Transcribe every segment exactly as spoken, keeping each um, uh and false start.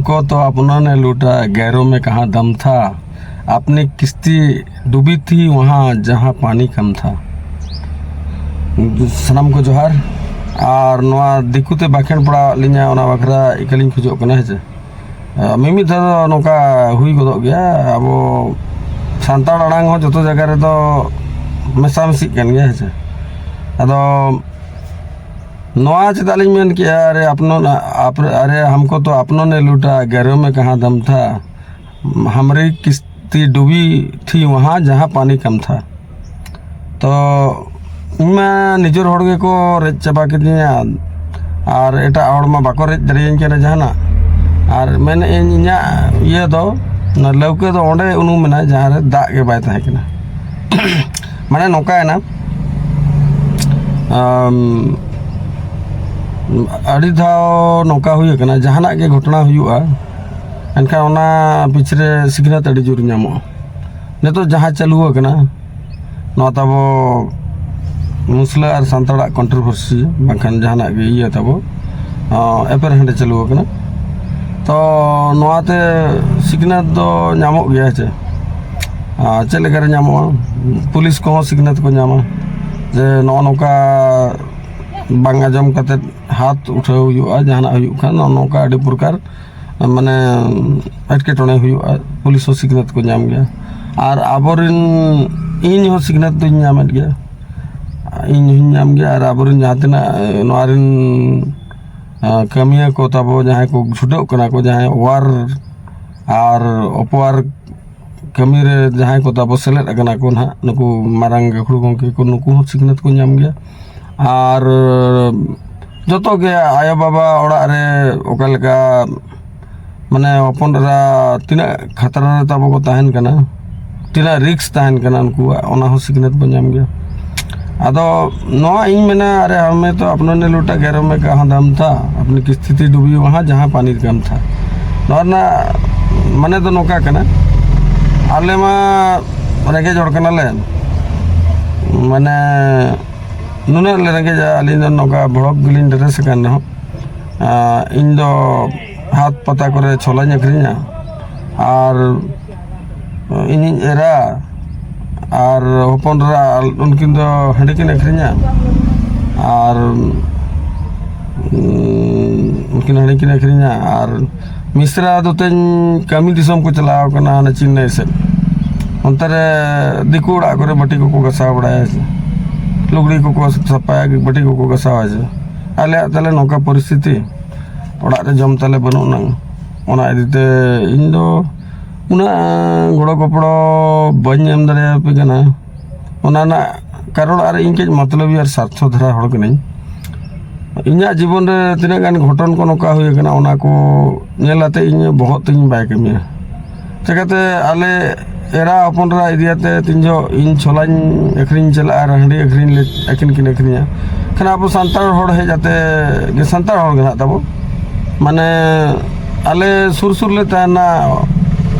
को तो अपनों ने लूटा, गैरों में कहाँ दम था, अपनी किस्ती डूबी थी वहाँ जहाँ पानी कम था। ᱥᱟᱱᱟᱢ ᱠᱚ ᱡᱚᱦᱟᱨ᱾ ᱟᱨ ᱱᱚᱣᱟ ᱫᱤᱠᱩ ᱛᱮ ᱵᱟᱠᱷᱮᱬ ᱯᱟᱲᱟᱣᱟᱜ ᱞᱤᱧᱟ, ᱚᱱᱟ ᱵᱟᱠᱷᱨᱟ ᱤᱠᱟᱹᱞᱤᱧ ᱠᱷᱚᱡᱚᱜ ᱠᱟᱱᱟ, ᱦᱮᱸ ᱥᱮ᱾ ᱢᱤᱢᱤᱫ ᱫᱷᱟᱣ ᱫᱚ ᱱᱚᱝᱠᱟ ᱦᱩᱭ ᱜᱚᱫᱚᱜ ᱜᱮᱭᱟ, ᱟᱵᱚ ᱥᱟᱱᱛᱟᱲ ᱟᱲᱟᱝ ᱦᱚᱸ ᱡᱚᱛᱚ ᱡᱟᱭᱜᱟ ᱨᱮᱫᱚ ᱢᱮᱥᱟᱢᱤᱥᱤᱜ ᱠᱟᱱ ᱜᱮᱭᱟ, ᱦᱮᱸ ᱥᱮ᱾ ᱟᱫᱚ ᱱᱚᱣᱟ ᱪᱮᱫᱟᱜ ᱞᱤᱧ ᱢᱮᱱ ᱠᱮᱜᱼᱟ, ᱟᱨᱮ ᱟᱯᱱᱚ ᱟᱯ- ᱟᱨᱮ ᱦᱟᱢᱠᱳ ᱛᱚ ᱟᱯᱱᱚ ᱱᱮ ᱞᱩᱴᱟ, ᱜᱷᱟᱨᱚ ᱢᱮ ᱠᱟᱦᱟᱸ ᱫᱟᱢ ᱛᱷᱟ, ᱦᱟᱢᱨᱮ ᱠᱤᱥᱛᱤ ᱰᱩᱵᱤ ᱛᱷᱤ ᱣᱟᱦᱟᱸ ᱡᱟᱦᱟᱸ ᱯᱟᱱᱤ ᱠᱟᱢ ᱛᱷᱟ᱾ ᱛᱚ ᱤᱧ ᱢᱟ ᱱᱤᱡᱮᱨ ᱦᱚᱲ ᱜᱮᱠᱚ ᱨᱮᱡ ᱪᱟᱵᱟ ᱠᱤᱫᱤᱧᱟ, ᱟᱨ ᱮᱴᱟᱜ ᱦᱚᱲ ᱢᱟ ᱵᱟᱠᱚ ᱨᱮᱡ ᱫᱟᱲᱮᱭᱟᱹᱧ ᱠᱟᱱᱟ ᱡᱟᱦᱟᱱᱟᱜ᱾ ᱟᱨ ᱢᱮᱱᱮᱫ ᱟᱹᱧ, ᱤᱧᱟᱹᱜ ᱤᱭᱟᱹ ᱫᱚ, ᱚᱱᱟ ᱞᱟᱹᱣᱠᱟᱹ ᱫᱚ ᱚᱸᱰᱮ ᱩᱱᱩᱢ ᱮᱱᱟ ᱡᱟᱦᱟᱸ ᱨᱮ ᱫᱟᱜ ᱜᱮ ᱵᱟᱭ ᱛᱟᱦᱮᱸ ᱠᱟᱱᱟ᱾ ᱢᱟᱱᱮ ᱱᱚᱝᱠᱟᱭᱮᱱᱟ, ᱟᱢ, ᱟᱹᱰᱤ ᱫᱷᱟᱣ ᱱᱚᱝᱠᱟ ᱦᱩᱭ ᱟᱠᱟᱱᱟ, ᱡᱟᱦᱟᱱᱟᱜ ᱜᱮ ᱜᱷᱚᱴᱚᱱᱟ ᱦᱩᱭᱩᱜᱼᱟ, ᱮᱱᱠᱷᱟᱱ ᱚᱱᱟ ᱯᱤᱪᱷᱨᱮ ᱥᱤᱠᱷᱱᱟᱹᱛ ᱟᱹᱰᱤ ᱡᱳᱨ ᱧᱟᱢᱚᱜᱼᱟ᱾ ᱱᱤᱛᱚᱜ ᱡᱟᱦᱟᱸ ᱪᱟᱹᱞᱩ ᱟᱠᱟᱱᱟ, ᱱᱚᱣᱟ ᱛᱟᱵᱚ ᱢᱩᱥᱞᱟᱹ ᱟᱨ ᱥᱟᱱᱛᱟᱲᱟᱜ ᱠᱚᱱᱴᱨᱳᱵᱷᱟᱨᱥᱤ ᱵᱟᱝᱠᱷᱟᱱ ᱡᱟᱦᱟᱱᱟᱜ ᱜᱮ ᱤᱭᱟᱹ ᱛᱟᱵᱚ, ᱟᱸ, ᱮᱯᱮᱨᱦᱮᱸᱰᱮ ᱪᱟᱹᱞᱩ ᱟᱠᱟᱱᱟ᱾ ᱛᱚ ᱱᱚᱣᱟᱛᱮ ᱥᱤᱠᱷᱱᱟᱹᱛ ᱫᱚ ᱧᱟᱢᱚᱜ ᱜᱮᱭᱟ, ᱦᱮᱸ ᱪᱮ? ᱟᱨ ᱪᱮᱫ ᱞᱮᱠᱟᱨᱮ ᱧᱟᱢᱚᱜᱼᱟ? ᱯᱩᱞᱤᱥ ᱠᱚᱦᱚᱸ ᱥᱤᱠᱷᱱᱟᱹᱛ ᱠᱚ ᱧᱟᱢᱟ ᱡᱮ ᱱᱚᱜᱼᱚ ᱱᱚᱝᱠᱟ ᱵᱟᱝ ᱟᱸᱡᱚᱢ ᱠᱟᱛᱮᱫ ᱦᱟᱛ ᱩᱴᱷᱟᱹᱣ ᱦᱩᱭᱩᱜᱼᱟ, ᱡᱟᱦᱟᱱᱟᱜ ᱦᱩᱭᱩᱜ ᱠᱷᱟᱱ ᱱᱚᱜᱼᱚ ᱱᱚᱝᱠᱟ ᱟᱹᱰᱤ ᱯᱨᱚᱠᱟᱨ ᱢᱟᱱᱮ ᱮᱴᱠᱮᱴᱚᱬᱮ ᱦᱩᱭᱩᱜᱼᱟ, ᱯᱩᱞᱤᱥ ᱦᱚᱸ ᱥᱤᱠᱷᱱᱟᱹᱛ ᱠᱚ ᱧᱟᱢ ᱜᱮᱭᱟ᱾ ᱟᱨ ᱟᱵᱚᱨᱮᱱ, ᱤᱧ ᱦᱚᱸ ᱥᱤᱠᱷᱱᱟᱹᱛ ᱫᱚᱧ ᱧᱟᱢᱮᱫ ᱜᱮᱭᱟ, ᱤᱧ ᱦᱚᱸᱧ ᱧᱟᱢ ᱜᱮᱭᱟ᱾ ᱟᱨ ᱟᱵᱚᱨᱮᱱ ᱡᱟᱦᱟᱸ ᱛᱤᱱᱟᱹᱜ, ᱮ, ᱱᱚᱣᱟ ᱨᱮᱱ, ᱮ, ᱠᱟᱹᱢᱤᱭᱟᱹ ᱠᱚ ᱛᱟᱵᱚ, ᱡᱟᱦᱟᱸᱭ ᱠᱚ ᱪᱷᱩᱴᱟᱹᱜ ᱠᱟᱱᱟ ᱠᱚ, ᱡᱟᱦᱟᱸᱭ ᱚᱣᱟᱨ ᱟᱨ ᱚᱯᱚᱣᱟᱨ ᱠᱟᱹᱢᱤ ᱨᱮ ᱡᱟᱦᱟᱸᱭ ᱠᱚ ᱛᱟᱵᱚ ᱥᱮᱞᱮᱫ ᱟᱠᱟᱱᱟ ᱠᱚ ᱱᱟᱦᱟᱜ, ᱱᱩᱠᱩ ᱢᱟᱨᱟᱝ ᱜᱟᱹᱠᱷᱩᱲ ᱜᱚᱢᱠᱮ ᱠᱚ, ᱱᱩᱠᱩ ᱦᱚᱸ ᱥᱤᱠᱷᱱᱟᱹᱛ ᱠᱚ ᱧᱟᱢ ᱜᱮᱭᱟ᱾ ᱟᱨ ᱡᱚᱛᱚ ᱜᱮ ᱟᱭᱳᱼᱵᱟᱵᱟ ᱚᱲᱟᱜ ᱨᱮ ᱚᱠᱟ ᱞᱮᱠᱟ ᱢᱟᱱᱮ ᱦᱚᱯᱚᱱ ᱮᱨᱟ ᱛᱤᱱᱟᱹᱜ ᱠᱷᱟᱛᱨᱟ ᱨᱮ ᱛᱟᱵᱚ ᱠᱚ ᱛᱟᱦᱮᱱ ᱠᱟᱱᱟ, ᱛᱤᱱᱟᱹᱜ ᱨᱤᱠᱥ ᱛᱟᱦᱮᱱ ᱠᱟᱱᱟ ᱩᱱᱠᱩᱣᱟᱜ, ᱚᱱᱟ ᱦᱚᱸ ᱥᱤᱠᱷᱱᱟᱹᱛ ᱵᱚᱱ ᱧᱟᱢ ᱜᱮᱭᱟ᱾ ᱟᱫᱚ ᱱᱚᱣᱟ ᱤᱧ ᱢᱮᱱᱟ, ᱟᱨᱮ ᱦᱟᱢᱮ ᱛᱚ ᱟᱯᱱᱟ ᱱᱮ ᱞᱩᱴᱟ ᱜᱮᱨᱚ ᱢᱮ ᱠᱟᱦᱟᱸ ᱫᱟᱢ ᱛᱷᱟ, ᱟᱯᱱᱤ ᱠᱤᱥᱛᱤ ᱛᱷᱤ ᱰᱩᱵᱤ ᱣᱟᱦᱟᱸ ᱡᱟᱦᱟᱸ ᱯᱟᱱᱤ ᱠᱟᱢ ᱛᱷᱟ᱾ ᱱᱚᱣᱟ ᱨᱮᱱᱟᱜ ᱢᱟᱱᱮ ᱫᱚ ᱱᱚᱝᱠᱟ ᱠᱟᱱᱟ, ᱟᱞᱮ ᱢᱟ ᱨᱮᱸᱜᱮᱡ ᱦᱚᱲ ᱠᱟᱱᱟᱞᱮ, ᱢᱟᱱᱮ ᱱᱩᱱᱟᱹᱜ ᱞᱮ ᱨᱮᱸᱜᱮᱡᱼᱟ, ᱟᱹᱞᱤᱧ ᱫᱚ ᱱᱚᱝᱠᱟ ᱵᱷᱚᱲᱚᱠ ᱜᱮᱞᱤᱧ ᱰᱨᱮᱥ ᱟᱠᱟᱱ ᱨᱮᱦᱚᱸ, ᱟᱸ, ᱤᱧ ᱫᱚ ᱦᱟᱴ ᱯᱟᱛᱟ ᱠᱚᱨᱮ ᱪᱷᱚᱞᱟᱧ ᱟᱹᱠᱷᱨᱤᱧᱟ, ᱟᱨ ᱤᱧᱤᱧ ᱮᱨᱟ ᱟᱨ ᱦᱚᱯᱚᱱ ᱮᱨᱟ, ᱩᱱᱠᱤᱱ ᱫᱚ ᱦᱟᱺᱰᱤ ᱠᱤᱱ ᱟᱹᱠᱷᱨᱤᱧᱟ, ᱟᱨ ᱩᱱᱠᱤᱱ ᱦᱟᱺᱰᱤ ᱠᱤᱱ ᱟᱹᱠᱷᱨᱤᱧᱟ, ᱟᱨ ᱢᱤᱥᱨᱟ ᱫᱚ ᱛᱮᱧ ᱠᱟᱹᱢᱤ ᱫᱤᱥᱚᱢ ᱠᱚ ᱪᱟᱞᱟᱣ ᱠᱟᱱᱟ ᱦᱟᱱᱮ ᱪᱮᱱᱱᱟᱭ ᱥᱮᱫ᱾ ᱚᱱᱛᱮ ᱨᱮ ᱫᱤᱠᱩ ᱚᱲᱟᱜ ᱠᱚᱨᱮ ᱵᱟᱹᱴᱤ ᱠᱚᱠᱚ ᱜᱟᱥᱟᱣ ᱵᱟᱲᱟᱭᱟ ᱥᱮ, ᱞᱩᱜᱽᱲᱤ ᱠᱚᱠᱚ ᱥᱟᱯᱷᱟᱭᱟ, ᱵᱟᱹᱴᱤ ᱠᱚᱠᱚ ᱜᱟᱥᱟᱣᱟ ᱥᱮ᱾ ᱟᱞᱮᱭᱟᱜ ᱛᱟᱞᱮ ᱱᱚᱝᱠᱟ ᱯᱚᱨᱤᱥᱛᱷᱤᱛᱤ, ᱚᱲᱟᱜ ᱨᱮ ᱡᱚᱢ ᱛᱟᱞᱮ ᱵᱟᱹᱱᱩᱜ ᱟᱱᱟᱝ᱾ ᱚᱱᱟ ᱤᱫᱤ ᱛᱮ ᱤᱧ ᱫᱚ ᱩᱱᱟᱹᱜ ᱜᱚᱲᱚ ᱜᱚᱯᱚᱲᱚ ᱵᱟᱹᱧ ᱮᱢ ᱫᱟᱲᱮᱭᱟᱯᱮ ᱠᱟᱱᱟ᱾ ᱚᱱᱟ ᱨᱮᱱᱟᱜ ᱠᱟᱨᱚᱱ ᱟᱨ ᱤᱧ ᱠᱟᱹᱡ ᱢᱚᱛᱞᱚᱵᱤ ᱟᱨ ᱥᱟᱨᱛᱷᱚ ᱫᱷᱟᱨᱟ ᱦᱚᱲ ᱠᱟᱹᱱᱟᱹᱧ᱾ ᱤᱧᱟᱹᱜ ᱡᱤᱵᱚᱱ ᱨᱮ ᱛᱤᱱᱟᱹᱜ ᱜᱟᱱ ᱜᱷᱚᱴᱚᱱ ᱠᱚ ᱱᱚᱝᱠᱟ ᱦᱩᱭ ᱟᱠᱟᱱᱟ, ᱚᱱᱟ ᱠᱚ ᱧᱮᱞ ᱟᱛᱮ ᱤᱧ ᱵᱚᱦᱚᱜ ᱛᱤᱧ ᱵᱟᱭ ᱠᱟᱹᱢᱤᱭᱟ᱾ ᱪᱤᱠᱟᱹᱛᱮ ᱟᱞᱮ ᱮᱨᱟ ᱦᱚᱯᱚᱱ ᱮᱨᱟ ᱤᱫᱤᱭᱟᱛᱮ ᱛᱤᱱ ᱡᱚᱦᱚᱜ ᱤᱧ ᱪᱷᱚᱞᱟᱧ ᱟᱹᱠᱷᱨᱤᱧ ᱪᱟᱞᱟᱜᱼᱟ ᱟᱨ ᱦᱟᱺᱰᱤ ᱟᱹᱠᱷᱨᱤᱧ ᱞᱮ, ᱟᱹᱠᱤᱱ ᱠᱤᱱ ᱟᱹᱠᱷᱨᱤᱧᱟ, ᱠᱷᱟᱱ ᱟᱵᱚ ᱥᱟᱱᱛᱟᱲ ᱦᱚᱲ ᱦᱮᱡ ᱟᱛᱮ ᱜᱮ, ᱥᱟᱱᱛᱟᱲ ᱦᱚᱲ ᱜᱮ ᱱᱟᱦᱟᱜ ᱛᱟᱵᱚ, ᱢᱟᱱᱮ ᱟᱞᱮ ᱥᱩᱨ ᱥᱩᱨ ᱞᱮ ᱛᱟᱦᱮᱱᱟ,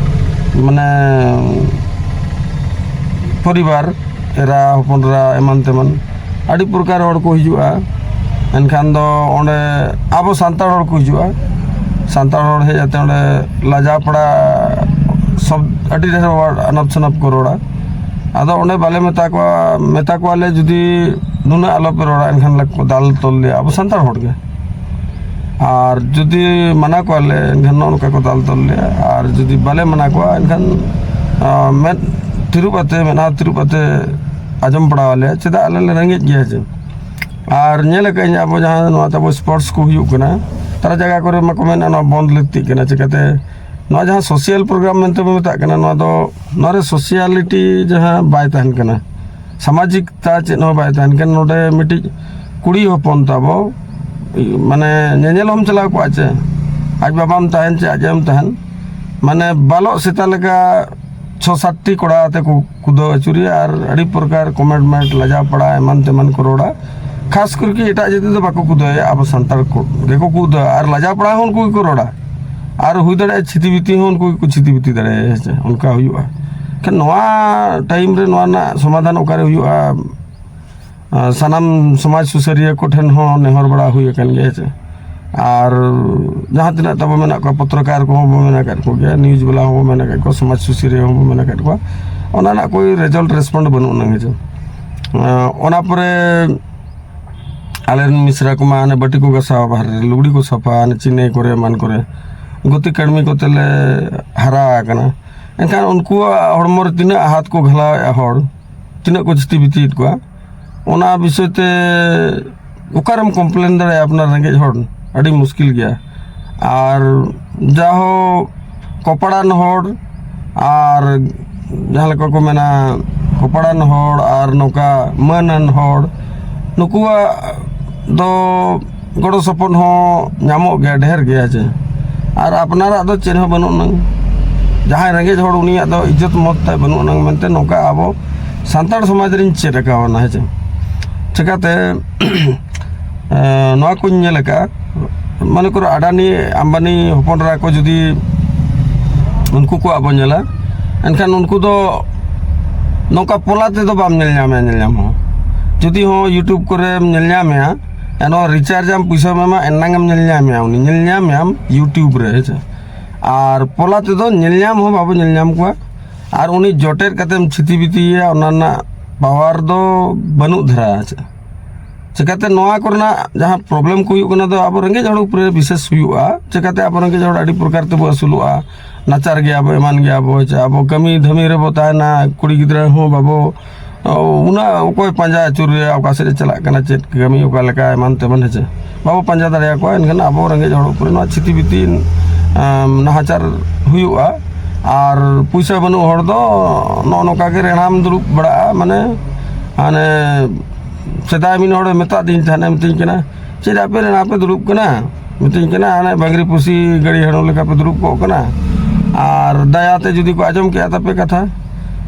ᱢᱟᱱᱮ ᱯᱚᱨᱤᱵᱟᱨ, ᱮᱨᱟ ᱦᱚᱯᱚᱱ ᱮᱨᱟ ᱮᱢᱟᱱ ᱛᱮᱢᱟᱱ ᱟᱹᱰᱤ ᱯᱨᱚᱠᱟᱨ ᱦᱚᱲ ᱠᱚ ᱦᱤᱡᱩᱜᱼᱟ᱾ ᱮᱱᱠᱷᱟᱱ ᱫᱚ ᱚᱸᱰᱮ ᱟᱵᱚ ᱥᱟᱱᱛᱟᱲ ᱦᱚᱲ ᱠᱚ ᱦᱤᱡᱩᱜᱼᱟ᱾ ᱥᱟᱱᱛᱟᱲ ᱦᱚᱲ ᱦᱮᱡ ᱠᱟᱛᱮ ᱚᱸᱰᱮ ᱞᱟᱡᱟᱣ ᱯᱟᱲᱟ ᱥᱚᱵ ᱟᱹᱰᱤ ᱰᱷᱮᱨ ᱦᱚᱲ ᱟᱱᱟᱯ ᱥᱟᱱᱟᱯ ᱠᱚ ᱨᱚᱲᱟ᱾ ᱟᱫᱚ ᱚᱸᱰᱮ ᱵᱟᱞᱮ ᱢᱮᱛᱟ ᱠᱚᱣᱟ, ᱢᱮᱛᱟ ᱠᱚᱣᱟᱞᱮ ᱡᱩᱫᱤ ᱱᱩᱱᱟᱹᱜ ᱟᱞᱚᱯᱮ ᱨᱚᱲᱟ, ᱮᱱᱠᱷᱟᱱ ᱞᱮ ᱫᱟᱞ ᱛᱚᱞ ᱞᱮᱭᱟ ᱟᱵᱚ ᱥᱟᱱᱛᱟᱲ ᱦᱚᱲ ᱜᱮ᱾ ᱟᱨ ᱡᱩᱫᱤ ᱢᱟᱱᱟ ᱠᱚᱣᱟᱞᱮ, ᱮᱱᱠᱷᱟᱱ ᱱᱚᱜᱼᱚ ᱱᱚᱝᱠᱟ ᱠᱚ ᱫᱟᱞ ᱛᱚᱞ ᱞᱮᱭᱟ᱾ ᱟᱨ ᱡᱩᱫᱤ ᱵᱟᱞᱮ ᱢᱟᱱᱟ ᱠᱚᱣᱟ, ᱮᱱᱠᱷᱟᱱ ᱟᱸ, ᱢᱮᱫ ᱛᱤᱨᱩᱵ ᱟᱛᱮ, ᱢᱮᱫᱦᱟ ᱛᱤᱨᱩᱵ ᱟᱛᱮ ᱟᱸᱡᱚᱢ ᱯᱟᱲᱟᱣ ᱟᱞᱮᱭᱟ, ᱪᱮᱫᱟᱜ ᱟᱞᱮ ᱞᱮ ᱨᱮᱸᱜᱮᱡ ᱜᱮᱭᱟ ᱡᱮ᱾ ᱟᱨ ᱧᱮᱞ ᱟᱠᱟᱫᱟᱹᱧ ᱟᱵᱚ ᱡᱟᱦᱟᱸ ᱱᱚᱣᱟ ᱛᱟᱵᱚ ᱥᱯᱳᱨᱴᱥ ᱠᱚ ᱦᱩᱭᱩᱜ ᱠᱟᱱᱟ, ᱛᱟᱨᱟ ᱡᱟᱭᱜᱟ ᱠᱚᱨᱮ ᱢᱟᱠᱚ ᱢᱮᱱᱟ ᱱᱚᱣᱟ ᱵᱚᱱᱫ ᱞᱟᱹᱠᱛᱤᱜ ᱠᱟᱱᱟ᱾ ᱪᱤᱠᱟᱹᱛᱮ ᱱᱚᱣᱟ ᱡᱟᱦᱟᱸ ᱥᱳᱥᱤᱭᱟᱞ ᱯᱨᱳᱜᱨᱟᱢ ᱢᱮᱱᱛᱮ ᱵᱚ ᱢᱮᱛᱟᱜ ᱠᱟᱱᱟ, ᱱᱚᱣᱟ ᱫᱚ, ᱱᱚᱣᱟ ᱨᱮ ᱥᱳᱥᱤᱭᱟᱞᱤᱴᱤ ᱡᱟᱦᱟᱸ ᱵᱟᱭ ᱛᱟᱦᱮᱱ ᱠᱟᱱᱟ, ᱥᱟᱢᱟᱡᱤᱠ ᱛᱟ ᱪᱮᱫ ᱦᱚᱸ ᱵᱟᱭ ᱛᱟᱦᱮᱱ ᱠᱟᱱᱟ᱾ ᱱᱚᱰᱮ ᱢᱤᱫᱴᱤᱡ ᱠᱩᱲᱤ ᱦᱚᱯᱚᱱ ᱛᱟᱵᱚ, ᱢᱟᱱᱮ ᱧᱮᱧᱮᱞ ᱦᱚᱸᱢ ᱪᱟᱞᱟᱣ ᱠᱚᱜᱼᱟ ᱪᱮ, ᱟᱡ ᱵᱟᱵᱟᱢ ᱛᱟᱦᱮᱱ ᱪᱮ ᱟᱡ ᱟᱭᱳᱢ ᱛᱟᱦᱮᱱ, ᱢᱟᱱᱮ ᱵᱟᱞᱚᱜ ᱥᱮᱛᱟ ᱞᱮᱠᱟ ᱪᱷᱚ ᱥᱟᱛᱴᱤ ᱠᱚᱲᱟ ᱟᱛᱮ ᱠᱚ ᱠᱩᱫᱟᱹᱣ ᱟᱹᱪᱩᱨᱮᱭᱟ ᱟᱨ ᱟᱹᱰᱤ ᱯᱨᱚᱠᱟᱨ ᱠᱚᱢᱮᱰ ᱢᱮᱰ, ᱞᱟᱡᱟᱣ ᱯᱟᱲᱟ ᱮᱢᱟᱱ ᱛᱮᱢᱟᱱ ᱠᱚ ᱨᱚᱲᱟ᱾ ᱠᱷᱟᱥ ᱠᱚᱨᱮ ᱮᱴᱟᱜ ᱡᱟᱹᱛᱤ ᱫᱚ ᱵᱟᱠᱚ ᱠᱩᱫᱟᱹᱣᱟ, ᱟᱵᱚ ᱥᱟᱱᱛᱟᱲ ᱠᱚ ᱜᱮᱠᱚ ᱠᱩᱫᱟᱹᱣᱟ᱾ ᱟᱨ ᱞᱟᱡᱟᱣ ᱯᱟᱲᱟ ᱦᱚᱸ ᱩᱱᱠᱩ ᱜᱮᱠᱚ ᱨᱚᱲᱟ, ᱟᱨ ᱦᱩᱭ ᱫᱟᱲᱮᱭᱟᱜᱼᱟ ᱪᱷᱤᱛᱤ ᱵᱤᱛᱤ ᱦᱚᱸ ᱩᱱᱠᱩ ᱜᱮᱠᱚ ᱪᱷᱤᱛᱤ ᱵᱤᱛᱤ ᱫᱟᱲᱮᱭᱟᱜᱼᱟ᱾ ᱦᱮᱸ ᱥᱮ, ᱚᱱᱠᱟ ᱦᱩᱭᱩᱜᱼᱟ᱾ ᱮᱱᱠᱷᱟᱱ ᱱᱚᱣᱟ ᱴᱟᱭᱤᱢ ᱨᱮ ᱱᱚᱣᱟ ᱨᱮᱱᱟᱜ ᱥᱚᱢᱟᱫᱷᱟᱱ ᱚᱠᱟᱨᱮ ᱦᱩᱭᱩᱜᱼᱟ? ᱟᱨ ᱥᱟᱱᱟᱢ ᱥᱚᱢᱟᱡᱽ ᱥᱩᱥᱟᱹᱨᱤᱭᱟᱹ ᱠᱚᱴᱷᱮᱱ ᱦᱚᱸ ᱱᱮᱦᱚᱨ ᱵᱟᱲᱟ ᱦᱩᱭ ᱟᱠᱟᱱ ᱜᱮᱭᱟ, ᱦᱮᱸ ᱥᱮ᱾ ᱟᱨ ᱡᱟᱦᱟᱸ ᱛᱤᱱᱟᱹᱜ ᱛᱟᱵᱚ ᱢᱮᱱᱟᱜ ᱠᱚᱣᱟ, ᱯᱚᱛᱨᱚᱠᱟᱨ ᱠᱚᱦᱚᱸ ᱵᱚ ᱢᱮᱱ ᱟᱠᱟᱫ ᱠᱚᱜᱮᱭᱟ, ᱱᱤᱭᱩᱡᱽ ᱵᱟᱞᱟ ᱦᱚᱸᱵᱚ ᱢᱮᱱ ᱟᱠᱟᱫ ᱠᱚᱣᱟ, ᱥᱚᱢᱟᱡᱽ ᱥᱩᱥᱟᱹᱨᱤᱭᱟᱹ ᱦᱚᱸᱵᱚ ᱢᱮᱱ ᱟᱠᱟᱫ ᱠᱚᱣᱟ, ᱚᱱᱟ ᱨᱮᱱᱟᱜ ᱠᱳᱭ ᱨᱮᱡᱟᱞᱴ ᱨᱮᱥᱯᱚᱱᱰ ᱵᱟᱹᱱᱩᱜ ᱟᱱᱟᱝ ᱜᱮ᱾ ᱚᱱᱟ ᱯᱚᱨᱮ ᱟᱞᱮᱨᱮᱱ ᱢᱤᱥᱨᱟ ᱠᱚᱢᱟ ᱦᱟᱱᱮ ᱵᱟᱹᱴᱤ ᱠᱚ ᱜᱟᱥᱟᱣᱟ, ᱵᱟᱦᱨᱮ ᱨᱮ ᱞᱩᱜᱽᱲᱤ ᱠᱚ ᱥᱟᱯᱷᱟ, ᱦᱟᱱᱮ ᱪᱤᱱᱟᱹᱭ ᱠᱚᱨᱮ ᱮᱢᱟᱱ ᱠᱚᱨᱮ ᱜᱩᱛᱤ ᱠᱟᱹᱲᱢᱤ ᱠᱚᱛᱮ ᱞᱮ ᱦᱟᱨᱟ ᱟᱠᱟᱱᱟ᱾ ᱮᱱᱠᱷᱟᱱ ᱩᱱᱠᱩᱣᱟᱜ ᱦᱚᱲᱢᱚ ᱨᱮ ᱛᱤᱱᱟᱹᱜ ᱟᱦᱟᱛ ᱠᱚ ᱜᱷᱟᱞᱟᱣᱮᱫᱼᱟ ᱦᱚᱲ, ᱛᱤᱱᱟᱹᱜ ᱠᱚ ᱪᱷᱤᱛᱤ ᱵᱤᱛᱤᱭᱮᱫ ᱠᱚᱣᱟ, ᱚᱱᱟ ᱵᱤᱥᱚᱭ ᱛᱮ ᱚᱠᱟᱨᱮᱢ ᱠᱚᱢᱯᱞᱮᱱ ᱫᱟᱲᱮᱭᱟᱜᱼᱟ ᱟᱯᱱᱟᱨ ᱨᱮᱸᱜᱮᱡ ᱦᱚᱲ? ᱟᱹᱰᱤ ᱢᱩᱥᱠᱤᱞ ᱜᱮᱭᱟ᱾ ᱟᱨ ᱡᱟᱦᱳ ᱠᱚᱯᱟᱲᱟᱱ ᱦᱚᱲ ᱟᱨ ᱡᱟᱦᱟᱸ ᱞᱮᱠᱟ ᱠᱚ ᱢᱮᱱᱟ ᱠᱚᱯᱟᱲᱟᱱ ᱦᱚᱲ ᱟᱨ ᱱᱚᱝᱠᱟ ᱢᱟᱹᱱᱟᱱ ᱦᱚᱲ, ᱱᱩᱠᱩᱣᱟᱜ ᱫᱚ ᱜᱚᱲᱚ ᱥᱚᱯᱚᱦᱚᱫ ᱦᱚᱸ ᱧᱟᱢᱚᱜ ᱜᱮᱭᱟ, ᱰᱷᱮᱨ ᱜᱮᱭᱟ ᱪᱮ᱾ ᱟᱨ ᱟᱯᱱᱟᱨᱟᱜ ᱫᱚ ᱪᱮᱫ ᱦᱚᱸ ᱵᱟᱹᱱᱩᱜ ᱟᱱᱟᱝ᱾ ᱡᱟᱦᱟᱸᱭ ᱨᱮᱸᱜᱮᱡ ᱦᱚᱲ ᱩᱱᱤᱭᱟᱜ ᱫᱚ ᱤᱡᱽᱡᱚᱛ ᱢᱚᱛ ᱛᱟᱭ ᱵᱟᱹᱱᱩᱜ ᱟᱱᱟᱝ ᱢᱮᱱᱛᱮ ᱱᱚᱝᱠᱟ ᱟᱵᱚ ᱥᱟᱱᱛᱟᱲ ᱥᱚᱢᱟᱡᱽ ᱨᱤᱧ ᱪᱮᱫ ᱟᱠᱟᱣᱱᱟ, ᱦᱮᱸ ᱪᱮ᱾ ᱪᱤᱠᱟᱛᱮ ᱮᱸ, ᱱᱚᱣᱟ ᱠᱚᱧ ᱧᱮᱞ ᱟᱠᱟᱫᱼᱟ, ᱢᱚᱱᱮ ᱠᱚᱨᱚ ᱟᱰᱟᱱᱤ ᱟᱢᱵᱟᱱᱤ ᱦᱚᱯᱚᱱ ᱮᱨᱟ ᱠᱚ ᱡᱩᱫᱤ ᱩᱱᱠᱩ ᱠᱚᱣᱟᱜ ᱵᱚᱱ ᱧᱮᱞᱟ, ᱮᱱᱠᱷᱟᱱ ᱩᱱᱠᱩ ᱫᱚ ᱱᱚᱝᱠᱟ ᱯᱚᱞᱟ ᱛᱮᱫᱚ ᱵᱟᱢ ᱧᱮᱞ ᱧᱟᱢᱮᱭᱟ, ᱧᱮᱞ ᱧᱟᱢ ᱦᱚᱸ᱾ ᱡᱩᱫᱤ ᱦᱚᱸ YouTube ᱠᱚᱨᱮᱢ ᱧᱮᱞ ᱧᱟᱢᱮᱭᱟ, ᱮᱱᱦᱚᱸ ᱨᱤᱪᱟᱨᱡᱽ ᱟᱢ, ᱯᱩᱭᱥᱟᱹᱢ ᱮᱢᱟ, ᱮᱱᱟᱝ ᱮᱢ ᱧᱮᱞ ᱧᱟᱢᱮᱭᱟ, ᱩᱱᱤ ᱧᱮᱞ ᱧᱟᱢᱮᱭᱟᱢ YouTube ᱨᱮ, ᱦᱮᱸ ᱪᱮ᱾ ᱟᱨ ᱯᱚᱞᱟ ᱛᱮᱫᱚ ᱧᱮᱞ ᱧᱟᱢ ᱦᱚᱸ ᱵᱟᱵᱚ ᱧᱮᱞ ᱧᱟᱢ ᱠᱚᱣᱟ᱾ ᱟᱨ ᱩᱱᱤ ᱡᱚᱴᱮᱫ ᱠᱟᱛᱮᱢ ᱪᱷᱤᱛᱤ ᱵᱤᱛᱤᱭᱮᱭᱟ, ᱚᱱᱟ ᱨᱮᱱᱟᱜ ᱯᱟᱣᱟᱨ ᱫᱚ ᱵᱟᱹᱱᱩᱜ ᱫᱷᱟᱨᱟ, ᱦᱮᱸ ᱪᱮ᱾ ᱪᱤᱠᱟᱹᱛᱮ ᱱᱚᱣᱟ ᱠᱚᱨᱮᱱᱟᱜ ᱡᱟᱦᱟᱸ ᱯᱨᱚᱵᱞᱮᱢ ᱠᱚ ᱦᱩᱭᱩᱜ ᱠᱟᱱᱟ, ᱫᱚ ᱟᱵᱚ ᱨᱮᱸᱜᱮᱡ ᱦᱚᱲ ᱩᱯᱨᱮ ᱵᱤᱥᱮᱥ ᱦᱩᱭᱩᱜᱼᱟ᱾ ᱪᱤᱠᱟᱹᱛᱮ ᱟᱵᱚ ᱨᱮᱸᱜᱮᱡ ᱦᱚᱲ ᱟᱹᱰᱤ ᱯᱨᱚᱠᱟᱨ ᱛᱮᱵᱚ ᱟᱹᱥᱩᱞᱚᱜᱼᱟ, ᱱᱟᱪᱟᱨ ᱜᱮᱭᱟᱵᱚ, ᱮᱢᱟᱱ ᱜᱮᱭᱟᱵᱚ, ᱪᱮ ᱟᱵᱚ ᱠᱟᱹᱢᱤ ᱫᱷᱟᱹᱢᱤ ᱨᱮᱵᱚ ᱛᱟᱦᱮᱱᱟ, ᱠᱩᱲᱤ ᱜᱤᱫᱽᱨᱟᱹ ᱦᱚᱸ ᱵᱟᱵᱚ, ᱩᱱᱟᱹᱜ ᱚᱠᱚᱭ ᱯᱟᱸᱡᱟ ᱟᱹᱪᱩᱨᱮᱭᱟ, ᱚᱠᱟ ᱥᱮᱫ ᱮ ᱪᱟᱞᱟᱜ ᱠᱟᱱᱟ, ᱪᱮᱫ ᱠᱟᱹᱢᱤ, ᱚᱠᱟ ᱞᱮᱠᱟ, ᱮᱢᱟᱱ ᱛᱮᱢᱟᱱ, ᱦᱮᱸ ᱪᱮ, ᱵᱟᱵᱚ ᱯᱟᱸᱡᱟ ᱫᱟᱲᱮᱭᱟᱠᱚᱣᱟ᱾ ᱮᱱᱠᱷᱟᱱ ᱟᱵᱚ ᱨᱮᱸᱜᱮᱡ ᱦᱚᱲ ᱩᱯᱨᱮ ᱱᱚᱣᱟ ᱪᱷᱤᱛᱤ ᱵᱤᱛᱤ, ᱟᱢ, ᱱᱟᱦᱟᱪᱟᱨ ᱦᱩᱭᱩᱜᱼᱟ᱾ ᱟᱨ ᱯᱩᱭᱥᱟᱹ ᱵᱟᱹᱱᱩᱜ ᱦᱚᱲ ᱫᱚ ᱱᱚᱜᱼᱚ ᱱᱚᱝᱠᱟ ᱜᱮ ᱨᱮᱲᱦᱟᱢ ᱫᱩᱲᱩᱵ ᱵᱟᱲᱟᱜᱼᱟ᱾ ᱢᱟᱱᱮ, ᱦᱟᱱᱮ ᱥᱮᱫᱟᱭ ᱢᱤᱫ ᱦᱚᱲᱮ ᱢᱮᱛᱟᱫᱤᱧ ᱛᱟᱦᱮᱱᱟ, ᱢᱤᱛᱟᱹᱧ ᱠᱟᱱᱟ, "ᱪᱮᱫ ᱟᱯᱮ ᱨᱮᱲᱦᱟ ᱯᱮ ᱫᱩᱲᱩᱵ ᱠᱟᱱᱟ?" ᱢᱤᱛᱟᱹᱧ ᱠᱟᱱᱟ, "ᱦᱟᱱᱮ ᱵᱟᱝᱨᱤ ᱯᱩᱥᱤ ᱜᱟᱹᱲᱤ ᱦᱟᱹᱬᱩ ᱞᱮᱠᱟ ᱯᱮ ᱫᱩᱲᱩᱵ ᱠᱚᱜ ᱠᱟᱱᱟ᱾ ᱟᱨ ᱫᱟᱭᱟᱛᱮ ᱡᱩᱫᱤ ᱠᱚ ᱟᱸᱡᱚᱢ ᱠᱮᱜᱼᱟ ᱛᱟᱯᱮ ᱠᱟᱛᱷᱟ,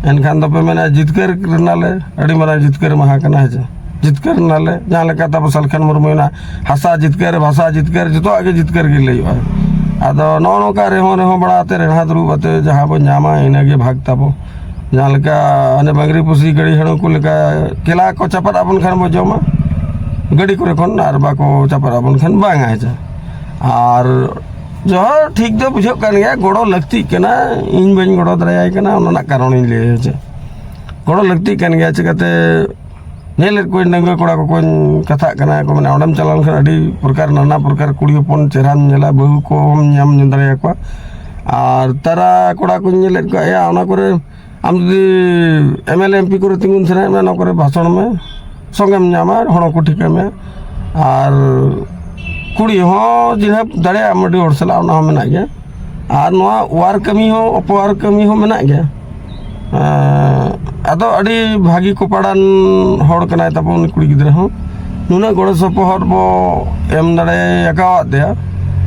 ᱮᱱᱠᱷᱟᱱ ᱫᱚᱯᱮ ᱢᱮᱱᱟ, 'ᱡᱤᱛᱠᱟᱹᱨ ᱨᱮᱱᱟᱞᱮ, ᱟᱹᱰᱤ ᱢᱟᱨᱟᱝ ᱡᱤᱛᱠᱟᱹᱨ ᱢᱟᱦᱟ ᱠᱟᱱᱟ,' ᱦᱮᱸ ᱪᱮ᱾ ᱡᱤᱛᱠᱟᱹᱨ ᱨᱮᱱᱟᱞᱮ, ᱡᱟᱦᱟᱸ ᱞᱮᱠᱟ ᱛᱟᱵᱚ ᱥᱟᱞᱠᱷᱟᱱ ᱢᱩᱨᱢᱩ ᱢᱮᱱᱟ, 'ᱦᱟᱥᱟ ᱡᱤᱛᱠᱟᱹᱨ, ᱵᱷᱟᱥᱟ ᱡᱤᱛᱠᱟᱹᱨ, ᱡᱚᱛᱚᱣᱟᱜ ᱜᱮ ᱡᱤᱛᱠᱟᱹᱨ ᱜᱮ ᱞᱟᱹᱭᱚᱜᱼᱟ.' ᱟᱫᱚ ᱱᱚᱜᱼᱚ ᱱᱚᱝᱠᱟ ᱨᱮᱦᱚᱸ, ᱨᱮᱦᱚᱸ ᱵᱟᱲᱟ ᱟᱛᱮ, ᱨᱮᱲᱦᱟ ᱫᱩᱲᱩᱵ ᱟᱛᱮ ᱡᱟᱦᱟᱸ ᱵᱚ ᱧᱟᱢᱟ, ᱤᱱᱟᱹᱜᱮ ᱵᱷᱟᱜᱽ ᱛᱟᱵᱚ᱾ ᱡᱟᱦᱟᱸ ᱞᱮᱠᱟ ᱦᱟᱱᱮ ᱵᱟᱝᱨᱤ ᱯᱩᱥᱤ ᱜᱟᱹᱲᱤ ᱦᱟᱹᱬᱩ ᱠᱚ ᱞᱮᱠᱟ ᱠᱮᱞᱟ ᱠᱚ ᱪᱟᱯᱟᱫ ᱟᱵᱚᱱ ᱠᱷᱟᱱ ᱵᱚ ᱡᱚᱢᱟ ᱜᱟᱹᱰᱤ ᱠᱚᱨᱮ ᱠᱷᱚᱱ, ᱟᱨ ᱵᱟᱠᱚ ᱪᱟᱯᱟᱫ ᱟᱵᱚᱱ ᱠᱷᱟᱱ ᱵᱟᱝᱟ, ᱦᱮᱸ ᱪᱮ᱾ ᱟᱨ ᱡᱚᱦᱚᱸ ᱴᱷᱤᱠ ᱫᱚ ᱵᱩᱡᱷᱟᱹᱜ ᱠᱟᱱ ᱜᱮᱭᱟ, ᱜᱚᱲᱚ ᱞᱟᱹᱠᱛᱤᱜ ᱠᱟᱱᱟ᱾ ᱤᱧ ᱵᱟᱹᱧ ᱜᱚᱲᱚ ᱫᱟᱲᱮᱭᱟᱭ ᱠᱟᱱᱟ, ᱚᱱᱟ ᱨᱮᱱᱟᱜ ᱠᱟᱨᱚᱱᱤᱧ ᱞᱟᱹᱭᱟ ᱡᱮ ᱜᱚᱲᱚ ᱞᱟᱹᱠᱛᱤᱜ ᱠᱟᱱ ᱜᱮᱭᱟ᱾ ᱪᱤᱠᱟᱹᱛᱮ ᱧᱮᱞᱮᱫ ᱠᱚᱣᱟᱧ ᱰᱟᱺᱜᱩᱣᱟᱹ ᱠᱚᱲᱟ ᱠᱚᱠᱚᱧ ᱠᱟᱛᱷᱟᱜ ᱠᱟᱱᱟ ᱠᱚ, ᱢᱟᱱᱮ ᱚᱸᱰᱮᱢ ᱪᱟᱞᱟᱣ ᱞᱮᱱᱠᱷᱟᱱ ᱟᱹᱰᱤ ᱯᱨᱚᱠᱟᱨ ᱱᱟᱱᱟ ᱯᱨᱚᱠᱟᱨ ᱠᱩᱲᱤ ᱦᱚᱯᱚᱱ ᱪᱮᱦᱨᱟᱢ ᱧᱮᱞᱟ, ᱵᱟᱹᱦᱩ ᱠᱚᱢ ᱧᱟᱢ ᱫᱟᱲᱮᱭᱟᱠᱚᱣᱟ᱾ ᱟᱨ ᱛᱟᱨᱟ ᱠᱚᱲᱟ ᱠᱚᱧ ᱧᱮᱞᱮᱫ ᱠᱚᱣᱟ, ᱮᱭᱟ ᱚᱱᱟ ᱠᱚᱨᱮ ᱟᱢ ᱡᱩᱫᱤ M L A M P ᱠᱚᱨᱮ ᱛᱤᱸᱜᱩᱱ ᱥᱟᱱᱟᱭᱮᱫ ᱢᱮᱭᱟ, ᱱᱚᱣᱟ ᱠᱚᱨᱮ ᱵᱷᱟᱥᱚᱱ ᱢᱮ, ᱥᱚᱸᱜᱮᱢ ᱧᱟᱢᱟ, ᱦᱚᱲ ᱦᱚᱸᱠᱚ ᱴᱷᱤᱠᱟᱹ ᱢᱮᱭᱟ᱾ ᱟᱨ ᱠᱩᱲᱤ ᱦᱚᱸ ᱡᱤᱱᱦᱟᱹᱯ ᱫᱟᱲᱮᱭᱟᱜ ᱟᱢ ᱟᱹᱰᱤ ᱦᱚᱲ ᱥᱟᱞᱟᱜ, ᱚᱱᱟ ᱦᱚᱸ ᱢᱮᱱᱟᱜ ᱜᱮᱭᱟ᱾ ᱟᱨ ᱱᱚᱣᱟ ᱚᱣᱟᱨ ᱠᱟᱹᱢᱤ ᱦᱚᱸ, ᱚᱯᱚᱣᱟᱨ ᱠᱟᱹᱢᱤ ᱦᱚᱸ ᱢᱮᱱᱟᱜ ᱜᱮᱭᱟ᱾ ᱮᱸ, ᱟᱫᱚ ᱟᱹᱰᱤ ᱵᱷᱟᱹᱜᱤ ᱠᱚᱯᱟᱲᱟᱱ ᱦᱚᱲ ᱠᱟᱱᱟᱭ ᱛᱟᱵᱚᱱ ᱩᱱᱤ ᱠᱩᱲᱤ ᱜᱤᱫᱽᱨᱟᱹ ᱦᱚᱸ᱾ ᱱᱩᱱᱟᱹᱜ ᱜᱚᱲᱚ ᱥᱚᱯᱚᱦᱚᱫ ᱵᱚ ᱮᱢ ᱫᱟᱲᱮ ᱟᱠᱟᱣᱟᱫ ᱛᱟᱭᱟ,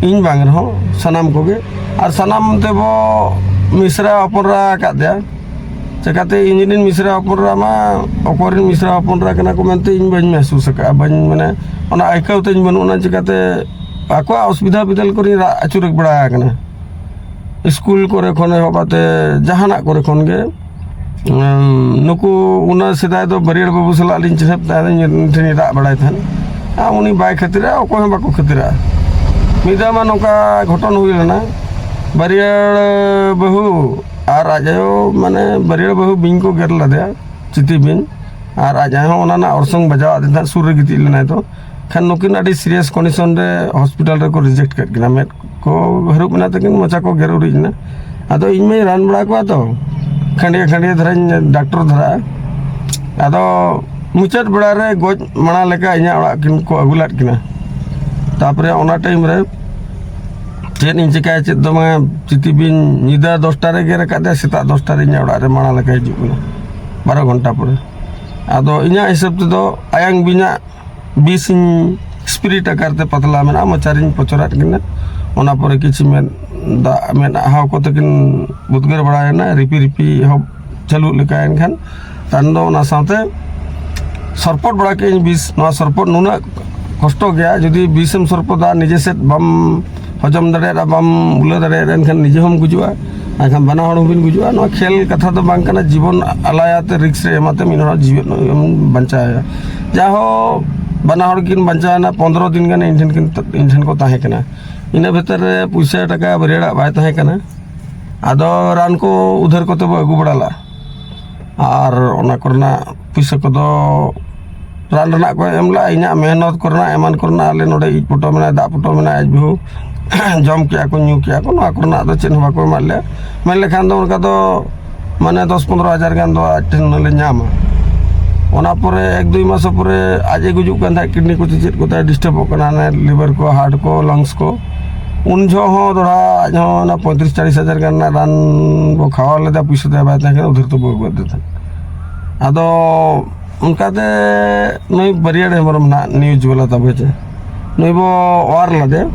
ᱤᱧ ᱵᱟᱝ ᱨᱮᱦᱚᱸ ᱥᱟᱱᱟᱢ ᱠᱚᱜᱮ, ᱟᱨ ᱥᱟᱱᱟᱢ ᱛᱮᱵᱚ ᱢᱤᱥᱨᱟ ᱦᱚᱯᱚᱱᱨᱟ ᱟᱠᱟᱫ ᱛᱟᱭᱟ᱾ ᱪᱤᱠᱟᱹᱛᱮ ᱤᱧ ᱨᱮᱱ ᱢᱤᱥᱨᱟ ᱦᱚᱯᱚᱱᱨᱟ ᱢᱟ ᱚᱠᱚᱭ ᱨᱮᱱ ᱢᱤᱥᱨᱟ ᱦᱚᱯᱚᱱᱨᱟ ᱠᱟᱱᱟ ᱠᱚ ᱢᱮᱱᱛᱮ ᱤᱧ ᱵᱟᱹᱧ ᱢᱮᱦᱥᱩᱥ ᱟᱠᱟᱫᱼᱟ, ᱵᱟᱹᱧ, ᱢᱟᱱᱮ, ᱚᱱᱟ ᱟᱹᱭᱠᱟᱹᱣ ᱛᱤᱧ ᱵᱟᱹᱱᱩᱜ ᱟᱱᱟ᱾ ᱪᱤᱠᱟᱹᱛᱮ ᱟᱠᱚᱣᱟᱜ ᱚᱥᱩᱵᱤᱫᱷᱟ ᱵᱤᱫᱟᱹᱞ ᱠᱚᱨᱮᱧ ᱨᱟᱜ ᱟᱹᱪᱩᱨ ᱵᱟᱲᱟ ᱟᱠᱟᱱᱟ, ᱥᱠᱩᱞ ᱠᱚᱨᱮ ᱠᱷᱚᱱ ᱮᱦᱚᱵ ᱠᱟᱛᱮ ᱡᱟᱦᱟᱱᱟᱜ ᱠᱚᱨᱮ ᱠᱷᱚᱱ ᱜᱮ᱾ ᱩᱸ, ᱱᱩᱠᱩ ᱚᱱᱟ ᱥᱮᱫᱟᱭ ᱫᱚ ᱵᱟᱹᱨᱭᱟᱹᱲ ᱵᱟᱹᱵᱩ ᱥᱟᱞᱟᱜ ᱞᱤᱧ ᱪᱤᱱᱦᱟᱹᱯ ᱛᱟᱦᱮᱸᱫ, ᱩᱱᱤ ᱴᱷᱮᱱ ᱨᱟᱜ ᱵᱟᱲᱟᱭ ᱛᱟᱦᱮᱸᱫ᱾ ᱟᱨ ᱩᱱᱤ ᱵᱟᱭ ᱠᱷᱟᱹᱛᱤᱨᱟ, ᱚᱠᱚᱭ ᱦᱚᱸ ᱵᱟᱠᱚ ᱠᱷᱟᱹᱛᱤᱨᱟ᱾ ᱢᱤᱫ ᱫᱷᱟᱣ ᱢᱟ ᱱᱚᱝᱠᱟ ᱜᱷᱚᱴᱚᱱ ᱦᱩᱭ ᱞᱮᱱᱟ, ᱵᱟᱹᱨᱭᱟᱹᱲ ᱵᱟᱹᱦᱩ ᱟᱨ ᱟᱡ ᱟᱭᱳ, ᱢᱟᱱᱮ, ᱵᱟᱹᱨᱭᱟᱹᱲ ᱵᱟᱹᱦᱩ ᱵᱤᱧ ᱠᱚ ᱜᱮᱨ ᱞᱮᱫᱮᱭᱟ, ᱪᱤᱛᱤ ᱵᱤᱧ᱾ ᱟᱨ ᱟᱡ ᱟᱭᱳ ᱦᱚᱸ ᱚᱱᱟ ᱨᱮᱱᱟᱜ ᱚᱨᱥᱚᱝ ᱵᱟᱡᱟᱣ ᱟᱫᱮ ᱛᱟᱦᱮᱸᱫ, ᱥᱩᱨ ᱨᱮ ᱜᱤᱛᱤᱡ ᱞᱮᱱᱟᱭ ᱛᱚ᱾ ᱠᱷᱟᱱ ᱱᱩᱠᱤᱱ ᱟᱹᱰᱤ serious condition ᱨᱮ hospital ᱨᱮᱠᱚ reject ᱠᱮᱫ ᱠᱤᱱᱟ᱾ ᱢᱮᱫ ᱠᱚ ᱦᱟᱹᱨᱩᱵ ᱮᱱᱟ ᱛᱟᱹᱠᱤᱱ, ᱢᱚᱪᱟ ᱠᱚ ᱜᱮᱨ ᱩᱨᱤᱡ ᱮᱱᱟ᱾ ᱟᱫᱚ ᱤᱧ ᱢᱟᱧ ᱨᱟᱱ ᱵᱟᱲᱟ ᱠᱚᱣᱟ ᱛᱚ, ᱠᱷᱟᱸᱰᱤᱭᱟᱹ ᱠᱷᱟᱸᱰᱤᱭᱟᱹ ᱫᱷᱟᱨᱟᱧ ᱰᱟᱠᱛᱚᱨ ᱫᱷᱟᱨᱟᱜᱼᱟ᱾ ᱟᱫᱚ ᱢᱩᱪᱟᱹᱫ ᱵᱮᱲᱟ ᱨᱮ ᱜᱚᱡ ᱢᱟᱲᱟᱝ ᱞᱮᱠᱟ ᱤᱧᱟᱹᱜ ᱚᱲᱟᱜ ᱠᱤᱱ ᱠᱚ ᱟᱹᱜᱩ ᱞᱮᱫ ᱠᱤᱱᱟ᱾ ᱛᱟᱨᱯᱚᱨᱮ ᱚᱱᱟ time ᱨᱮ ᱪᱮᱫ ᱤᱧ ᱪᱤᱠᱟᱹᱭᱟ, ᱪᱮᱫ ᱫᱚ ᱵᱟᱝᱟ, ᱪᱤᱛᱤ ᱵᱤᱧ ᱧᱤᱫᱟᱹ ᱫᱚᱥᱴᱟ ᱨᱮ ᱜᱮᱨ ᱟᱠᱟᱫᱮᱭᱟ, ᱥᱮᱛᱟᱜ ᱫᱚᱥᱴᱟ ᱨᱮ ᱤᱧᱟᱹᱜ ᱚᱲᱟᱜ ᱨᱮ ᱢᱟᱲᱟᱝ ᱞᱮᱠᱟ ᱦᱤᱡᱩᱜ ᱠᱟᱱᱟ, ᱵᱟᱨᱚ ᱜᱷᱚᱱᱴᱟ ᱯᱚᱨᱮ᱾ ᱟᱫᱚ ᱤᱧᱟᱹᱜ ᱦᱤᱥᱟᱹᱵ ᱛᱮᱫᱚ ᱟᱭᱟᱝ ᱵᱤᱧᱟᱜ ᱵᱤᱥ ᱤᱧ spirit ᱟᱠᱟᱨ ᱛᱮ ᱯᱟᱛᱞᱟ ᱢᱮᱱᱟᱜᱼᱟ, ᱢᱚᱪᱟᱨᱤᱧ ᱯᱚᱪᱚᱨᱟᱫ ᱠᱤᱱᱟ᱾ ᱚᱱᱟ ᱯᱚᱨᱮ ᱠᱤᱪᱷᱩ ᱢᱮᱫ ᱫᱟᱜ, ᱢᱮᱫ ᱦᱟᱣ ᱠᱚᱛᱮ ᱠᱤᱱ ᱵᱩᱫᱽᱜᱟᱹᱨ ᱵᱟᱲᱟᱭᱮᱱᱟ, ᱨᱤᱯᱤ ᱨᱤᱯᱤ ᱮᱦᱚᱵ ᱪᱟᱹᱞᱩᱜ ᱞᱮᱠᱟᱭᱮᱱ ᱠᱷᱟᱱ, ᱛᱟᱭᱚᱢ ᱫᱚ ᱚᱱᱟ ᱥᱟᱶᱛᱮ ᱥᱚᱨᱯᱚᱫ ᱵᱟᱲᱟ ᱠᱮᱫ ᱟᱹᱧ ᱵᱤᱥ᱾ ᱱᱚᱣᱟ ᱥᱚᱨᱯᱚᱫ ᱱᱩᱱᱟᱹᱜ ᱠᱚᱥᱴᱚ ᱜᱮᱭᱟ, ᱡᱩᱫᱤ ᱵᱤᱥᱮᱢ ᱥᱚᱨᱯᱚᱫᱟ, ᱱᱤᱡᱮ ᱥᱮᱫ ᱵᱟᱢ ᱦᱚᱡᱚᱢ ᱫᱟᱲᱮᱭᱟᱜᱼᱟ, ᱵᱟᱢ ᱩᱞᱟᱹ ᱫᱟᱲᱮᱭᱟᱜᱼᱟ, ᱮᱱᱠᱷᱟᱱ ᱱᱤᱡᱮ ᱦᱚᱸᱢ ᱜᱩᱡᱩᱜᱼᱟ, ᱮᱱᱠᱷᱟᱱ ᱵᱟᱱᱟ ᱦᱚᱲ ᱦᱚᱸᱵᱤᱱ ᱜᱩᱡᱩᱜᱼᱟ᱾ ᱱᱚᱣᱟ ᱠᱷᱮᱞ ᱠᱟᱛᱷᱟ ᱫᱚ ᱵᱟᱝ ᱠᱟᱱᱟ, ᱡᱤᱵᱚᱱ ᱟᱞᱟᱭᱟᱛᱮ risk ᱨᱮ ᱮᱢᱟᱛᱮ ᱢᱤᱫ ᱦᱚᱲᱟᱜ ᱡᱤᱣᱤ ᱮᱢ ᱵᱟᱧᱪᱟᱣᱮᱭᱟ᱾ ᱡᱟᱦᱳ, ᱵᱟᱱᱟ ᱦᱚᱲ ᱠᱤᱱ ᱵᱟᱧᱪᱟᱣ ᱮᱱᱟ, ᱯᱚᱱᱫᱽᱨᱚ ᱫᱤᱱ ᱜᱟᱱ ᱤᱧ ᱴᱷᱮᱱ ᱠᱤᱱ, ᱤᱧ ᱴᱷᱮᱱ ᱠᱚ ᱛᱟᱦᱮᱸ ᱠᱟᱱᱟ᱾ ᱤᱱᱟᱹ ᱵᱷᱤᱛᱤᱨ ᱨᱮ ᱯᱩᱭᱥᱟᱹ ᱴᱟᱠᱟ ᱵᱟᱹᱨᱭᱟᱹᱲᱟᱜ ᱵᱟᱭ ᱛᱟᱦᱮᱸ ᱠᱟᱱᱟ᱾ ᱟᱫᱚ ᱨᱟᱱ ᱠᱚ ᱩᱫᱷᱟᱹᱨ ᱠᱚᱛᱮ ᱵᱚ ᱟᱹᱜᱩ ᱵᱟᱲᱟ ᱞᱟᱜᱼᱟ᱾ ᱟᱨ ᱚᱱᱟ ᱠᱚᱨᱮᱱᱟᱜ ᱯᱩᱭᱥᱟᱹ ᱠᱚᱫᱚ ᱨᱟᱱ ᱨᱮᱱᱟᱜ ᱠᱚ ᱮᱢ ᱞᱟᱜᱼᱟ, ᱤᱧᱟᱹᱜ ᱢᱮᱦᱱᱚᱛ ᱠᱚᱨᱮᱱᱟᱜ, ᱮᱢᱟᱱ ᱠᱚᱨᱮᱱᱟᱜ, ᱟᱞᱮ ᱱᱚᱰᱮ ᱤᱡ ᱯᱚᱴᱚᱢ ᱮᱱᱟᱭ, ᱫᱟᱜ ᱯᱚᱴᱚᱢ ᱮᱱᱟᱭ, ᱟᱡ ᱵᱟᱹᱦᱩ ᱡᱚᱢ ᱠᱮᱜᱼᱟ ᱠᱚ, ᱧᱩ ᱠᱮᱜᱼᱟ ᱠᱚ, ᱱᱚᱣᱟ ᱠᱚᱨᱮᱱᱟᱜ ᱫᱚ ᱪᱮᱫ ᱦᱚᱸ ᱵᱟᱠᱚ ᱮᱢᱟᱫ ᱞᱮᱭᱟ᱾ ᱢᱮᱱ ᱞᱮᱠᱷᱟᱱ ᱫᱚ ᱚᱱᱠᱟ ᱫᱚ ᱢᱟᱱᱮ ᱫᱚᱥ ᱯᱚᱱᱫᱽᱨᱚ ᱦᱟᱡᱟᱨ ᱜᱟᱱ ᱫᱚ ᱟᱡ ᱴᱷᱮᱱ ᱞᱮ ᱧᱟᱢᱟ᱾ ᱚᱱᱟ ᱯᱚᱨᱮ ᱮᱠ ᱫᱩᱭ ᱢᱟᱥ ᱯᱚᱨᱮ ᱟᱡ ᱮ ᱜᱩᱡᱩᱜ ᱠᱟᱱ ᱛᱟᱦᱮᱸᱫ, ᱠᱤᱰᱱᱤ ᱠᱚ ᱪᱮᱫ ᱠᱚ ᱛᱟᱭ ᱰᱤᱥᱴᱟᱵᱚᱜ ᱠᱟᱱᱟ, ᱦᱟᱱᱮ ᱞᱤᱵᱷᱟᱨ ᱠᱚ, ᱦᱟᱨᱴ ᱠᱚ, ᱞᱟᱝᱥ ᱠᱚ, ᱩᱱ ᱡᱚᱦᱚᱜ ᱦᱚᱸ ᱛᱷᱚᱲᱟ ᱟᱡ ᱦᱚᱸ ᱚᱱᱟ ᱯᱚᱸᱭᱛᱨᱤᱥ ᱪᱟᱞᱤᱥ ᱦᱟᱡᱟᱨ ᱜᱟᱱ ᱨᱮᱱᱟᱜ ᱨᱟᱱ ᱵᱚ ᱠᱷᱟᱣᱟᱣ ᱞᱮᱫᱟ, ᱯᱩᱭᱥᱟᱹ ᱛᱟᱭ ᱵᱟᱭ ᱛᱟᱦᱮᱸ ᱠᱟᱱᱟ, ᱩᱫᱷᱟᱹᱨ ᱛᱮᱵᱚ ᱟᱹᱜᱩᱣᱟᱫᱮ ᱛᱟᱦᱮᱸᱫ᱾ ᱟᱫᱚ ᱚᱱᱠᱟᱛᱮ ᱱᱩᱭ ᱵᱟᱹᱨᱭᱟᱹᱲ ᱦᱮᱢᱵᱨᱚᱢ ᱱᱟᱦᱟᱜ ᱱᱤᱭᱩᱡᱽ ᱵᱟᱞᱟ ᱛᱟᱵᱚ ᱪᱮ, ᱱᱩᱭ ᱵᱚ ᱚᱣᱟᱨ ᱞᱮᱫᱮ᱾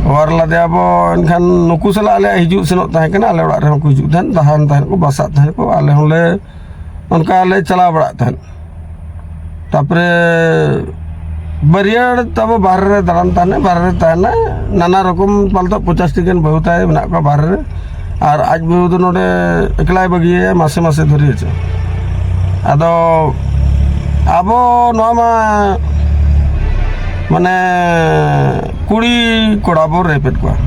ᱚᱣᱟᱨ ᱞᱮᱫᱮᱭᱟᱵᱚ, ᱮᱱᱠᱷᱟᱱ ᱱᱩᱠᱩ ᱥᱟᱞᱟᱜ ᱟᱞᱮᱭᱟᱜ ᱦᱤᱡᱩᱜ ᱥᱮᱱᱚᱜ ᱛᱟᱦᱮᱸ ᱠᱟᱱᱟ, ᱟᱞᱮ ᱚᱲᱟᱜ ᱨᱮᱦᱚᱸ ᱠᱚ ᱦᱤᱡᱩᱜ ᱛᱟᱦᱮᱸᱫ, ᱛᱟᱦᱮᱱ ᱛᱟᱦᱮᱸᱫ ᱠᱚ, ᱵᱟᱥᱟᱜ ᱛᱟᱦᱮᱸᱫ ᱠᱚ, ᱟᱞᱮ ᱦᱚᱸᱞᱮ ᱚᱱᱠᱟ ᱞᱮ ᱪᱟᱞᱟᱣ ᱵᱟᱲᱟᱜ ᱛᱟᱦᱮᱸᱫ᱾ ᱛᱟᱯᱚᱨᱮ ᱵᱟᱹᱨᱭᱟᱹᱲ ᱛᱟᱵᱚ ᱵᱟᱦᱨᱮ ᱨᱮ ᱫᱟᱬᱟᱱ ᱛᱟᱦᱮᱱᱟ, ᱵᱟᱦᱨᱮ ᱨᱮ ᱛᱟᱦᱮᱱᱟ, ᱱᱟᱱᱟ ᱨᱚᱠᱚᱢ ᱯᱟᱞᱛᱚ ᱯᱚᱪᱟᱥ ᱴᱤ ᱜᱟᱱ ᱵᱟᱹᱦᱩ ᱛᱟᱭ ᱢᱮᱱᱟᱜ ᱠᱚᱣᱟ ᱵᱟᱦᱨᱮ ᱨᱮ, ᱟᱨ ᱟᱡ ᱵᱟᱹᱦᱩ ᱫᱚ ᱱᱚᱰᱮ ᱮᱠᱞᱟᱭ ᱵᱟᱹᱜᱤᱭᱟᱭᱟ, ᱢᱟᱥᱮ ᱢᱟᱥᱮ ᱫᱷᱩᱨᱤ ᱦᱚᱪᱚ᱾ ᱟᱫᱚ ᱟᱵᱚ ᱱᱚᱣᱟ ᱢᱟ ᱢᱟᱱᱮ ᱠᱩᱲᱤ ᱠᱚᱲᱟ ᱵᱚ ᱨᱮᱯᱮᱫ ᱠᱚᱣᱟ᱾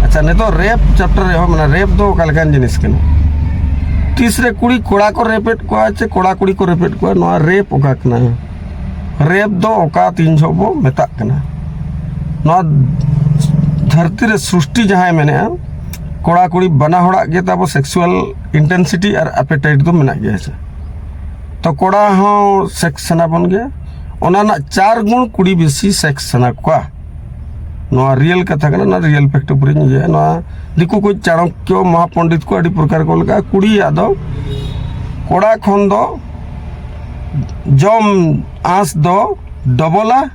ᱟᱪᱪᱷᱟ, ᱱᱤᱛᱚᱜ ᱨᱮᱯ ᱪᱮᱯᱴᱟᱨ ᱮᱦᱚᱵ ᱢᱮᱱᱟ, ᱨᱮᱯ ᱫᱚ ᱚᱠᱟ ᱞᱮᱠᱟᱱ ᱡᱤᱱᱤᱥ ᱠᱟᱱᱟ? ᱛᱤᱥ ᱨᱮ ᱠᱩᱲᱤ ᱠᱚᱲᱟ ᱠᱚ ᱨᱮᱯᱮᱫ ᱠᱚᱣᱟ ᱪᱮ ᱠᱚᱲᱟ ᱠᱩᱲᱤ ᱠᱚ ᱨᱮᱯᱮᱫ ᱠᱚᱣᱟ, ᱱᱚᱣᱟ ᱨᱮᱯ ᱚᱠᱟ ᱠᱟᱱᱟ? ᱨᱮᱯ ᱫᱚ ᱚᱠᱟ ᱛᱤᱱ ᱡᱚᱦᱚᱜ ᱵᱚ ᱢᱮᱛᱟᱜ ᱠᱟᱱᱟ? ᱱᱚᱣᱟ ᱫᱷᱟᱹᱨᱛᱤ ᱨᱮ ᱥᱨᱤᱥᱴᱤ ᱡᱟᱦᱟᱸᱭ ᱢᱮᱱᱮᱜᱼᱟ, ᱠᱚᱲᱟ ᱠᱩᱲᱤ ᱵᱟᱱᱟ ᱦᱚᱲᱟᱜ ᱜᱮ ᱛᱟᱵᱚ ᱥᱮᱠᱥᱩᱣᱟᱞ ᱤᱱᱴᱮᱱᱥᱤᱴᱤ ᱟᱨ ᱟᱯᱮᱴᱟᱭᱤᱴ ᱫᱚ ᱢᱮᱱᱟᱜ ᱜᱮᱭᱟ, ᱦᱮᱸ ᱥᱮ? ᱛᱚ ᱠᱚᱲᱟ ᱦᱚᱸ ᱥᱮᱠᱥ ᱥᱟᱱᱟ ᱵᱚᱱ ᱜᱮᱭᱟ, ᱚᱱᱟ ᱨᱮᱱᱟᱜ ᱪᱟᱨ ᱜᱩᱬ ᱠᱩᱲᱤ ᱵᱮᱥᱤ ᱥᱮᱠᱥ ᱥᱟᱱᱟ ᱠᱚᱣᱟ᱾ ᱱᱚᱣᱟ ᱨᱤᱭᱮᱞ ᱠᱟᱛᱷᱟ ᱠᱟᱱᱟ, ᱱᱚᱣᱟ ᱨᱤᱭᱮᱞ ᱯᱷᱮᱠᱴ ᱩᱯᱚᱨᱮᱧ ᱤᱭᱟᱹᱭᱟ᱾ ᱱᱚᱣᱟ ᱫᱤᱠᱩ ᱠᱚ ᱪᱟᱬᱚᱠᱭᱚ ᱢᱚᱦᱟᱯᱚᱱᱰᱤᱛ ᱠᱚ ᱟᱹᱰᱤ ᱯᱨᱚᱠᱟᱨ ᱠᱚ ᱚᱞ ᱠᱟᱜᱼᱟ, ᱠᱩᱲᱤᱭᱟᱜ ᱫᱚ ᱠᱚᱲᱟ ᱠᱷᱚᱱ ᱫᱚ ᱡᱚᱢ ᱟᱸᱥ ᱫᱚ ᱰᱚᱵᱚᱞᱟ,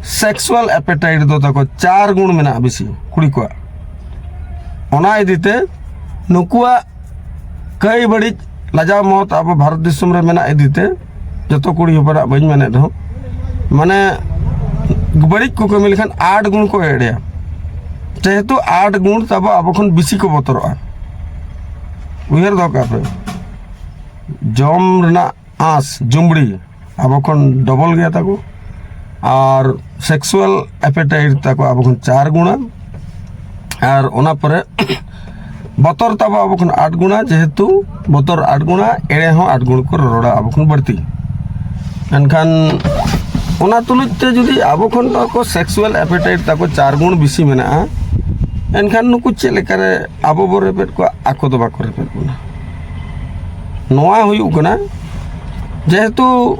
ᱥᱮᱠᱥᱩᱣᱟᱞ ᱮᱯᱮᱴᱟᱭᱤᱴ ᱫᱚ ᱛᱟᱠᱚ ᱪᱟᱨ ᱜᱩᱬ ᱢᱮᱱᱟᱜᱼᱟ ᱵᱮᱥᱤ ᱠᱩᱲᱤ ᱠᱚᱣᱟᱜ᱾ ᱚᱱᱟ ᱤᱫᱤᱛᱮ ᱱᱩᱠᱩᱣᱟᱜ ᱠᱟᱹᱭ ᱵᱟᱹᱲᱤᱡ ᱞᱟᱡᱟᱣ ᱢᱚᱦᱚᱛ ᱟᱵᱚ ᱵᱷᱟᱨᱚᱛ ᱫᱤᱥᱚᱢ ᱨᱮ ᱢᱮᱱᱟᱜ ᱤᱫᱤᱛᱮ, ᱡᱚᱛᱚ ᱠᱩᱲᱤ ᱦᱚᱯᱚᱱᱟᱜ ᱵᱟᱹᱧ ᱢᱮᱱᱮᱫ ᱨᱮᱦᱚᱸ, ᱢᱟᱱᱮ ᱵᱟᱹᱲᱤᱡ ᱠᱚ ᱠᱟᱹᱢᱤ ᱞᱮᱠᱷᱟᱱ ᱟᱴ ᱜᱩᱬ ᱠᱚ ᱮᱲᱮᱭᱟ᱾ ᱡᱮᱦᱮᱛᱩ ᱟᱴ ᱜᱩᱬ ᱛᱟᱵᱚ ᱟᱵᱚ ᱠᱷᱚᱱ ᱵᱮᱥᱤ ᱠᱚ ᱵᱚᱛᱚᱨᱚᱜᱼᱟ᱾ ᱩᱭᱦᱟᱹᱨ ᱫᱚᱦᱚ ᱠᱟᱜ ᱯᱮ, ᱡᱚᱢ ᱨᱮᱱᱟᱜ ᱟᱸᱥ, ᱡᱩᱢᱵᱽᱲᱤ, ᱟᱵᱚ ᱠᱷᱚᱱ ᱰᱚᱵᱚᱞ ᱜᱮᱭᱟ ᱛᱟᱠᱚ᱾ ᱟᱨ ᱥᱮᱠᱥᱩᱣᱟᱞ ᱮᱯᱮᱴᱟᱭᱤᱴ ᱛᱟᱠᱚ ᱟᱵᱚ ᱠᱷᱚᱱ ᱪᱟᱨ ᱜᱩᱬᱟ᱾ ᱟᱨ ᱚᱱᱟ ᱯᱚᱨᱮ ᱵᱚᱛᱚᱨ ᱛᱟᱵᱚ ᱟᱵᱚ ᱠᱷᱚᱱ ᱟᱴ ᱜᱩᱬᱟ, ᱡᱮᱦᱮᱛᱩ ᱵᱚᱛᱚᱨ ᱟᱴ ᱜᱩᱬᱟ, ᱮᱲᱮ ᱦᱚᱸ ᱟᱴ ᱜᱩᱬ ᱠᱚ ᱨᱚᱲᱟ ᱟᱵᱚ ᱠᱷᱚᱱ ᱵᱟᱹᱲᱛᱤ᱾ ᱮᱱᱠᱷᱟᱱ ᱚᱱᱟ ᱛᱩᱞᱩᱡ ᱛᱮ ᱡᱩᱫᱤ ᱟᱵᱚ ᱠᱷᱚᱱ ᱛᱟᱠᱚ ᱥᱮᱠᱥᱩᱣᱟᱞ ᱮᱯᱮᱴᱟᱭᱤᱴ ᱛᱟᱠᱚ ᱪᱟᱨ ᱜᱩᱬ ᱵᱮᱥᱤ ᱢᱮᱱᱟᱜᱼᱟ, ᱮᱱᱠᱷᱟᱱ ᱱᱩᱠᱩ ᱪᱮᱫ ᱞᱮᱠᱟᱨᱮ ᱟᱵᱚ ᱵᱚ ᱨᱮᱵᱮᱫ ᱠᱚᱣᱟ, ᱟᱠᱚ ᱫᱚ ᱵᱟᱠᱚ ᱨᱮᱵᱮᱫ ᱵᱚᱱᱟ? ᱱᱚᱣᱟ ᱦᱩᱭᱩᱜ ᱠᱟᱱᱟ, ᱡᱮᱦᱮᱛᱩ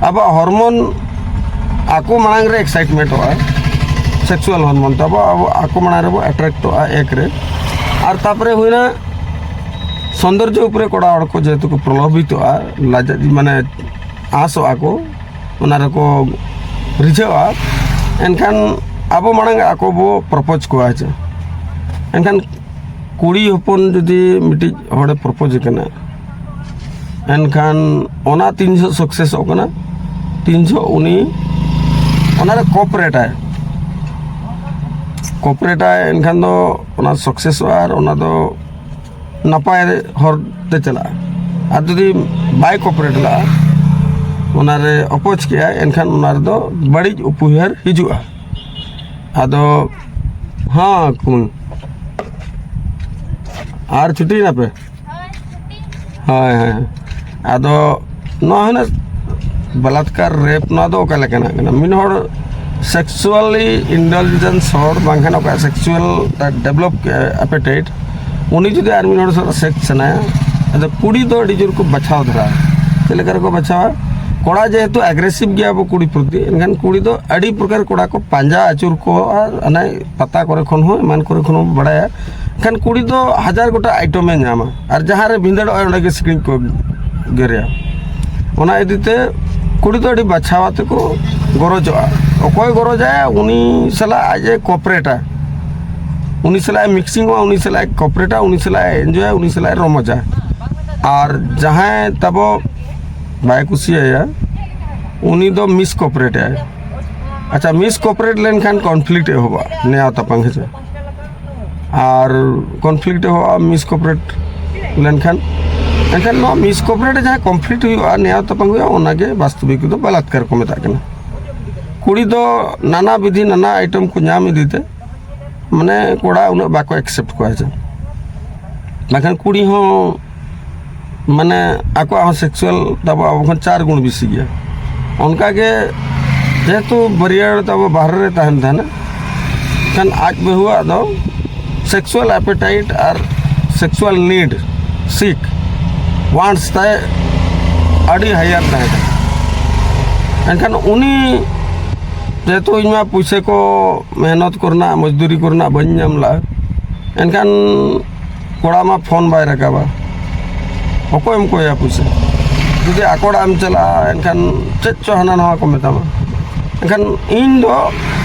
ᱟᱵᱚᱣᱟᱜ ᱦᱚᱨᱢᱳᱱ ᱟᱠᱚ ᱢᱟᱲᱟᱝ ᱨᱮ ᱮᱠᱥᱟᱭᱤᱴᱢᱮᱱᱴᱚᱜᱼᱟ, ᱥᱮᱠᱥᱩᱣᱟᱞ ᱦᱚᱨᱢᱳᱱ ᱛᱟᱵᱚ ᱟᱵᱚ ᱟᱠᱚ ᱢᱟᱲᱟᱝ ᱨᱮᱵᱚ ᱮᱴᱨᱮᱠᱴᱚᱜᱼᱟ, ᱮᱠ ᱨᱮ᱾ ᱟᱨ ᱛᱟᱨᱯᱚᱨᱮ ᱦᱩᱭᱱᱟ ᱥᱚᱱᱫᱚᱨᱡᱚ ᱩᱯᱨᱮ ᱠᱚᱲᱟ ᱦᱚᱲ ᱠᱚ ᱡᱮᱦᱮᱛᱩ ᱠᱚ ᱯᱨᱚᱞᱚᱵᱷᱤᱛᱚᱜᱼᱟ, ᱞᱟᱡᱟ ᱢᱟᱱᱮ ᱟᱸᱥᱚᱜᱼᱟ ᱠᱚ, ᱚᱱᱟ ᱨᱮᱠᱚ ᱨᱤᱡᱷᱟᱹᱜᱼᱟ, ᱮᱱᱠᱷᱟᱱ ᱟᱵᱚ ᱢᱟᱲᱟᱝ ᱟᱠᱚ ᱵᱚ ᱯᱨᱚᱯᱳᱡᱽ ᱠᱚᱣᱟ, ᱦᱮᱸ ᱪᱮ? ᱮᱱᱠᱷᱟᱱ ᱠᱩᱲᱤ ᱦᱚᱯᱚᱱ ᱡᱩᱫᱤ ᱢᱤᱫᱴᱤᱡ ᱦᱚᱲᱮ ᱯᱨᱚᱯᱳᱡᱽ ᱠᱟᱱᱟ, ᱮᱱᱠᱷᱟᱱ ᱚᱱᱟ ᱛᱤᱱ ᱡᱚᱦᱚᱜ ᱥᱟᱠᱥᱮᱥᱚᱜ ᱠᱟᱱᱟ, ᱛᱤᱱ ᱡᱚᱦᱚᱜ ᱩᱱᱤ ᱚᱱᱟᱨᱮ ᱠᱚᱯᱟᱨᱮᱴᱟᱭ, ᱠᱚᱯᱟᱨᱮᱴᱟᱭ, ᱮᱱᱠᱷᱟᱱ ᱫᱚ ᱚᱱᱟ ᱥᱟᱠᱥᱮᱥᱚᱜᱼᱟ ᱟᱨ ᱚᱱᱟ ᱫᱚ ᱱᱟᱯᱟᱭ ᱦᱚᱨ ᱛᱮ ᱪᱟᱞᱟᱜᱼᱟ᱾ ᱟᱨ ᱡᱩᱫᱤ ᱵᱟᱭ ᱠᱚᱯᱟᱨᱮᱴ ᱞᱟᱜᱼᱟ, ᱚᱱᱟᱨᱮ ᱚᱯᱳᱡᱽ ᱠᱮᱜᱼᱟᱭ, ᱮᱱᱠᱷᱟᱱ ᱚᱱᱟ ᱨᱮᱫᱚ ᱵᱟᱹᱲᱤᱡ ᱩᱯᱩᱭᱦᱟᱹᱨ ᱦᱤᱡᱩᱜᱼᱟ᱾ ᱟᱫᱚ ᱦᱚᱸ ᱠᱩᱱ ᱟᱨ ᱪᱷᱩᱴᱤᱭᱮᱱᱟ ᱯᱮ? ᱦᱳᱭ, ᱦᱳᱭ᱾ ᱟᱫᱚ ᱱᱚᱣᱟ ᱦᱩᱱᱟᱹᱜ ᱵᱟᱞᱟᱛᱠᱟᱨ, ᱨᱮᱯ, ᱱᱚᱣᱟ ᱫᱚ ᱚᱠᱟ ᱞᱮᱠᱟᱱᱟᱜ ᱠᱟᱱᱟ? ᱢᱤᱫ ᱦᱚᱲ ᱥᱮᱠᱥᱩᱣᱟᱞᱤ ᱤᱱᱰᱟᱞᱡᱮᱱᱥ ᱦᱚᱲ, ᱵᱟᱝᱠᱷᱟᱱ ᱚᱠᱟ ᱥᱮᱠᱥᱩᱣᱟᱞ ᱰᱮᱵᱷᱞᱚᱯ ᱮᱯᱮᱴᱟᱭᱤᱴ, ᱩᱱᱤ ᱡᱩᱫᱤ ᱟᱨ ᱢᱤᱫ ᱦᱚᱲ ᱥᱟᱞᱟᱜ ᱥᱮᱠᱥ ᱥᱟᱱᱟᱭᱟ, ᱟᱫᱚ ᱠᱩᱲᱤ ᱫᱚ ᱟᱹᱰᱤ ᱡᱳᱨ ᱠᱚ ᱵᱟᱪᱷᱟᱣ ᱫᱷᱟᱨᱟ᱾ ᱪᱮᱫ ᱞᱮᱠᱟ ᱨᱮᱠᱚ ᱵᱟᱪᱷᱟᱣᱟ? ᱠᱚᱲᱟ ᱡᱮᱦᱮᱛᱩ ᱟᱜᱨᱮᱥᱤᱵᱷ ᱜᱮᱭᱟ ᱟᱵᱚ ᱠᱩᱲᱤ ᱯᱨᱚᱛᱤ, ᱮᱱᱠᱷᱟᱱ ᱠᱩᱲᱤ ᱫᱚ ᱟᱹᱰᱤ ᱯᱨᱚᱠᱟᱨ ᱠᱚᱲᱟ ᱠᱚ ᱯᱟᱸᱡᱟ ᱟᱹᱪᱩᱨ ᱠᱚᱣᱟ, ᱚᱱᱟ ᱯᱟᱛᱟ ᱠᱚᱨᱮ ᱠᱷᱚᱱ ᱦᱚᱸ, ᱮᱢᱟᱱ ᱠᱚᱨᱮ ᱠᱷᱚᱱ ᱦᱚᱸ ᱵᱟᱲᱟᱭᱟ᱾ ᱮᱱᱠᱷᱟᱱ ᱠᱩᱲᱤ ᱫᱚ ᱦᱟᱡᱟᱨ ᱜᱚᱴᱟᱝ ᱟᱭᱴᱮᱢᱮ ᱧᱟᱢᱟ, ᱟᱨ ᱡᱟᱦᱟᱸ ᱨᱮ ᱵᱷᱤᱸᱫᱟᱹᱲᱚᱜᱼᱟᱭ, ᱚᱸᱰᱮ ᱜᱮ ᱥᱤᱠᱲᱤᱡ ᱠᱚ ᱜᱮᱨᱮᱭᱟ᱾ ᱚᱱᱟ ᱤᱫᱤ ᱛᱮ ᱠᱩᱲᱤ ᱫᱚ ᱟᱹᱰᱤ ᱵᱟᱪᱷᱟᱣ ᱟᱛᱮ ᱠᱚ ᱜᱚᱨᱚᱡᱚᱜᱼᱟ᱾ ᱚᱠᱚᱭ ᱜᱚᱨᱚᱡᱟᱭ, ᱩᱱᱤ ᱥᱟᱞᱟᱜ ᱟᱡ ᱮ ᱠᱚᱯᱟᱨᱮᱴᱟ, ᱩᱱᱤ ᱥᱟᱞᱟᱜ ᱮ ᱢᱤᱠᱥᱤᱝᱚᱜᱼᱟ, ᱩᱱᱤ ᱥᱟᱞᱟᱜ ᱮ ᱠᱚᱯᱟᱨᱮᱴᱟ, ᱩᱱᱤ ᱥᱟᱞᱟᱜ ᱮ ᱮᱱᱡᱚᱭᱟ, ᱩᱱᱤ ᱥᱟᱞᱟᱜ ᱮ ᱨᱚᱢᱚᱡᱟ᱾ ᱟᱨ ᱡᱟᱦᱟᱸᱭ ᱛᱟᱵᱚ ᱵᱟᱭ ᱠᱩᱥᱤᱭᱟᱭᱟ, ᱩᱱᱤ ᱫᱚ ᱢᱤᱥ ᱠᱚᱯᱟᱨᱮᱴᱟᱭ᱾ ᱟᱪᱪᱷᱟ, ᱢᱤᱥ ᱠᱚᱯᱟᱨᱮᱴ ᱞᱮᱱᱠᱷᱟᱱ ᱠᱚᱱᱯᱷᱞᱤᱠᱴ ᱮᱦᱚᱵᱚᱜᱼᱟ, ᱱᱮᱭᱟᱣ ᱛᱟᱯᱟᱢ, ᱦᱮᱸ ᱥᱮ? ᱟᱨ ᱠᱚᱱᱯᱷᱞᱤᱠᱴ ᱮᱦᱚᱵᱚᱜᱼᱟ ᱢᱤᱥ ᱠᱚᱯᱟᱨᱮᱴ ᱞᱮᱱᱠᱷᱟᱱ᱾ ᱮᱱᱠᱷᱟᱱ ᱱᱚᱣᱟ ᱢᱤᱥ ᱠᱚᱯᱨᱮᱴ ᱡᱟᱦᱟᱸ ᱠᱚᱱᱯᱷᱞᱤᱠᱴ ᱦᱩᱭᱩᱜᱼᱟ, ᱱᱮᱭᱟᱣ ᱛᱟᱯᱟᱢ ᱦᱩᱭᱩᱜᱼᱟ, ᱚᱱᱟᱜᱮ ᱵᱟᱥᱛᱚᱵᱤᱠ ᱫᱚ ᱵᱟᱞᱟᱛᱠᱟᱨ ᱠᱚ ᱢᱮᱛᱟᱜ ᱠᱟᱱᱟ᱾ ᱠᱩᱲᱤ ᱫᱚ ᱱᱟᱱᱟ ᱵᱤᱫᱷᱤ ᱱᱟᱱᱟ ᱟᱭᱴᱮᱢ ᱠᱚ ᱧᱟᱢ ᱤᱫᱤᱛᱮ ᱢᱟᱱᱮ ᱠᱚᱲᱟ ᱩᱱᱟᱹᱜ ᱵᱟᱠᱚ ᱮᱠᱥᱮᱯᱴ ᱠᱚᱣᱟ ᱪᱮ᱾ ᱵᱟᱠᱷᱟᱱ ᱠᱩᱲᱤ ᱦᱚᱸ ᱢᱟᱱᱮ ᱟᱠᱚᱣᱟᱜ ᱦᱚᱸ ᱥᱮᱠᱥᱩᱣᱟᱞ ᱛᱟᱵᱚ ᱟᱵᱚ ᱠᱷᱚᱱ ᱪᱟᱨ ᱜᱩᱱ ᱵᱮᱥᱤ ᱜᱮᱭᱟ᱾ ᱚᱱᱠᱟᱜᱮ ᱡᱮᱦᱮᱛᱩ ᱵᱟᱹᱨᱭᱟᱹᱲ ᱛᱟᱵᱚ ᱵᱟᱦᱨᱮ ᱨᱮ ᱛᱟᱦᱮᱱ ᱛᱟᱦᱮᱱᱟ, ᱠᱷᱟᱱ ᱟᱡ ᱵᱟᱹᱦᱩᱣᱟᱜ ᱫᱚ ᱥᱮᱠᱥᱩᱣᱟᱞ ᱮᱯᱮᱴᱟᱭᱤᱴ ᱟᱨ ᱥᱮᱠᱥᱩᱣᱟᱞ ᱱᱤᱰ, ᱥᱤᱠ, ᱣᱟᱱᱴᱥ ᱛᱟᱭ ᱟᱹᱰᱤ ᱦᱟᱭᱟᱨ ᱛᱟᱦᱮᱸ ᱠᱟᱱᱟ᱾ ᱮᱱᱠᱷᱟᱱ ᱩᱱᱤ ᱡᱮᱦᱮᱛᱩ ᱤᱧ ᱢᱟ ᱯᱩᱭᱥᱟᱹ ᱠᱚ ᱢᱮᱦᱱᱚᱛ ᱠᱚᱨᱮᱱᱟᱜ ᱢᱚᱡᱽᱫᱩᱨᱤ ᱠᱚᱨᱮᱱᱟᱜ ᱵᱟᱹᱧ ᱧᱟᱢ ᱞᱮᱫᱼᱟ, ᱮᱱᱠᱷᱟᱱ ᱠᱚᱲᱟ ᱢᱟ ᱯᱷᱳᱱ ᱵᱟᱭ ᱨᱟᱠᱟᱵᱟ, ᱚᱠᱚᱭᱮᱢ ᱠᱚᱭᱟ ᱯᱩᱭᱥᱟᱹ? ᱡᱩᱫᱤ ᱟᱠᱚ ᱚᱲᱟᱜ ᱮᱢ ᱪᱟᱞᱟᱜᱼᱟ ᱮᱱᱠᱷᱟᱱ ᱪᱮᱫ ᱪᱚ ᱦᱟᱱᱟ ᱱᱟᱣᱟ ᱠᱚ ᱢᱮᱛᱟᱢᱟ᱾ ᱮᱱᱠᱷᱟᱱ ᱤᱧ ᱫᱚ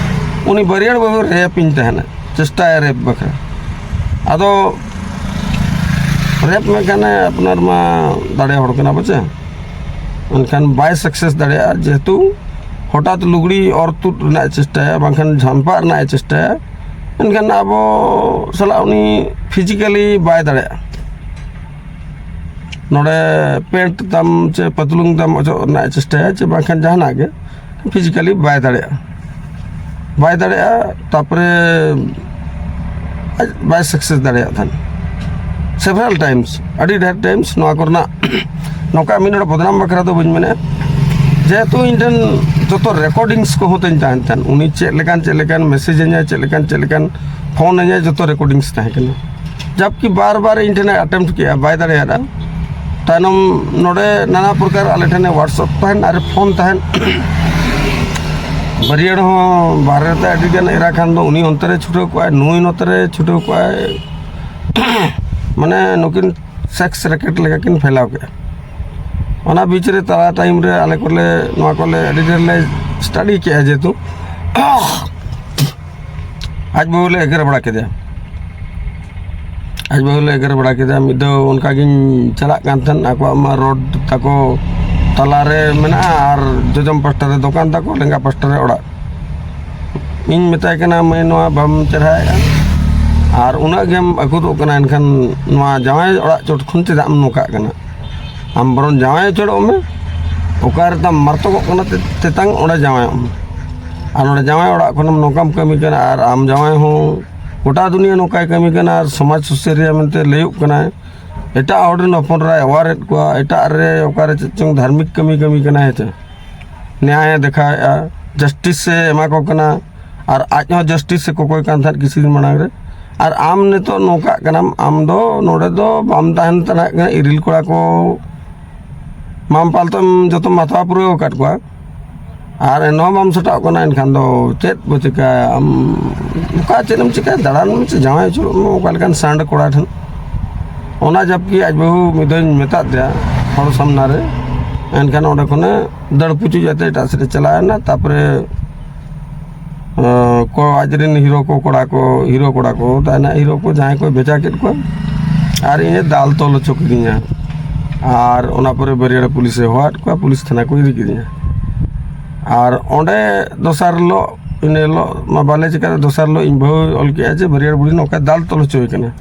ᱩᱱᱤ ᱵᱟᱹᱨᱭᱟᱹᱲ ᱵᱟᱹᱦᱩ ᱨᱮᱯ ᱤᱧ ᱛᱟᱦᱮᱱᱟ, ᱪᱮᱥᱴᱟᱭᱟ ᱨᱮᱯ ᱵᱟᱠᱷᱨᱟ᱾ ᱟᱫᱚ ᱨᱮᱯ ᱢᱮ ᱠᱷᱟᱱᱮ ᱟᱯᱱᱟᱨ ᱢᱟ ᱫᱟᱲᱮ ᱦᱚᱲ ᱠᱟᱱᱟ ᱵᱚᱪᱮ, ᱢᱮᱱᱠᱷᱟᱱ ᱵᱟᱭ ᱥᱟᱠᱥᱮᱥ ᱫᱟᱲᱮᱭᱟᱜᱼᱟ, ᱡᱮᱦᱮᱛᱩ ᱦᱚᱴᱟᱛ ᱞᱩᱜᱽᱲᱤ ᱚᱨ ᱛᱩᱫ ᱨᱮᱱᱟᱜ ᱮ ᱪᱮᱥᱴᱟᱭᱟ, ᱵᱟᱝᱠᱷᱟᱱ ᱡᱷᱟᱢᱯᱟᱜ ᱨᱮᱱᱟᱜ ᱮ ᱪᱮᱥᱴᱟᱭᱟ᱾ ᱢᱮᱱᱠᱷᱟᱱ ᱟᱵᱚ ᱥᱟᱞᱟᱜ ᱩᱱᱤ ᱯᱷᱤᱡᱤᱠᱟᱞᱤ ᱵᱟᱭ ᱫᱟᱲᱮᱭᱟᱜᱼᱟ᱾ ᱱᱚᱰᱮ ᱯᱮᱱᱴ ᱛᱟᱢ ᱪᱮ ᱯᱟᱛᱞᱩᱝ ᱛᱟᱢ ᱚᱪᱚᱜ ᱨᱮᱱᱟᱜ ᱮ ᱪᱮᱥᱴᱟᱭᱟ ᱪᱮ ᱵᱟᱝᱠᱷᱟᱱ ᱡᱟᱦᱟᱱᱟᱜ ᱜᱮ ᱯᱷᱤᱡᱤᱠᱟᱞᱤ ᱵᱟᱭ ᱫᱟᱲᱮᱭᱟᱜᱼᱟ, ᱵᱟᱭ ᱫᱟᱲᱮᱭᱟᱜᱼᱟ᱾ ᱛᱟᱨᱯᱚᱨᱮ ᱟᱡ ᱵᱟᱭ ᱥᱟᱠᱥᱮᱥ ᱫᱟᱲᱮᱭᱟᱜ ᱛᱟᱦᱮᱱ᱾ ᱥᱮᱵᱷᱟᱨᱟᱞ ᱴᱟᱭᱤᱢᱥ, ᱟᱹᱰᱤ ᱰᱷᱮᱨ ᱴᱟᱭᱤᱢᱥ ᱱᱚᱣᱟ ᱠᱚᱨᱮᱱᱟᱜ ᱱᱚᱝᱠᱟ ᱢᱤᱫ ᱦᱚᱲ ᱵᱚᱫᱱᱟᱢ ᱵᱟᱠᱷᱨᱟ ᱫᱚ ᱵᱟᱹᱧ ᱢᱮᱱᱮᱫᱼᱟ, ᱡᱮᱦᱮᱛᱩ ᱤᱧ ᱴᱷᱮᱱ ᱡᱚᱛᱚ ᱨᱮᱠᱚᱨᱰᱤᱝᱥ ᱠᱚᱦᱚᱸ ᱛᱤᱧ ᱛᱟᱦᱮᱱ ᱛᱟᱦᱮᱱ, ᱩᱱᱤ ᱪᱮᱫ ᱞᱮᱠᱟᱱ ᱪᱮᱫ ᱞᱮᱠᱟᱱ ᱢᱮᱥᱮᱡᱽ ᱟᱹᱧᱟᱭ, ᱪᱮᱫ ᱞᱮᱠᱟᱱ ᱪᱮᱫ ᱞᱮᱠᱟᱱ ᱯᱷᱳᱱ ᱟᱹᱧᱟᱭ, ᱡᱚᱛᱚ ᱨᱮᱠᱚᱨᱰᱤᱝᱥ ᱛᱟᱦᱮᱸ ᱠᱟᱱᱟ᱾ ᱡᱟᱵᱠᱤ ᱵᱟᱨ ᱵᱟᱨ ᱤᱧ ᱴᱷᱮᱱᱮ ᱟᱴᱮᱢᱯᱴ ᱠᱮᱜᱼᱟ, ᱵᱟᱭ ᱫᱟᱲᱮᱭᱟᱫᱟ᱾ ᱛᱟᱭᱱᱚᱢ ᱱᱚᱰᱮ ᱱᱟᱱᱟ ᱯᱨᱚᱠᱟᱨ ᱟᱞᱮ ᱴᱷᱮᱱᱮ ᱣᱟᱴᱥᱮᱯ ᱛᱟᱦᱮᱱ ᱟᱨ ᱯᱷᱳᱱ ᱛᱟᱦᱮᱱ᱾ ᱵᱟᱹᱨᱭᱟᱹᱲ ᱦᱚᱸ ᱵᱟᱦᱨᱮ ᱨᱮ ᱟᱹᱰᱤ ᱜᱟᱱ ᱮᱨᱟ ᱠᱷᱟᱱ ᱫᱚ ᱩᱱᱤ ᱚᱱᱛᱮ ᱨᱮ ᱪᱷᱩᱴᱟᱹᱣ ᱠᱚᱜᱼᱟᱭ, ᱱᱩᱭ ᱱᱚᱛᱮ ᱨᱮ ᱪᱷᱩᱴᱟᱹᱣ ᱠᱚᱜᱼᱟᱭ᱾ ᱢᱟᱱᱮ ᱱᱩᱠᱤᱱ ᱥᱮᱠᱥ ᱨᱮᱠᱮᱴ ᱞᱮᱠᱟ ᱠᱤᱱ ᱯᱷᱮᱞᱟᱣ ᱠᱮᱜᱼᱟ᱾ ᱚᱱᱟ ᱵᱤᱪ ᱨᱮ ᱛᱟᱞᱟ ᱴᱟᱭᱤᱢ ᱨᱮ ᱟᱞᱮ ᱠᱚᱞᱮ ᱱᱚᱣᱟ ᱠᱚᱞᱮ ᱟᱹᱰᱤ ᱰᱷᱮᱨ ᱞᱮ ᱥᱴᱟᱰᱤ ᱠᱮᱜᱼᱟ, ᱡᱮᱦᱮᱛᱩ ᱟᱡ ᱵᱟᱹᱦᱩ ᱞᱮ ᱮᱜᱮᱨ ᱵᱟᱲᱟ ᱠᱮᱫᱮᱭᱟ᱾ ᱟᱡ ᱵᱟᱹᱦᱩ ᱞᱮ ᱮᱜᱮᱨ ᱵᱟᱲᱟ ᱠᱮᱫᱟ᱾ ᱢᱤᱫ ᱫᱷᱟᱣ ᱚᱱᱠᱟ ᱜᱤᱧ ᱪᱟᱞᱟᱜ ᱠᱟᱱ ᱛᱟᱦᱮᱸᱫ, ᱟᱠᱚᱣᱟᱜ ᱢᱟ ᱨᱳᱰ ᱛᱟᱠᱚ ᱛᱟᱞᱟ ᱨᱮ ᱢᱮᱱᱟᱜᱼᱟ ᱟᱨ ᱡᱚᱡᱚᱢ ᱯᱟᱥᱴᱟ ᱨᱮ ᱫᱚᱠᱟᱱ ᱛᱟᱠᱚ, ᱞᱮᱸᱜᱟ ᱯᱟᱥᱴᱟ ᱨᱮ ᱚᱲᱟᱜ᱾ ᱤᱧ ᱢᱮᱛᱟᱭ ᱠᱟᱱᱟ, "ᱢᱟᱹᱭ, ᱱᱚᱣᱟ ᱵᱟᱢ ᱪᱮᱨᱦᱟᱭᱮᱫᱼᱟ?" ᱟᱨ ᱩᱱᱟᱹᱜ ᱜᱮᱢ ᱟᱹᱠᱩᱛᱚᱜ ᱠᱟᱱᱟ, ᱮᱱᱠᱷᱟᱱ ᱱᱚᱣᱟ ᱡᱟᱶᱟᱭ ᱚᱲᱟᱜ ᱪᱚᱴ ᱠᱷᱚᱱ ᱪᱮᱫᱟᱜ ᱮᱢ ᱱᱚᱝᱠᱟᱜ ᱠᱟᱱᱟ? ᱟᱢ ᱵᱚᱨᱚᱝ ᱡᱟᱶᱟᱭ ᱩᱪᱟᱹᱲᱚᱜ ᱢᱮ, ᱚᱠᱟ ᱨᱮ ᱛᱟᱢ ᱢᱟᱨᱛᱚᱠᱚᱜ ᱠᱟᱱᱟ ᱛᱮ-, ᱛᱮᱛᱟᱝ, ᱚᱸᱰᱮ ᱡᱟᱶᱟᱭᱚᱜ ᱢᱮ᱾ ᱟᱨ ᱱᱚᱰᱮ ᱡᱟᱶᱟᱭ ᱚᱲᱟᱜ ᱠᱷᱚᱱᱮᱢ ᱱᱚᱝᱠᱟᱢ ᱠᱟᱹᱢᱤ ᱠᱟᱱᱟ, ᱟᱨ ᱟᱢ ᱡᱟᱶᱟᱭ ᱦᱚᱸ ᱜᱚᱴᱟ ᱫᱩᱱᱤᱭᱟᱹ ᱱᱚᱝᱠᱟᱭ ᱠᱟᱹᱢᱤ ᱠᱟᱱᱟ, ᱟᱨ ᱥᱚᱢᱟᱡᱽ ᱥᱩᱥᱟᱹᱨᱤᱭᱟᱹ ᱢᱮᱱᱛᱮ ᱞᱟᱹᱭᱚᱜ ᱠᱟᱱᱟᱭ, ᱮᱴᱟᱜ ᱦᱚᱲ ᱨᱮᱱ ᱦᱚᱯᱚᱱ ᱨᱟᱭ ᱚᱣᱟᱨᱮᱫ ᱠᱚᱣᱟ, ᱮᱴᱟᱜ ᱨᱮ ᱚᱠᱟᱨᱮ ᱪᱮᱫ ᱪᱚᱝ ᱫᱷᱟᱨᱢᱤᱠ ᱠᱟᱹᱢᱤ ᱠᱟᱹᱢᱤ ᱠᱟᱱᱟᱭ, ᱦᱮᱸ ᱪᱮ? ᱱᱮᱭᱟᱭᱮ ᱫᱮᱠᱷᱟᱣᱮᱫᱼᱟ, ᱡᱟᱥᱴᱤᱥ ᱮ ᱮᱢᱟ ᱠᱚ ᱠᱟᱱᱟ, ᱟᱨ ᱟᱡ ᱦᱚᱸ ᱡᱟᱥᱴᱤᱥ ᱮ ᱠᱚᱠᱚᱭ ᱠᱟᱱ ᱛᱟᱦᱮᱸᱫ ᱠᱤᱪᱷᱩ ᱫᱤᱱ ᱢᱟᱲᱟᱝ ᱨᱮ᱾ ᱟᱨ ᱟᱢ ᱱᱤᱛᱚᱜ ᱱᱚᱝᱠᱟᱜ ᱠᱟᱱᱟᱢ, ᱟᱢ ᱫᱚ ᱱᱚᱰᱮ ᱫᱚ ᱵᱟᱢ ᱛᱟᱦᱮᱱ ᱛᱟᱦᱮᱸ ᱠᱟᱱᱟ, ᱤᱨᱤᱞ ᱠᱚᱲᱟ ᱠᱚ ᱢᱟᱢ ᱯᱟᱞᱛᱚᱢ ᱡᱚᱛᱚᱢ ᱦᱟᱛᱟᱣ ᱯᱩᱨᱟᱹᱣ ᱟᱠᱟᱫ ᱠᱚᱣᱟ, ᱟᱨ ᱮᱱᱦᱚᱸ ᱵᱟᱢ ᱥᱟᱴᱟᱜ ᱠᱟᱱᱟ, ᱮᱱᱠᱷᱟᱱ ᱫᱚ ᱪᱮᱫ ᱵᱚ ᱪᱤᱠᱟᱹᱭᱟ? ᱟᱢ ᱚᱠᱟ ᱪᱮᱫ ᱮᱢ ᱪᱤᱠᱟᱹᱭᱟ? ᱫᱟᱬᱟᱱ ᱢᱮ ᱥᱮ ᱡᱟᱶᱟᱭ ᱦᱚᱪᱚᱜ ᱢᱮ ᱚᱠᱟ ᱞᱮᱠᱟᱱ ᱥᱟᱸᱰ ᱠᱚᱲᱟ ᱴᱷᱮᱱ᱾ ᱚᱱᱟ ᱡᱟᱵᱠᱤ ᱟᱡ ᱵᱟᱹᱦᱩ ᱢᱤᱫ ᱫᱷᱟᱣᱤᱧ ᱢᱮᱛᱟᱫ ᱫᱮᱭᱟ ᱦᱚᱲ ᱥᱟᱢᱱᱟ ᱨᱮ, ᱮᱱᱠᱷᱟᱱ ᱚᱸᱰᱮ ᱠᱷᱚᱱᱮ ᱫᱟᱹᱲ ᱯᱩᱪᱩᱡ ᱟᱛᱮ ᱮᱴᱟᱜ ᱥᱮᱫ ᱮ ᱪᱟᱞᱟᱣ ᱮᱱᱟ᱾ ᱛᱟᱯᱚᱨᱮ ᱟᱸ, ᱠᱚ ᱟᱡ ᱨᱮᱱ ᱦᱤᱨᱳ ᱠᱚ ᱠᱚᱲᱟ ᱠᱚ, ᱦᱤᱨᱳ ᱠᱚᱲᱟ ᱠᱚ, ᱛᱟᱭᱱᱟ ᱦᱤᱨᱳ ᱠᱚ ᱡᱟᱦᱟᱸᱭ ᱠᱚ ᱵᱷᱮᱡᱟ ᱠᱮᱫ ᱠᱚᱣᱟ, ᱟᱨ ᱤᱧᱮ ᱫᱟᱞ ᱛᱚᱞ ᱦᱚᱪᱚ ᱠᱤᱫᱤᱧᱟ᱾ ᱟᱨ ᱚᱱᱟ ᱯᱚᱨᱮ ᱵᱟᱹᱨᱤᱭᱟᱹᱲᱟ ᱯᱩᱞᱤᱥᱮ ᱦᱚᱦᱚᱣᱟᱫ ᱠᱚᱣᱟ, ᱯᱩᱞᱤᱥ ᱛᱷᱟᱱᱟ ᱠᱚ ᱤᱫᱤ ᱠᱤᱫᱤᱧᱟ᱾ ᱟᱨ ᱚᱸᱰᱮ ᱫᱚᱥᱟᱨ ᱦᱤᱞᱳᱜ, ᱤᱱᱟᱹ ᱦᱤᱞᱳᱜ ᱢᱟ ᱵᱟᱞᱮ ᱪᱤᱠᱟᱹ, ᱫᱚᱥᱟᱨ ᱦᱤᱞᱳᱜ ᱤᱧ ᱵᱟᱹᱦᱩᱭ ᱚᱞ ᱠᱮᱫᱼᱟ ᱡᱮ ᱵᱟᱹᱨᱤᱭᱟᱹᱲ ᱵᱩᱲᱦᱤ ᱱᱚᱝᱠᱟ ᱫᱟᱞ ᱛᱚᱞ ᱦᱚᱪᱚᱭᱮ ᱠᱟᱱᱟ᱾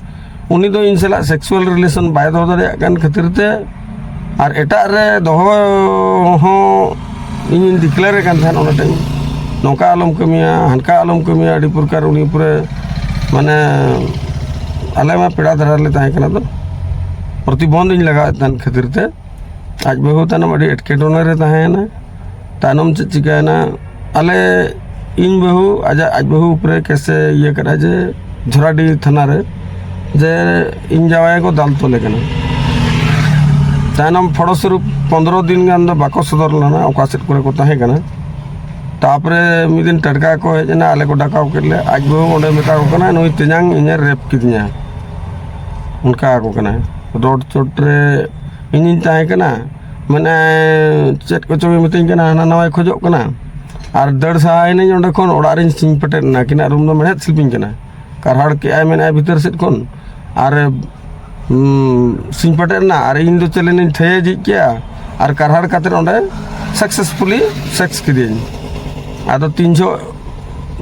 ᱩᱱᱤ ᱫᱚ ᱤᱧ ᱥᱟᱞᱟᱜ ᱥᱮᱠᱥᱩᱣᱟᱞ ᱨᱤᱞᱮᱥᱚᱱ ᱵᱟᱭ ᱫᱚᱦᱚ ᱫᱟᱲᱮᱭᱟᱜ ᱠᱟᱱ ᱠᱷᱟᱹᱛᱤᱨ ᱛᱮ, ᱟᱨ ᱮᱴᱟᱜ ᱨᱮ ᱫᱚᱦᱚ ᱦᱚᱸ ᱤᱧᱤᱧ ᱰᱤᱠᱞᱮᱭᱟᱨ ᱮᱫ ᱠᱟᱱ ᱛᱟᱦᱮᱸᱫ ᱚᱱᱟ ᱴᱟᱭᱤᱢ, ᱱᱚᱝᱠᱟ ᱟᱞᱚᱢ ᱠᱟᱹᱢᱤᱭᱟ, ᱦᱟᱱᱠᱟ ᱟᱞᱚᱢ ᱠᱟᱹᱢᱤᱭᱟ, ᱟᱹᱰᱤ ᱯᱨᱚᱠᱟᱨ ᱩᱱᱤ ᱩᱯᱚᱨᱮ ᱢᱟᱱᱮ ᱟᱞᱮ ᱢᱟ ᱯᱮᱲᱟ ᱫᱷᱟᱨᱟ ᱞᱮ ᱛᱟᱦᱮᱸ ᱠᱟᱱᱟ, ᱫᱚ ᱯᱨᱚᱛᱤᱵᱚᱱᱫᱷ ᱤᱧ ᱞᱟᱜᱟᱣᱮᱫ ᱛᱟᱦᱮᱸᱫ ᱠᱷᱟᱹᱛᱤᱨ ᱛᱮ ᱟᱡ ᱵᱟᱹᱦᱩ ᱛᱟᱭᱱᱚᱢ ᱟᱹᱰᱤ ᱮᱴᱠᱮᱴᱚᱬᱮ ᱨᱮ ᱛᱟᱦᱮᱸᱭᱮᱱᱟ᱾ ᱛᱟᱭᱱᱚᱢ ᱪᱮᱫ ᱪᱤᱠᱟᱹᱭᱮᱱᱟ, ᱟᱞᱮ, ᱤᱧ ᱵᱟᱹᱦᱩ, ᱟᱡᱟᱜ, ᱟᱡ ᱵᱟᱹᱦᱩ ᱩᱯᱨᱮ ᱠᱮᱥᱮ ᱤᱭᱟᱹ ᱠᱮᱫᱟ ᱡᱮ ᱡᱷᱚᱨᱟᱰᱤ ᱛᱷᱟᱱᱟ ᱨᱮ, ᱡᱮ ᱤᱧ ᱡᱟᱶᱟᱭ ᱠᱚ ᱫᱟᱞ ᱛᱚᱞᱮ ᱠᱟᱱᱟ᱾ ᱛᱟᱭᱱᱚᱢ ᱯᱷᱚᱲᱚᱥᱚᱨᱩᱯ ᱯᱚᱱᱫᱽᱨᱚ ᱫᱤᱱ ᱜᱟᱱ ᱫᱚ ᱵᱟᱠᱚ ᱥᱚᱫᱚᱨ ᱞᱮᱱᱟ, ᱚᱠᱟ ᱥᱮᱫ ᱠᱚᱨᱮ ᱠᱚ ᱛᱟᱦᱮᱸ ᱠᱟᱱᱟ᱾ ᱛᱟᱯᱚᱨᱮ ᱢᱤᱫ ᱫᱤᱱ ᱴᱟᱴᱠᱟ ᱠᱚ ᱦᱮᱡ ᱮᱱᱟ, ᱟᱞᱮ ᱠᱚ ᱰᱟᱠᱟᱣ ᱠᱮᱫ ᱞᱮ᱾ ᱟᱡ ᱵᱟᱹᱦᱩ ᱚᱸᱰᱮ ᱢᱮᱛᱟ ᱠᱚ ᱠᱟᱱᱟ, "ᱱᱩᱭ ᱛᱮᱧᱟᱝ ᱤᱧᱮ ᱨᱮᱯ ᱠᱤᱫᱤᱧᱟ", ᱚᱱᱠᱟ ᱟᱠᱚ ᱠᱟᱱᱟ᱾ ᱨᱳᱰ ᱪᱳᱴ ᱨᱮ ᱤᱧᱤᱧ ᱛᱟᱦᱮᱸ ᱠᱟᱱᱟ, ᱢᱟᱱᱮ ᱪᱮᱫ ᱠᱚᱪᱚᱝ ᱢᱤᱛᱟᱹᱧ ᱠᱟᱱᱟ, ᱦᱟᱱᱟ ᱱᱟᱣᱟᱭ ᱠᱷᱚᱡᱚᱜ ᱠᱟᱱᱟ᱾ ᱟᱨ ᱫᱟᱹᱲ ᱥᱟᱦᱟᱭᱮᱱᱟᱹᱧ ᱚᱸᱰᱮ ᱠᱷᱚᱱ, ᱚᱲᱟᱜ ᱨᱤᱧ ᱥᱤᱧ ᱯᱮᱴᱮᱫ ᱮᱱᱟ᱾ ᱟᱹᱠᱤᱱᱟᱜ ᱨᱩᱢ ᱫᱚ ᱢᱮᱲᱦᱮᱫ ᱥᱤᱞᱯᱤᱧ ᱠᱟᱱᱟ, ᱠᱟᱨᱦᱟᱲ ᱠᱮᱜᱼᱟᱭ ᱢᱮᱱᱮᱫᱼᱟᱭ ᱵᱷᱤᱛᱟᱹᱨ ᱥᱮᱫ ᱠᱷᱚᱱ᱾ ᱟᱨ ᱦᱩᱸ, ᱥᱤᱧ ᱯᱟᱴᱮᱫ ᱮᱱᱟ, ᱟᱨ ᱤᱧ ᱫᱚ ᱪᱮᱞᱮᱱᱤᱧ ᱛᱷᱟᱹᱭᱟᱹ ᱡᱷᱤᱡ ᱠᱮᱜᱼᱟ, ᱟᱨ ᱠᱟᱨᱦᱟᱲ ᱠᱟᱛᱮ ᱚᱸᱰᱮ ᱥᱟᱠᱥᱮᱥᱯᱷᱩᱞᱤ ᱥᱮᱠᱥ ᱠᱤᱫᱤᱧ᱾ ᱟᱫᱚ ᱛᱤᱱ ᱡᱚᱦᱚᱜ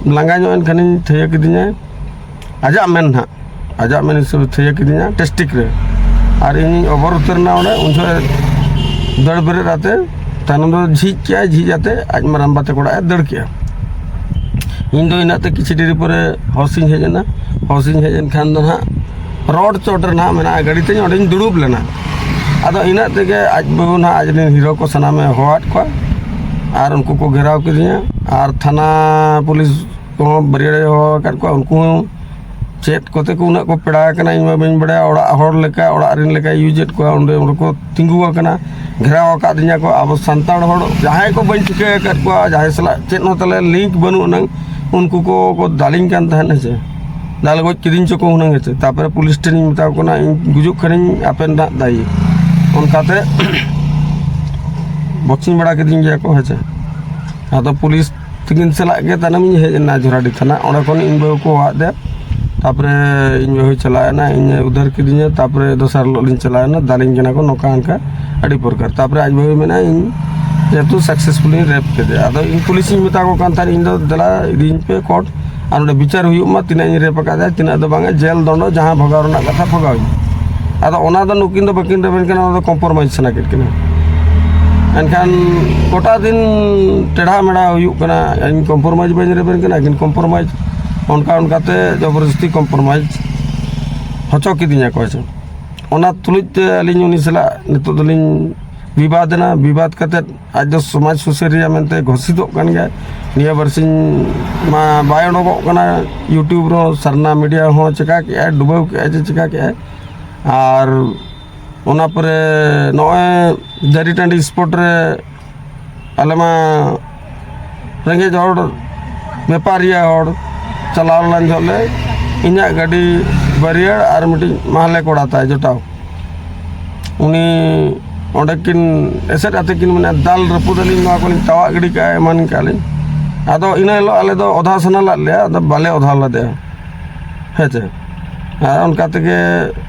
ᱞᱟᱸᱜᱟ ᱧᱚᱜ ᱮᱱ ᱠᱷᱟᱱᱤᱧ ᱛᱷᱟᱹᱭᱟᱹ ᱠᱤᱫᱤᱧᱟᱭ᱾ ᱟᱡᱟᱜ ᱢᱮᱱ ᱱᱟᱦᱟᱜ, ᱟᱡᱟᱜ ᱢᱮᱱ ᱦᱤᱥᱟᱹᱵ ᱛᱷᱤᱭᱟᱹ ᱠᱤᱫᱤᱧᱟ ᱴᱮᱥᱴᱤᱠ ᱨᱮ᱾ ᱟᱨ ᱤᱧᱤᱧ ᱚᱵᱚᱨ ᱩᱛᱟᱹᱨ ᱮᱱᱟ ᱚᱸᱰᱮ᱾ ᱩᱱ ᱡᱚᱠᱷᱚᱱ ᱫᱟᱹᱲ ᱵᱮᱨᱮᱫ ᱟᱛᱮ, ᱛᱟᱭᱱᱚᱢ ᱫᱚ ᱡᱷᱤᱡ ᱠᱮᱜᱼᱟᱭ, ᱡᱷᱤᱡ ᱟᱛᱮ ᱟᱡ ᱢᱟᱨᱟᱝᱵᱟ ᱛᱟᱠᱚ ᱚᱲᱟᱜ ᱮ ᱫᱟᱹᱲ ᱠᱮᱜᱼᱟ᱾ ᱤᱧ ᱫᱚ ᱤᱱᱟᱹᱜ ᱛᱮ ᱠᱤᱪᱷᱩ ᱰᱮᱨᱤ ᱯᱚᱨᱮ ᱦᱚᱥ ᱤᱧ ᱦᱮᱡ ᱮᱱᱟ᱾ ᱦᱚᱥ ᱤᱧ ᱦᱮᱡ ᱮᱱ ᱠᱷᱟᱱ ᱫᱚ ᱱᱟᱦᱟᱜ ᱨᱳᱰ ᱪᱚᱴ ᱨᱮ ᱱᱟᱦᱟᱜ ᱢᱮᱱᱟᱜᱼᱟ ᱜᱟᱹᱰᱤ ᱛᱤᱧ, ᱚᱸᱰᱮᱧ ᱫᱩᱲᱩᱵ ᱞᱮᱱᱟ᱾ ᱟᱫᱚ ᱤᱱᱟᱹᱜ ᱛᱮᱜᱮ ᱟᱡ ᱵᱟᱹᱵᱩ ᱱᱟᱦᱟᱜ ᱟᱡ ᱨᱮᱱ ᱦᱤᱨᱳ ᱠᱚ ᱥᱟᱱᱟᱢᱮ ᱦᱚᱦᱚᱣᱟᱫ ᱠᱚᱣᱟ ᱟᱨ ᱩᱱᱠᱩ ᱠᱚ ᱜᱷᱮᱨᱟᱣ ᱠᱤᱫᱤᱧᱟ᱾ ᱟᱨ ᱛᱷᱟᱱᱟ ᱯᱩᱞᱤᱥ ᱠᱚᱦᱚᱸ ᱵᱟᱹᱨᱭᱟᱹᱲᱮ ᱦᱚᱦᱚ ᱟᱠᱟᱫ ᱠᱚᱣᱟ᱾ ᱩᱱᱠᱩ ᱦᱚᱸ ᱪᱮᱫ ᱠᱚᱛᱮ ᱠᱚ ᱩᱱᱟᱹᱜ ᱠᱚ ᱯᱮᱲᱟ ᱟᱠᱟᱱᱟ, ᱤᱧ ᱢᱟ ᱵᱟᱹᱧ ᱵᱟᱲᱟᱭᱟ᱾ ᱚᱲᱟᱜ ᱦᱚᱲ ᱞᱮᱠᱟ, ᱚᱲᱟᱜ ᱨᱮᱱ ᱞᱮᱠᱟ ᱤᱭᱩᱡᱮᱫ ᱠᱚᱣᱟ᱾ ᱚᱸᱰᱮ, ᱚᱸᱰᱮ ᱠᱚ ᱛᱤᱸᱜᱩ ᱟᱠᱟᱱᱟ, ᱜᱷᱮᱨᱟᱣ ᱟᱠᱟᱫᱤᱧᱟ ᱠᱚ᱾ ᱟᱵᱚ ᱥᱟᱱᱛᱟᱲ ᱦᱚᱲ ᱡᱟᱦᱟᱸᱭ ᱠᱚ ᱵᱟᱹᱧ ᱴᱷᱤᱠᱟᱹ ᱟᱠᱟᱫ ᱠᱚᱣᱟ, ᱡᱟᱦᱟᱸᱭ ᱥᱟᱞᱟᱜ ᱪᱮᱫ ᱦᱚᱸ ᱛᱟᱞᱮ ᱞᱤᱝᱠ ᱵᱟᱹᱱᱩᱜ ᱟᱱᱟᱝ, ᱩᱱᱠᱩ ᱠᱚ, ᱠᱚ ᱫᱟᱞᱤᱧ ᱠᱟᱱ ᱛᱟᱦᱮᱸᱫ, ᱦᱮᱸ ᱥᱮ, ᱫᱟᱞ ᱜᱚᱡ ᱠᱤᱫᱤᱧ ᱪᱚ ᱠᱚ ᱦᱩᱱᱟᱹᱝ, ᱦᱮᱸ ᱥᱮ᱾ ᱛᱟᱨᱯᱚᱨᱮ ᱯᱩᱞᱤᱥ ᱴᱷᱮᱱᱤᱧ ᱢᱮᱛᱟ ᱠᱚ ᱠᱟᱱᱟ, ᱤᱧ ᱜᱩᱡᱩᱜ ᱠᱷᱟᱱᱤᱧ ᱟᱯᱮ ᱱᱟᱜ ᱫᱟᱭᱤ᱾ ᱚᱱᱠᱟᱛᱮ ᱵᱚᱠᱥᱤᱝ ᱵᱟᱲᱟ ᱠᱤᱫᱤᱧ ᱜᱮᱭᱟ ᱠᱚ, ᱦᱮᱸ ᱥᱮ᱾ ᱟᱫᱚ ᱯᱩᱞᱤᱥ ᱛᱤᱠᱤᱱ ᱥᱟᱞᱟᱜ ᱜᱮ ᱛᱟᱭᱱᱚᱢ ᱤᱧ ᱦᱮᱡ ᱮᱱᱟ ᱡᱷᱚᱨᱟᱰᱤ ᱛᱷᱟᱱᱟ᱾ ᱚᱸᱰᱮ ᱠᱷᱚᱱ ᱤᱧ ᱵᱟᱹᱦᱩ ᱠᱚ ᱦᱚᱦᱚᱣᱟᱫ ᱫᱮ᱾ ᱛᱟᱨᱯᱚᱨᱮ ᱤᱧ ᱵᱟᱹᱦᱩᱭ ᱪᱟᱞᱟᱣ ᱮᱱᱟ, ᱤᱧ ᱩᱫᱷᱟᱹᱨ ᱠᱤᱫᱤᱧᱟ᱾ ᱛᱟᱨᱯᱚᱨᱮ ᱫᱚᱥᱟᱨ ᱦᱤᱞᱳᱜ ᱞᱤᱧ ᱪᱟᱞᱟᱣ ᱮᱱᱟ, ᱫᱟᱞᱤᱧ ᱠᱟᱱᱟ ᱠᱚ ᱱᱚᱝᱠᱟ ᱚᱱᱠᱟ ᱟᱹᱰᱤ ᱯᱨᱚᱠᱟᱨ᱾ ᱛᱟᱨᱯᱚᱨᱮ ᱟᱡ ᱵᱟᱹᱦᱩᱭ ᱢᱮᱱᱟ, ᱤᱧ ᱡᱮᱦᱮᱛᱩ ᱥᱟᱠᱥᱮᱥᱯᱷᱩᱞᱤᱧ ᱨᱮᱯ ᱠᱮᱫᱮᱭᱟ᱾ ᱟᱫᱚ ᱤᱧ ᱯᱩᱞᱤᱥᱤᱧ ᱢᱮᱛᱟ ᱠᱚ ᱠᱟᱱ ᱛᱟᱦᱮᱸᱫ, ᱤᱧ ᱫᱚ ᱫᱮᱞᱟ ᱤᱫᱤᱧ ᱯᱮ ᱠᱳᱨᱴ, ᱟᱨ ᱱᱚᱰᱮ ᱵᱤᱪᱟᱨ ᱦᱩᱭᱩᱜ ᱢᱟ, ᱛᱤᱱᱟᱹᱜ ᱤᱧ ᱨᱮᱯ ᱟᱠᱟᱫᱟ, ᱛᱤᱱᱟᱹᱜ ᱫᱚ ᱵᱟᱝᱟ, ᱡᱮᱞ ᱫᱚᱸᱰᱚ ᱡᱟᱦᱟᱸ ᱵᱷᱚᱜᱟᱣ ᱨᱮᱱᱟᱜ ᱠᱟᱛᱷᱟ ᱵᱷᱚᱜᱟᱣ ᱤᱧ᱾ ᱟᱫᱚ ᱚᱱᱟ ᱫᱚ ᱱᱩᱠᱤᱱ ᱫᱚ ᱵᱟᱹᱠᱤᱱ ᱨᱮᱵᱮᱱ ᱠᱟᱱᱟ, ᱚᱱᱟ ᱫᱚ ᱠᱚᱢᱯᱨᱳᱢᱟᱭᱤᱡᱽ ᱥᱟᱱᱟ ᱠᱮᱫ ᱠᱤᱱᱟ᱾ ᱮᱱᱠᱷᱟᱱ ᱜᱚᱴᱟ ᱫᱤᱱ ᱴᱮᱲᱦᱟ ᱢᱮᱲᱦᱟ ᱦᱩᱭᱩᱜ ᱠᱟᱱᱟ, ᱤᱧ ᱠᱚᱢᱯᱨᱳᱢᱟᱭᱤᱡᱽ ᱵᱟᱹᱧ ᱨᱮᱵᱮᱱ ᱠᱟᱱᱟ, ᱟᱹᱠᱤᱱ ᱠᱚᱢᱯᱨᱳᱢᱟᱭᱤᱡᱽ᱾ ᱚᱱᱠᱟ ᱚᱱᱠᱟᱛᱮ ᱡᱚᱵᱚᱨᱫᱚᱥᱛᱤ ᱠᱚᱢᱯᱨᱳᱢᱟᱭᱤᱡᱽ ᱦᱚᱪᱚ ᱠᱤᱫᱤᱧᱟ ᱠᱚ᱾ ᱟᱪᱪᱷᱟ, ᱚᱱᱟ ᱛᱩᱞᱩᱡ ᱛᱮ ᱟᱹᱞᱤᱧ ᱩᱱᱤ ᱥᱟᱞᱟᱜ ᱱᱤᱛᱚᱜ ᱫᱚᱞᱤᱧ ᱵᱤᱵᱟᱫ ᱮᱱᱟ᱾ ᱵᱤᱵᱟᱫ ᱠᱟᱛᱮᱫ ᱟᱡ ᱫᱚ ᱥᱚᱢᱟᱡᱽ ᱥᱩᱥᱟᱹᱨᱤᱭᱟᱹ ᱢᱮᱱᱛᱮ ᱜᱷᱳᱥᱤᱛᱚᱜ ᱠᱟᱱ ᱜᱮᱭᱟ᱾ ᱱᱤᱭᱟᱹ ᱵᱟᱨᱥᱤᱧ ᱢᱟ ᱵᱟᱭ ᱚᱰᱚᱠᱚᱜ ᱠᱟᱱᱟ YouTube ᱨᱮᱦᱚᱸ, ᱥᱟᱨᱱᱟ ᱢᱤᱰᱤᱭᱟ ᱦᱚᱸ ᱪᱮᱠᱟ ᱠᱮᱜᱼᱟᱭ, ᱰᱩᱵᱟᱹᱣ ᱠᱮᱜᱼᱟᱭ ᱪᱮ ᱪᱮᱠᱟ ᱠᱮᱜᱼᱟᱭ᱾ ᱟᱨ ᱚᱱᱟ ᱯᱚᱨᱮ ᱱᱚᱜᱼᱚᱭ ᱡᱟᱹᱨᱤ ᱴᱟᱺᱰᱤ ᱥᱯᱚᱴ ᱨᱮ ᱟᱞᱮ ᱢᱟ ᱨᱮᱸᱜᱮᱡ ᱦᱚᱲ, ᱵᱮᱯᱟᱨᱤᱭᱟᱹ ᱦᱚᱲ, ᱪᱟᱞᱟᱣ ᱞᱮᱱ ᱡᱚᱦᱚᱜ ᱞᱮ ᱤᱧᱟᱹᱜ ᱜᱟᱹᱰᱤ ᱵᱟᱹᱨᱭᱟᱹᱲ ᱟᱨ ᱢᱤᱫᱴᱤᱡ ᱢᱟᱦᱞᱮ ᱠᱚᱲᱟ ᱛᱟᱭ ᱡᱚᱴᱟᱣ, ᱩᱱᱤ ᱚᱸᱰᱮ ᱠᱤᱱ ᱮᱥᱮᱫ ᱟᱛᱮ ᱠᱤᱱ ᱢᱮᱱᱟ, "ᱫᱟᱞ ᱨᱟᱹᱯᱩᱫ ᱟᱹᱞᱤᱧ, ᱱᱚᱣᱟ ᱠᱚᱞᱤᱧ ᱛᱟᱣᱟᱜ ᱜᱤᱰᱤ ᱠᱟᱜᱼᱟ, ᱮᱢᱟᱱ ᱠᱟᱜᱼᱟ ᱞᱤᱧ᱾" ᱟᱫᱚ ᱤᱱᱟᱹ ᱦᱤᱞᱳᱜ ᱟᱞᱮ ᱫᱚ ᱚᱫᱷᱟ ᱥᱟᱱᱟ ᱞᱮᱫ ᱞᱮᱭᱟ, ᱟᱫᱚ ᱵᱟᱞᱮ ᱚᱫᱷᱟ ᱞᱮᱫᱮᱭᱟ, ᱦᱮᱸ ᱪᱮ᱾ ᱟᱨ ᱚᱱᱠᱟ ᱛᱮᱜᱮ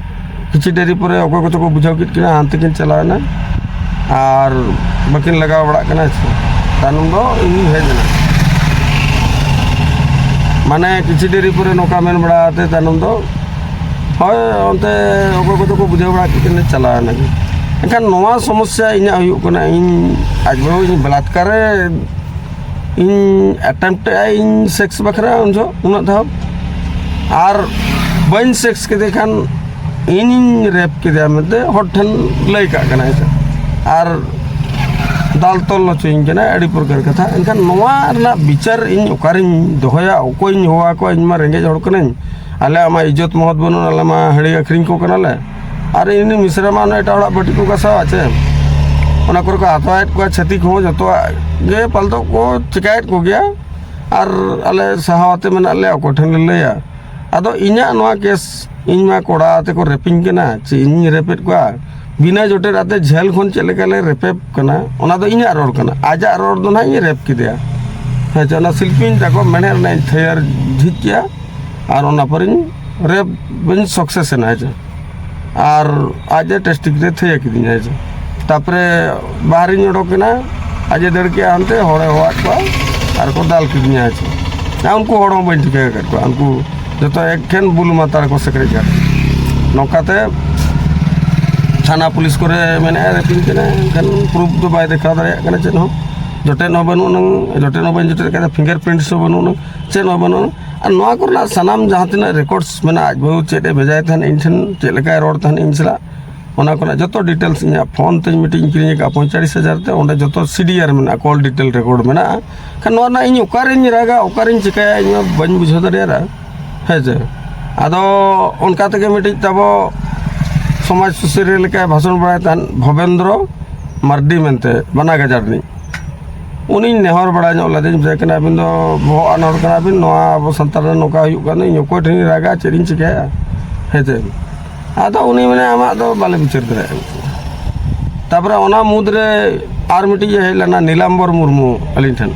ᱠᱤᱪᱷᱩ ᱰᱮᱨᱤ ᱯᱚᱨᱮ ᱚᱠᱚᱭ ᱠᱚᱪᱚ ᱠᱚ ᱵᱩᱡᱷᱟᱹᱣ ᱠᱮᱫ ᱠᱤᱱᱟ, ᱦᱟᱱᱛᱮ ᱠᱤᱱ ᱪᱟᱞᱟᱣ ᱮᱱᱟ ᱟᱨ ᱵᱟᱹᱠᱤᱱ ᱞᱟᱜᱟᱣ ᱵᱟᱲᱟᱜ ᱠᱟᱱᱟ, ᱦᱮᱸ ᱪᱮ᱾ ᱛᱟᱭᱱᱚᱢ ᱫᱚ ᱤᱧᱤᱧ ᱦᱮᱡ ᱮᱱᱟ᱾ ᱢᱟᱱᱮ ᱠᱤᱪᱷᱩ ᱰᱮᱨᱤ ᱯᱚᱨᱮ ᱱᱚᱝᱠᱟ ᱢᱮᱱ ᱵᱟᱲᱟ ᱠᱟᱛᱮ ᱛᱟᱭᱱᱚᱢ ᱫᱚ ᱦᱳᱭ ᱚᱱᱛᱮ ᱚᱠᱚᱭ ᱠᱚᱫᱚ ᱠᱚ ᱵᱩᱡᱷᱟᱹᱣ ᱵᱟᱲᱟ ᱠᱮᱫ ᱠᱷᱟᱱ ᱪᱟᱞᱟᱣ ᱮᱱᱟ ᱠᱚ᱾ ᱮᱱᱠᱷᱟᱱ ᱱᱚᱣᱟ ᱥᱚᱢᱚᱥᱥᱟ ᱤᱧᱟᱹᱜ ᱦᱩᱭᱩᱜ ᱠᱟᱱᱟ, ᱤᱧ ᱟᱡ ᱵᱟᱹᱦᱩ ᱤᱧ ᱵᱟᱞᱟᱛᱠᱟᱨ ᱨᱮ ᱤᱧ ᱮᱴᱮᱢᱯᱴ ᱮᱫᱼᱟ ᱤᱧ ᱥᱮᱠᱥ ᱵᱟᱠᱷᱨᱟ ᱩᱱ ᱡᱚᱦᱚᱜ ᱩᱱᱟᱹᱜ ᱫᱷᱟᱣ, ᱟᱨ ᱵᱟᱹᱧ ᱥᱮᱠᱥ ᱠᱮᱫᱮ ᱠᱷᱟᱱ ᱤᱧᱤᱧ ᱨᱮᱯ ᱠᱮᱫᱮᱭᱟ ᱢᱮᱱᱛᱮ ᱦᱚᱲ ᱴᱷᱮᱱ ᱞᱟᱹᱭ ᱠᱟᱜ ᱠᱟᱱᱟᱭ ᱥᱮ, ᱟᱨ ᱫᱟᱞ ᱛᱚᱞ ᱦᱚᱪᱚᱧ ᱠᱟᱱᱟᱭ ᱟᱹᱰᱤ ᱯᱨᱚᱠᱟᱨ ᱠᱟᱛᱷᱟ᱾ ᱮᱱᱠᱷᱟᱱ ᱱᱚᱣᱟ ᱨᱮᱱᱟᱜ ᱵᱤᱪᱟᱹᱨ ᱤᱧ ᱚᱠᱟᱨᱤᱧ ᱫᱚᱦᱚᱭᱟ? ᱚᱠᱚᱭᱤᱧ ᱦᱚᱦᱚ ᱟᱠᱚᱣᱟ? ᱤᱧ ᱢᱟ ᱨᱮᱸᱜᱮᱡ ᱦᱚᱲ ᱠᱟᱹᱱᱟᱹᱧ, ᱟᱞᱮᱭᱟᱜ ᱢᱟ ᱤᱡᱽᱡᱚᱛ ᱢᱚᱦᱚᱛ ᱵᱟᱹᱱᱩᱜ, ᱟᱞᱮ ᱢᱟ ᱦᱟᱺᱰᱤ ᱟᱹᱠᱷᱨᱤᱧ ᱠᱚ ᱠᱟᱱᱟᱞᱮ᱾ ᱟᱨ ᱤᱧ ᱨᱮᱱ ᱢᱤᱥᱨᱟ ᱢᱟ ᱚᱱᱮ ᱮᱴᱟᱜ ᱦᱚᱲᱟᱜ ᱵᱟᱹᱴᱤ ᱠᱚ ᱜᱟᱥᱟᱣᱟ ᱪᱮ, ᱚᱱᱟ ᱠᱚᱨᱮ ᱠᱚ ᱦᱟᱛᱟᱣᱮᱫ ᱠᱚᱣᱟ ᱪᱷᱟᱹᱛᱤᱠ ᱦᱚᱸ, ᱡᱚᱛᱚᱣᱟᱜ ᱜᱮ ᱯᱟᱞᱛᱚ ᱠᱚ ᱪᱤᱠᱟᱭᱮᱫ ᱠᱚᱜᱮᱭᱟ᱾ ᱟᱨ ᱟᱞᱮ ᱥᱟᱦᱟᱣ ᱟᱛᱮ ᱢᱮᱱᱟᱜ ᱞᱮᱭᱟ, ᱚᱠᱚᱭ ᱴᱷᱮᱱ ᱞᱮ ᱞᱟᱹᱭᱟ? ᱟᱫᱚ ᱤᱧᱟᱹᱜ ᱱᱚᱣᱟ ᱠᱮᱥ, ᱤᱧ ᱢᱟ ᱠᱚᱲᱟ ᱟᱛᱮ ᱠᱚ ᱨᱮᱯᱤᱧ ᱠᱟᱱᱟ ᱪᱮ ᱤᱧᱤᱧ ᱨᱮᱯᱮᱫ ᱠᱚᱣᱟ? ᱵᱤᱱᱟᱹ ᱡᱚᱴᱮᱫ ᱟᱛᱮ ᱡᱷᱟᱹᱞ ᱠᱷᱚᱱ ᱪᱮᱫ ᱞᱮᱠᱟ ᱞᱮ ᱨᱮᱯᱮᱯ ᱠᱟᱱᱟ, ᱚᱱᱟ ᱫᱚ ᱤᱧᱟᱹᱜ ᱨᱚᱲ ᱠᱟᱱᱟ᱾ ᱟᱡᱟᱜ ᱨᱚᱲ ᱫᱚ ᱱᱟᱦᱟᱜ ᱤᱧ ᱨᱮᱯ ᱠᱮᱫᱮᱭᱟ᱾ ᱦᱮᱸ ᱪᱮ, ᱚᱱᱟ ᱥᱤᱞᱯᱤᱧ ᱛᱟᱠᱚ ᱢᱮᱬᱦᱮᱫ ᱨᱮᱱᱟᱜ ᱤᱧ ᱛᱷᱟᱹᱭᱟᱹᱨ ᱡᱷᱤᱡ ᱠᱮᱜᱼᱟ ᱟᱨ ᱚᱱᱟ ᱯᱚᱨᱮᱧ ᱨᱮᱯ ᱵᱟᱹᱧ ᱥᱟᱠᱥᱮᱥ ᱮᱱᱟ᱾ ᱦᱮᱸ ᱪᱮ, ᱟᱨ ᱟᱡ ᱮ ᱴᱮᱥᱴᱤᱠ ᱨᱮ ᱛᱷᱟᱹᱭᱟᱹ ᱠᱤᱫᱤᱧᱟ᱾ ᱦᱮᱸ ᱪᱮ, ᱛᱟᱨᱯᱚᱨᱮ ᱵᱟᱦᱨᱮᱧ ᱚᱰᱚᱠ ᱮᱱᱟ, ᱟᱡ ᱮ ᱫᱟᱹᱲ ᱠᱮᱜᱼᱟ ᱦᱟᱱᱛᱮ, ᱦᱚᱲᱮ ᱦᱚᱦᱚᱣᱟᱫ ᱠᱚᱣᱟ ᱟᱨ ᱠᱚ ᱫᱟᱞ ᱠᱤᱫᱤᱧᱟ᱾ ᱦᱮᱸ ᱪᱮ, ᱟᱨ ᱩᱱᱠᱩ ᱦᱚᱲ ᱦᱚᱸ ᱵᱟᱹᱧ ᱴᱷᱤᱠᱟᱹ ᱟᱠᱟᱫ ᱠᱚᱣᱟ, ᱩᱱᱠᱩ ᱡᱚᱛᱚ ᱮᱠᱷᱮᱱ ᱵᱩᱞ ᱢᱟᱛᱟᱲ ᱠᱚ ᱥᱮᱠᱨᱮᱡ ᱠᱟᱱ᱾ ᱱᱚᱝᱠᱟᱛᱮ ᱛᱷᱟᱱᱟ ᱯᱩᱞᱤᱥ ᱠᱚᱨᱮ ᱢᱮᱱᱮᱫᱼᱟ ᱨᱮᱯᱤᱝ ᱠᱟᱱᱟ, ᱮᱱᱠᱷᱟᱱ ᱯᱨᱩᱯᱷ ᱫᱚ ᱵᱟᱭ ᱫᱮᱠᱷᱟᱣ ᱫᱟᱲᱮᱭᱟᱜ ᱠᱟᱱᱟ ᱪᱮᱫ ᱦᱚᱸ᱾ ᱡᱚᱴᱮᱫ ᱦᱚᱸ ᱵᱟᱹᱱᱩᱜ ᱟᱱᱟᱝ, ᱡᱚᱴᱮᱫ ᱦᱚᱸ ᱵᱟᱹᱧ ᱡᱚᱴᱮᱫ ᱟᱠᱟᱫᱟ, ᱯᱷᱤᱝᱜᱟᱨ ᱯᱨᱤᱱᱴᱥ ᱦᱚᱸ ᱵᱟᱹᱱᱩᱜ ᱟᱱᱟᱝ, ᱪᱮᱫ ᱦᱚᱸ ᱵᱟᱹᱱᱩᱜ ᱟᱱᱟᱝ᱾ ᱟᱨ ᱱᱚᱣᱟ ᱠᱚᱨᱮᱱᱟᱜ ᱥᱟᱱᱟᱢ ᱡᱟᱦᱟᱸ ᱛᱤᱱᱟᱹᱜ ᱨᱮᱠᱚᱨᱰᱥ ᱢᱮᱱᱟᱜᱼᱟ, ᱟᱡ ᱵᱟᱹᱦᱩ ᱪᱮᱫ ᱮ ᱵᱷᱮᱡᱟᱭ ᱛᱟᱦᱮᱱ ᱤᱧ ᱴᱷᱮᱱ, ᱪᱮᱫ ᱞᱮᱠᱟᱭ ᱨᱚᱲ ᱛᱟᱦᱮᱱ ᱤᱧ ᱥᱟᱞᱟᱜ, ᱚᱱᱟ ᱠᱚᱨᱮᱱᱟᱜ ᱡᱚᱛᱚ ᱰᱤᱴᱮᱞᱥ ᱤᱧᱟᱹᱜ ᱯᱷᱳᱱ ᱛᱮᱧ ᱢᱤᱫᱴᱤᱡ ᱤᱧ ᱠᱤᱨᱤᱧ ᱟᱠᱟᱫᱼᱟ ᱯᱚᱸᱭᱛᱟᱞᱞᱤᱥ ᱦᱟᱡᱟᱨ ᱛᱮ, ᱚᱸᱰᱮ ᱡᱚᱛᱚ ᱥᱤᱰᱤᱟᱨ ᱢᱮᱱᱟᱜᱼᱟ, ᱠᱚᱞ ᱰᱤᱴᱮᱞ ᱨᱮᱠᱚᱨᱰ ᱢᱮᱱᱟᱜᱼᱟ᱾ ᱠᱷᱟᱱ ᱱᱚᱣᱟ ᱨᱮᱱᱟᱜ ᱤᱧ ᱚᱠᱟᱨᱤᱧ ᱨᱟᱜᱟ, ᱚᱠᱟᱨᱤᱧ ᱪᱤᱠᱟᱹᱭᱟ, ᱤᱧ ᱢᱟ ᱵᱟᱹᱧ ᱵᱩᱡᱷᱟᱹᱣ ᱫᱟᱲᱮᱭᱟᱫᱟ᱾ ᱦᱮᱸ ᱪᱮ? ᱟᱫᱚ ᱚᱱᱠᱟ ᱛᱮᱜᱮ ᱢᱤᱫᱴᱤᱡ ᱛᱟᱵᱚ ᱥᱚᱢᱟᱡᱽ ᱥᱩᱥᱟᱹᱨᱤᱭᱟᱹ ᱞᱮᱠᱟᱭ ᱵᱷᱟᱥᱚᱱ ᱵᱟᱲᱟᱭ ᱛᱟᱦᱮᱸᱫ ᱵᱷᱚᱵᱮᱱᱫᱨᱚ ᱢᱟᱨᱰᱤ ᱢᱮᱱᱛᱮ, ᱵᱟᱱᱟ ᱜᱟᱡᱟᱲ ᱨᱤᱱᱤᱡ᱾ ᱩᱱᱤᱧ ᱱᱮᱦᱚᱨ ᱵᱟᱲᱟ ᱧᱚᱜ ᱞᱮᱫᱮᱧ, ᱢᱮᱛᱟᱭ ᱠᱟᱱᱟ, "ᱟᱹᱵᱤᱱ ᱫᱚ ᱵᱚᱦᱚᱜ ᱟᱱ ᱦᱚᱲ ᱠᱟᱱᱟ ᱵᱤᱱ, ᱱᱚᱣᱟ ᱟᱵᱚ ᱥᱟᱱᱛᱟᱲ ᱨᱮ ᱱᱚᱝᱠᱟ ᱦᱩᱭᱩᱜ ᱠᱟᱱ ᱫᱚ, ᱤᱧ ᱚᱠᱚᱭ ᱴᱷᱮᱱᱤᱧ ᱨᱟᱜᱟ, ᱪᱮᱫ ᱤᱧ ᱪᱤᱠᱟᱹᱭᱟ?" ᱦᱮᱸ ᱪᱮ? ᱟᱫᱚ ᱩᱱᱤ ᱢᱮᱱᱟ, "ᱟᱢᱟᱜ ᱫᱚ ᱵᱟᱞᱮ ᱵᱤᱪᱟᱹᱨ ᱫᱟᱲᱮᱭᱟᱜᱼᱟ᱾" ᱛᱟᱯᱚᱨᱮ ᱚᱱᱟ ᱢᱩᱫᱽᱨᱮ ᱟᱨ ᱢᱤᱫᱴᱤᱡ ᱮ ᱦᱮᱡ ᱞᱮᱱᱟ, ᱱᱤᱞᱟᱢᱵᱚᱨ ᱢᱩᱨᱢᱩ ᱟᱹᱞᱤᱧ ᱴᱷᱮᱱ,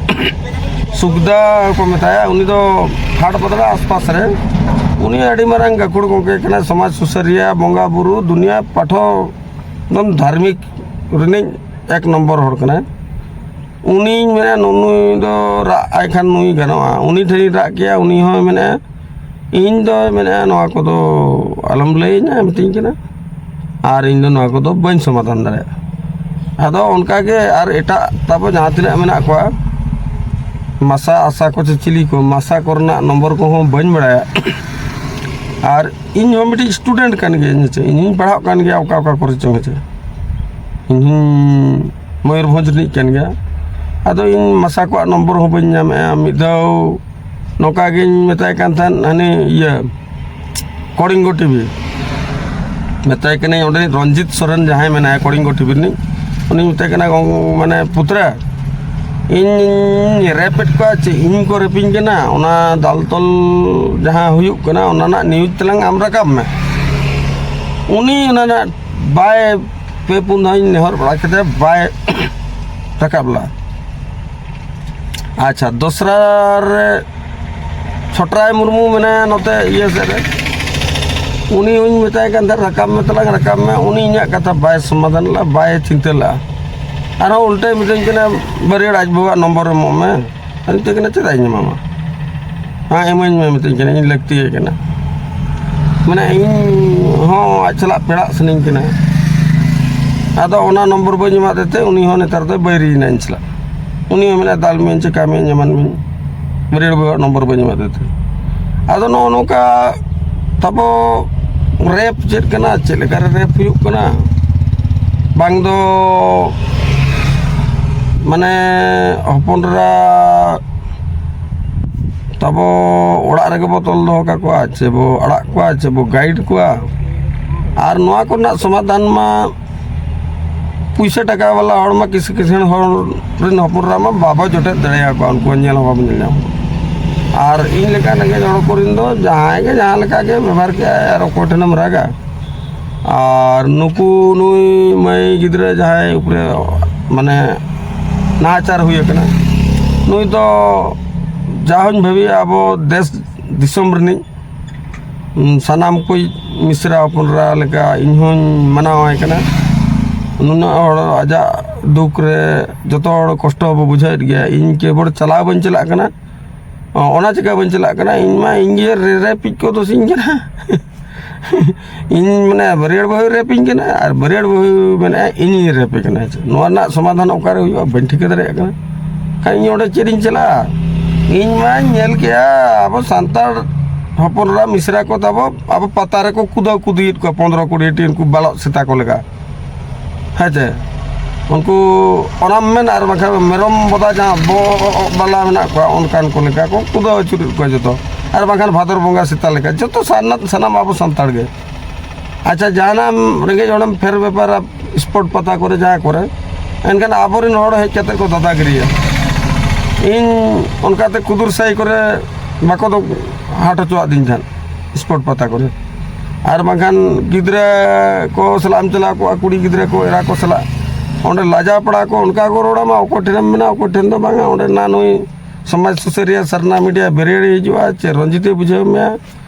ᱥᱩᱠᱫᱟ ᱠᱚ ᱢᱮᱛᱟᱭᱟ, ᱩᱱᱤ ᱫᱚ ᱦᱟᱴ ᱯᱟᱛᱲᱟ ᱟᱥᱯᱟᱥ ᱨᱮ, ᱩᱱᱤ ᱟᱹᱰᱤ ᱢᱟᱨᱟᱝ ᱜᱟᱹᱠᱷᱩᱲ ᱜᱚᱢᱠᱮ ᱠᱟᱱᱟᱭ, ᱥᱚᱢᱟᱡᱽ ᱥᱩᱥᱟᱹᱨᱤᱭᱟᱹ, ᱵᱚᱸᱜᱟ ᱵᱩᱨᱩ, ᱫᱩᱱᱤᱭᱟᱹ ᱯᱟᱴᱷᱚ ᱮᱠᱫᱚᱢ ᱫᱷᱟᱨᱢᱤᱠ ᱨᱤᱱᱤᱡ ᱮᱠ ᱱᱚᱢᱵᱚᱨ ᱦᱚᱲ ᱠᱟᱱᱟᱭ᱾ ᱩᱱᱤᱧ ᱢᱮᱱᱟ, "ᱱᱩ-, ᱱᱩᱭ ᱫᱚ ᱨᱟᱜ ᱟᱭ ᱠᱷᱟᱱ ᱱᱩᱭ ᱜᱟᱱᱚᱜᱼᱟ", ᱩᱱᱤ ᱴᱷᱮᱱᱤᱧ ᱨᱟᱜ ᱠᱮᱭᱟ, ᱩᱱᱤ ᱦᱚᱸᱭ ᱢᱮᱱᱟ, "ᱤᱧ ᱫᱚ", ᱢᱮᱱᱟ, "ᱱᱚᱣᱟ ᱠᱚᱫᱚ ᱟᱞᱚᱢ ᱞᱟᱹᱭᱟᱹᱧᱟ", ᱢᱤᱛᱟᱹᱧ ᱠᱟᱱᱟ᱾ ᱟᱨ ᱤᱧ ᱫᱚ ᱱᱚᱣᱟ ᱠᱚᱫᱚ ᱵᱟᱹᱧ ᱥᱚᱢᱟᱫᱷᱟᱱ ᱫᱟᱲᱮᱭᱟᱜᱼᱟ᱾ ᱟᱫᱚ ᱚᱱᱠᱟ ᱜᱮ ᱟᱨ ᱮᱴᱟᱜ ᱛᱟᱵᱚ ᱡᱟᱦᱟᱸ ᱛᱤᱱᱟᱹᱜ ᱢᱮᱱᱟᱜ ᱠᱚᱣᱟ, ᱢᱟᱥᱟ, ᱟᱥᱟ ᱠᱚ ᱪᱮ ᱪᱤᱞᱤ ᱠᱚ, ᱢᱟᱥᱟ ᱠᱚᱨᱮᱱᱟᱜ ᱱᱚᱢᱵᱚᱨ ᱠᱚᱦᱚᱸ ᱵᱟᱹᱧ ᱵᱟᱲᱟᱭᱟ᱾ ᱟᱨ ᱤᱧ ᱦᱚᱸ ᱢᱤᱫᱴᱤᱡ ᱥᱴᱩᱰᱮᱱᱴ ᱠᱟᱱ ᱜᱤᱭᱟᱹᱧ, ᱦᱮᱸᱪᱮ, ᱤᱧ ᱦᱚᱸᱧ ᱯᱟᱲᱦᱟᱜ ᱠᱟᱱ ᱜᱮᱭᱟ ᱚᱠᱟ ᱚᱠᱟ ᱠᱚᱨᱮ ᱪᱚᱝ, ᱦᱮᱸᱪᱮ, ᱤᱧ ᱦᱚᱸᱧ ᱢᱚᱭᱩᱨᱵᱷᱚᱸᱡᱽ ᱨᱤᱱᱤᱡ ᱠᱟᱱ ᱜᱮᱭᱟ᱾ ᱟᱫᱚ ᱤᱧ ᱢᱟᱥᱟ ᱠᱚᱣᱟᱜ ᱱᱚᱢᱵᱚᱨ ᱦᱚᱸ ᱵᱟᱹᱧ ᱧᱟᱢᱮᱜᱼᱟ᱾ ᱢᱤᱫ ᱫᱷᱟᱣ ᱱᱚᱝᱠᱟ ᱜᱤᱧ ᱢᱮᱛᱟᱭ ᱠᱟᱱ ᱛᱟᱦᱮᱸᱫ, ᱦᱟᱹᱱᱤ ᱤᱭᱟᱹ ᱠᱚᱲᱤᱝᱜᱚ ᱴᱤᱵᱷᱤ, ᱢᱮᱛᱟᱭ ᱠᱟᱹᱱᱟᱹᱧ, ᱚᱸᱰᱮ ᱨᱚᱧᱡᱤᱛ ᱥᱚᱨᱮᱱ ᱡᱟᱦᱟᱸᱭ ᱢᱮᱱᱟᱭᱟ ᱠᱚᱲᱤᱝᱜᱚ ᱴᱤᱵᱷᱤ ᱨᱤᱱᱤᱡ, ᱩᱱᱤᱧ ᱢᱮᱛᱟᱭ ᱠᱟᱱᱟ, "ᱜᱚᱝ-, ᱢᱟᱱᱮ ᱯᱩᱛᱨᱟ, ᱤᱧ ᱨᱮᱯᱮᱫ ᱠᱚᱣᱟ ᱪᱮ ᱤᱧ ᱠᱚ ᱨᱮᱯᱤᱧ ᱠᱟᱱᱟ? ᱚᱱᱟ ᱫᱟᱞ ᱛᱚᱞ ᱡᱟᱦᱟᱸ ᱦᱩᱭᱩᱜ ᱠᱟᱱᱟ, ᱚᱱᱟ ᱨᱮᱱᱟᱜ ᱱᱤᱭᱩᱡᱽ ᱛᱟᱞᱟᱝ ᱟᱢ ᱨᱟᱠᱟᱵ ᱢᱮ᱾" ᱩᱱᱤ ᱚᱱᱟ ᱨᱮᱱᱟᱜ ᱵᱟᱭ, ᱯᱮ ᱯᱩᱱ ᱫᱷᱟᱣ ᱤᱧ ᱱᱮᱦᱚᱨ ᱵᱟᱲᱟ ᱠᱮᱫᱟ, ᱵᱟᱭ ᱨᱟᱠᱟᱵ ᱞᱮᱫᱟ᱾ ᱟᱪᱪᱷᱟ, ᱫᱚᱥᱨᱟ ᱨᱮ ᱪᱷᱚᱴᱨᱟᱭ ᱢᱩᱨᱢᱩ ᱢᱮᱱᱟᱭᱟ ᱱᱚᱛᱮ ᱤᱭᱟᱹ ᱥᱮᱫ ᱨᱮ, ᱩᱱᱤ ᱦᱚᱸᱧ ᱢᱮᱛᱟᱭ ᱠᱟᱱ ᱛᱟᱦᱮᱸᱫ, "ᱨᱟᱠᱟᱵ ᱢᱮ ᱛᱟᱞᱟᱝ, ᱨᱟᱠᱟᱵ ᱢᱮ", ᱩᱱᱤ ᱤᱧᱟᱹᱜ ᱠᱟᱛᱷᱟ ᱵᱟᱭ ᱥᱚᱢᱟᱫᱷᱟᱱ ᱞᱮᱫᱟ, ᱵᱟᱭ ᱪᱤᱱᱛᱟᱹ ᱞᱮᱫᱟ᱾ ᱟᱨᱦᱚᱸ ᱩᱞᱴᱟᱹᱭ ᱢᱤᱛᱟᱹᱧ ᱠᱟᱱᱟ, "ᱵᱟᱹᱨᱭᱟᱹᱲ ᱟᱡ ᱵᱟᱵᱟᱣᱟᱜ ᱱᱚᱢᱵᱚᱨ ᱮᱢᱚᱜ ᱢᱮ᱾" ᱟᱫᱚᱧ ᱢᱮᱛᱟᱭ ᱠᱟᱱᱟ, "ᱪᱮᱫᱟᱜ ᱤᱧ ᱮᱢᱟᱢᱟ? ᱦᱮᱸ, ᱤᱢᱟᱹᱧ ᱢᱮ", ᱢᱤᱛᱟᱹᱧ ᱠᱟᱱᱟ, ᱤᱧ ᱞᱟᱹᱠᱛᱤᱭᱟᱭ ᱠᱟᱱᱟ᱾ ᱢᱟᱱᱮ ᱤᱧ ᱦᱚᱸ ᱟᱡ ᱥᱟᱞᱟᱜ ᱯᱮᱲᱟᱜ ᱥᱟᱱᱟᱧ ᱠᱟᱱᱟ᱾ ᱟᱫᱚ ᱚᱱᱟ ᱱᱚᱢᱵᱚᱨ ᱵᱟᱹᱧ ᱮᱢᱟᱫᱮ ᱛᱮ ᱩᱱᱤ ᱦᱚᱸ ᱱᱮᱛᱟᱨ ᱫᱚᱭ ᱵᱟᱹᱭᱨᱤᱭᱮᱱᱟ ᱤᱧ ᱥᱟᱞᱟᱜ᱾ ᱩᱱᱤ ᱦᱚᱸ ᱢᱮᱱᱟ, "ᱫᱟᱞ ᱢᱤᱭᱟᱹᱧ, ᱪᱮᱠᱟ ᱢᱤᱭᱟᱹᱧ, ᱮᱢᱟᱱ ᱢᱤᱭᱟᱹᱧ᱾" ᱵᱟᱹᱨᱭᱟᱹᱲ ᱵᱟᱵᱟᱣᱟᱜ ᱱᱚᱢᱵᱚᱨ ᱵᱟᱹᱧ ᱮᱢᱟᱫᱮ ᱛᱮ᱾ ᱟᱫᱚ ᱱᱚᱜᱼᱚ ᱱᱚᱝᱠᱟ ᱛᱟᱵᱚ ᱨᱮᱯ ᱪᱮᱫ ᱠᱟᱱᱟ, ᱪᱮᱫ ᱞᱮᱠᱟᱨᱮ ᱨᱮᱯ ᱦᱩᱭᱩᱜ ᱠᱟᱱᱟ, ᱵᱟᱝ ᱫᱚ ᱢᱟᱱᱮ ᱦᱚᱯᱚᱱ ᱮᱨᱟ ᱛᱟᱵᱚ ᱚᱲᱟᱜ ᱨᱮᱜᱮ ᱵᱚ ᱛᱚᱞ ᱫᱚᱦᱚ ᱠᱟᱠᱚᱣᱟ, ᱪᱮ ᱵᱚ ᱟᱲᱟᱜ ᱠᱚᱣᱟ, ᱪᱮ ᱵᱚ ᱜᱟᱭᱤᱰ ᱠᱚᱣᱟ᱾ ᱟᱨ ᱱᱚᱣᱟ ᱠᱚᱨᱮᱱᱟᱜ ᱥᱚᱢᱟᱫᱷᱟᱱ ᱢᱟ ᱯᱩᱭᱥᱟᱹ ᱴᱟᱠᱟ ᱵᱟᱞᱟ ᱦᱚᱲ ᱢᱟ ᱠᱤᱥᱟᱹᱬ ᱠᱤᱥᱟᱹᱬ ᱦᱚᱲ ᱨᱮᱱ ᱦᱚᱯᱚᱱ ᱮᱨᱟ ᱢᱟ ᱵᱟᱵᱚ ᱡᱚᱴᱮᱫ ᱫᱟᱲᱮᱭᱟᱠᱚᱣᱟ, ᱩᱱᱠᱩ ᱧᱮᱞ ᱦᱚᱸ ᱵᱟᱵᱚ ᱧᱮᱞ ᱧᱟᱢ ᱠᱚᱣᱟ᱾ ᱟᱨ ᱤᱧ ᱞᱮᱠᱟ ᱨᱮᱸᱜᱮᱡ ᱦᱚᱲ ᱠᱚᱨᱮᱱ ᱫᱚ ᱡᱟᱦᱟᱸᱭ ᱜᱮ ᱡᱟᱦᱟᱸ ᱞᱮᱠᱟ ᱜᱮ ᱵᱮᱵᱷᱟᱨ ᱠᱮᱜᱼᱟᱭ, ᱟᱨ ᱚᱠᱚᱭ ᱴᱷᱮᱱᱮᱢ ᱨᱟᱜᱟ? ᱟᱨ ᱱᱩᱠᱩ, ᱱᱩᱭ ᱢᱟᱹᱭ ᱜᱤᱫᱽᱨᱟᱹ ᱡᱟᱦᱟᱸᱭ ᱩᱯᱨᱮ ᱢᱟᱱᱮ ᱱᱟᱦᱟᱪᱟᱨ ᱦᱩᱭ ᱟᱠᱟᱱᱟ, ᱱᱩᱭ ᱫᱚ ᱡᱟᱦᱟᱸᱧ ᱵᱷᱟᱹᱵᱤᱭᱟ ᱟᱵᱚ ᱫᱮᱥ ᱫᱤᱥᱚᱢ ᱨᱤᱱᱤᱡ, ᱩᱸ, ᱥᱟᱱᱟᱢ ᱠᱚ ᱢᱤᱥᱨᱟ ᱦᱚᱯᱚᱱ ᱮᱨᱟ ᱞᱮᱠᱟ ᱤᱧ ᱦᱚᱸᱧ ᱢᱟᱱᱟᱣ ᱟᱭ ᱠᱟᱱᱟ᱾ ᱱᱩᱱᱟᱹᱜ ᱦᱚᱲ ᱟᱡᱟᱜ ᱫᱩᱠ ᱨᱮ ᱡᱚᱛᱚ ᱦᱚᱲ ᱠᱚᱥᱴᱚ ᱵᱚ ᱵᱩᱡᱷᱟᱹᱣᱮᱫ ᱜᱮᱭᱟ᱾ ᱤᱧ ᱠᱮᱵᱚᱞ ᱪᱟᱞᱟᱣ ᱵᱟᱹᱧ ᱪᱟᱞᱟᱜ ᱠᱟᱱᱟ, ᱚᱱᱟ ᱪᱤᱠᱟ ᱵᱟᱹᱧ ᱪᱟᱞᱟᱜ ᱠᱟᱱᱟ? ᱤᱧ ᱢᱟ ᱤᱧ ᱜᱮ ᱨᱮ-, ᱨᱮᱯᱤᱡ ᱠᱚ ᱫᱳᱥᱤᱧ ᱠᱟᱱᱟ᱾ ᱤᱧ ᱢᱟᱱᱮ ᱵᱟᱹᱨᱭᱟᱹᱲ ᱵᱟᱹᱦᱩᱭ ᱨᱮᱯᱤᱧ ᱠᱟᱱᱟ ᱟᱨ ᱵᱟᱹᱨᱭᱟᱹᱲ ᱵᱟᱹᱦᱩ ᱢᱮᱱᱮᱫᱼᱟ ᱤᱧᱤᱧ ᱨᱮᱯᱮ ᱠᱟᱱᱟ᱾ ᱱᱚᱣᱟ ᱨᱮᱱᱟᱜ ᱥᱚᱢᱟᱫᱷᱟᱱ ᱚᱠᱟᱨᱮ ᱦᱩᱭᱩᱜᱼᱟ? ᱵᱟᱹᱧ ᱴᱷᱤᱠᱟᱹ ᱫᱟᱲᱮᱭᱟᱜ ᱠᱟᱱᱟ᱾ ᱠᱷᱟᱱ ᱤᱧ ᱚᱸᱰᱮ ᱪᱮᱫ ᱤᱧ ᱪᱟᱞᱟᱜᱼᱟ? ᱤᱧ ᱢᱟᱧ ᱧᱮᱞ ᱠᱮᱜᱼᱟ ᱟᱵᱚ ᱥᱟᱱᱛᱟᱲ ᱦᱚᱯᱚᱱ ᱮᱨᱟ ᱢᱤᱥᱨᱟ ᱠᱚ ᱛᱟᱵᱚ ᱟᱵᱚ ᱯᱟᱛᱟ ᱨᱮᱠᱚ ᱠᱩᱫᱟᱹᱣ ᱠᱩᱫᱤᱭᱮᱫ ᱠᱚᱣᱟ ᱯᱚᱱᱫᱽᱨᱚ ᱠᱩᱲᱤ ᱴᱤ ᱩᱱᱠᱩ ᱵᱟᱞᱚᱜ ᱥᱮᱛᱟ ᱠᱚ ᱞᱮᱠᱟ᱾ ᱦᱮᱸ ᱪᱮ? ᱩᱱᱠᱩ ᱚᱱᱟᱢ ᱢᱮᱱ ᱟᱨ ᱵᱟᱝᱠᱷᱟᱱ ᱢᱮᱨᱚᱢ ᱵᱚᱫᱟ ᱡᱟᱦᱟᱸ ᱵᱚ-, ᱵᱟᱞᱟ ᱢᱮᱱᱟᱜ ᱠᱚᱣᱟ ᱚᱱᱠᱟᱱ ᱠᱚ ᱞᱮᱠᱟ ᱠᱚ ᱠᱩᱫᱟᱹᱣ ᱟᱹᱪᱩᱨᱮᱫ ᱠᱚᱣᱟ ᱡᱚᱛᱚ᱾ ᱟᱨ ᱵᱟᱝᱠᱷᱟᱱ ᱵᱷᱟᱫᱚᱨ ᱵᱚᱸᱜᱟ ᱥᱮᱛᱟ ᱞᱮᱠᱟ ᱡᱚᱛᱚ ᱥᱟᱱᱟ-, ᱥᱟᱱᱟᱢ ᱟᱵᱚ ᱥᱟᱱᱛᱟᱲ ᱜᱮ᱾ ᱟᱪᱪᱷᱟ, ᱡᱟᱦᱟᱱᱟᱜ ᱮᱢ ᱨᱮᱸᱜᱮᱡ ᱦᱚᱲᱮᱢ ᱯᱷᱮᱨ ᱵᱮᱯᱟᱨᱟ ᱥᱯᱚᱴ ᱯᱟᱛᱟ ᱠᱚᱨᱮ ᱡᱟᱦᱟᱸ ᱠᱚᱨᱮ, ᱮᱱᱠᱷᱟᱱ ᱟᱵᱚᱨᱮᱱ ᱦᱚᱲ ᱦᱮᱡ ᱠᱟᱛᱮ ᱠᱚ ᱫᱟᱫᱟᱜᱤᱨᱤᱭᱟ᱾ ᱤᱧ ᱚᱱᱠᱟᱛᱮ ᱠᱩᱫᱩᱨ ᱥᱟᱹᱭ ᱠᱚᱨᱮ ᱵᱟᱠᱚ ᱫᱚ ᱦᱟᱴ ᱦᱚᱪᱚᱣᱟᱫᱤᱧ ᱛᱟᱦᱮᱸᱫ ᱥᱯᱚᱴ ᱯᱟᱛᱟ ᱠᱚᱨᱮ᱾ ᱟᱨ ᱵᱟᱝᱠᱷᱟᱱ ᱜᱤᱫᱽᱨᱟᱹ ᱠᱚ ᱥᱟᱞᱟᱜ ᱮᱢ ᱪᱟᱞᱟᱣ ᱠᱚᱜᱼᱟ, ᱠᱩᱲᱤ ᱜᱤᱫᱽᱨᱟᱹ ᱠᱚ ᱮᱨᱟ ᱠᱚ ᱥᱟᱞᱟᱜ, ᱚᱸᱰᱮ ᱞᱟᱡᱟ ᱯᱟᱲᱟ ᱠᱚ ᱚᱱᱠᱟ ᱠᱚ ᱨᱚᱲᱟᱢᱟ, ᱚᱠᱚᱭ ᱴᱷᱮᱱᱮᱢ ᱢᱮᱱᱟ ᱚᱠᱚᱭ ᱴᱷᱮᱱ ᱫᱚ ᱵᱟᱝᱟ᱾ ᱚᱸᱰᱮ ᱱᱟ ᱱᱩᱭ ᱥᱚᱢᱟᱡᱽ ᱥᱩᱥᱟᱹᱨᱤᱭᱟᱹ ᱥᱟᱨᱱᱟ ᱢᱤᱰᱤᱭᱟ ᱵᱮᱨᱮᱲᱮ ᱦᱤᱡᱩᱜᱼᱟ, ᱪᱮ ᱨᱚᱧᱡᱤᱛᱮ ᱵᱩᱡᱷᱟᱹᱣ ᱢᱮᱭᱟ᱾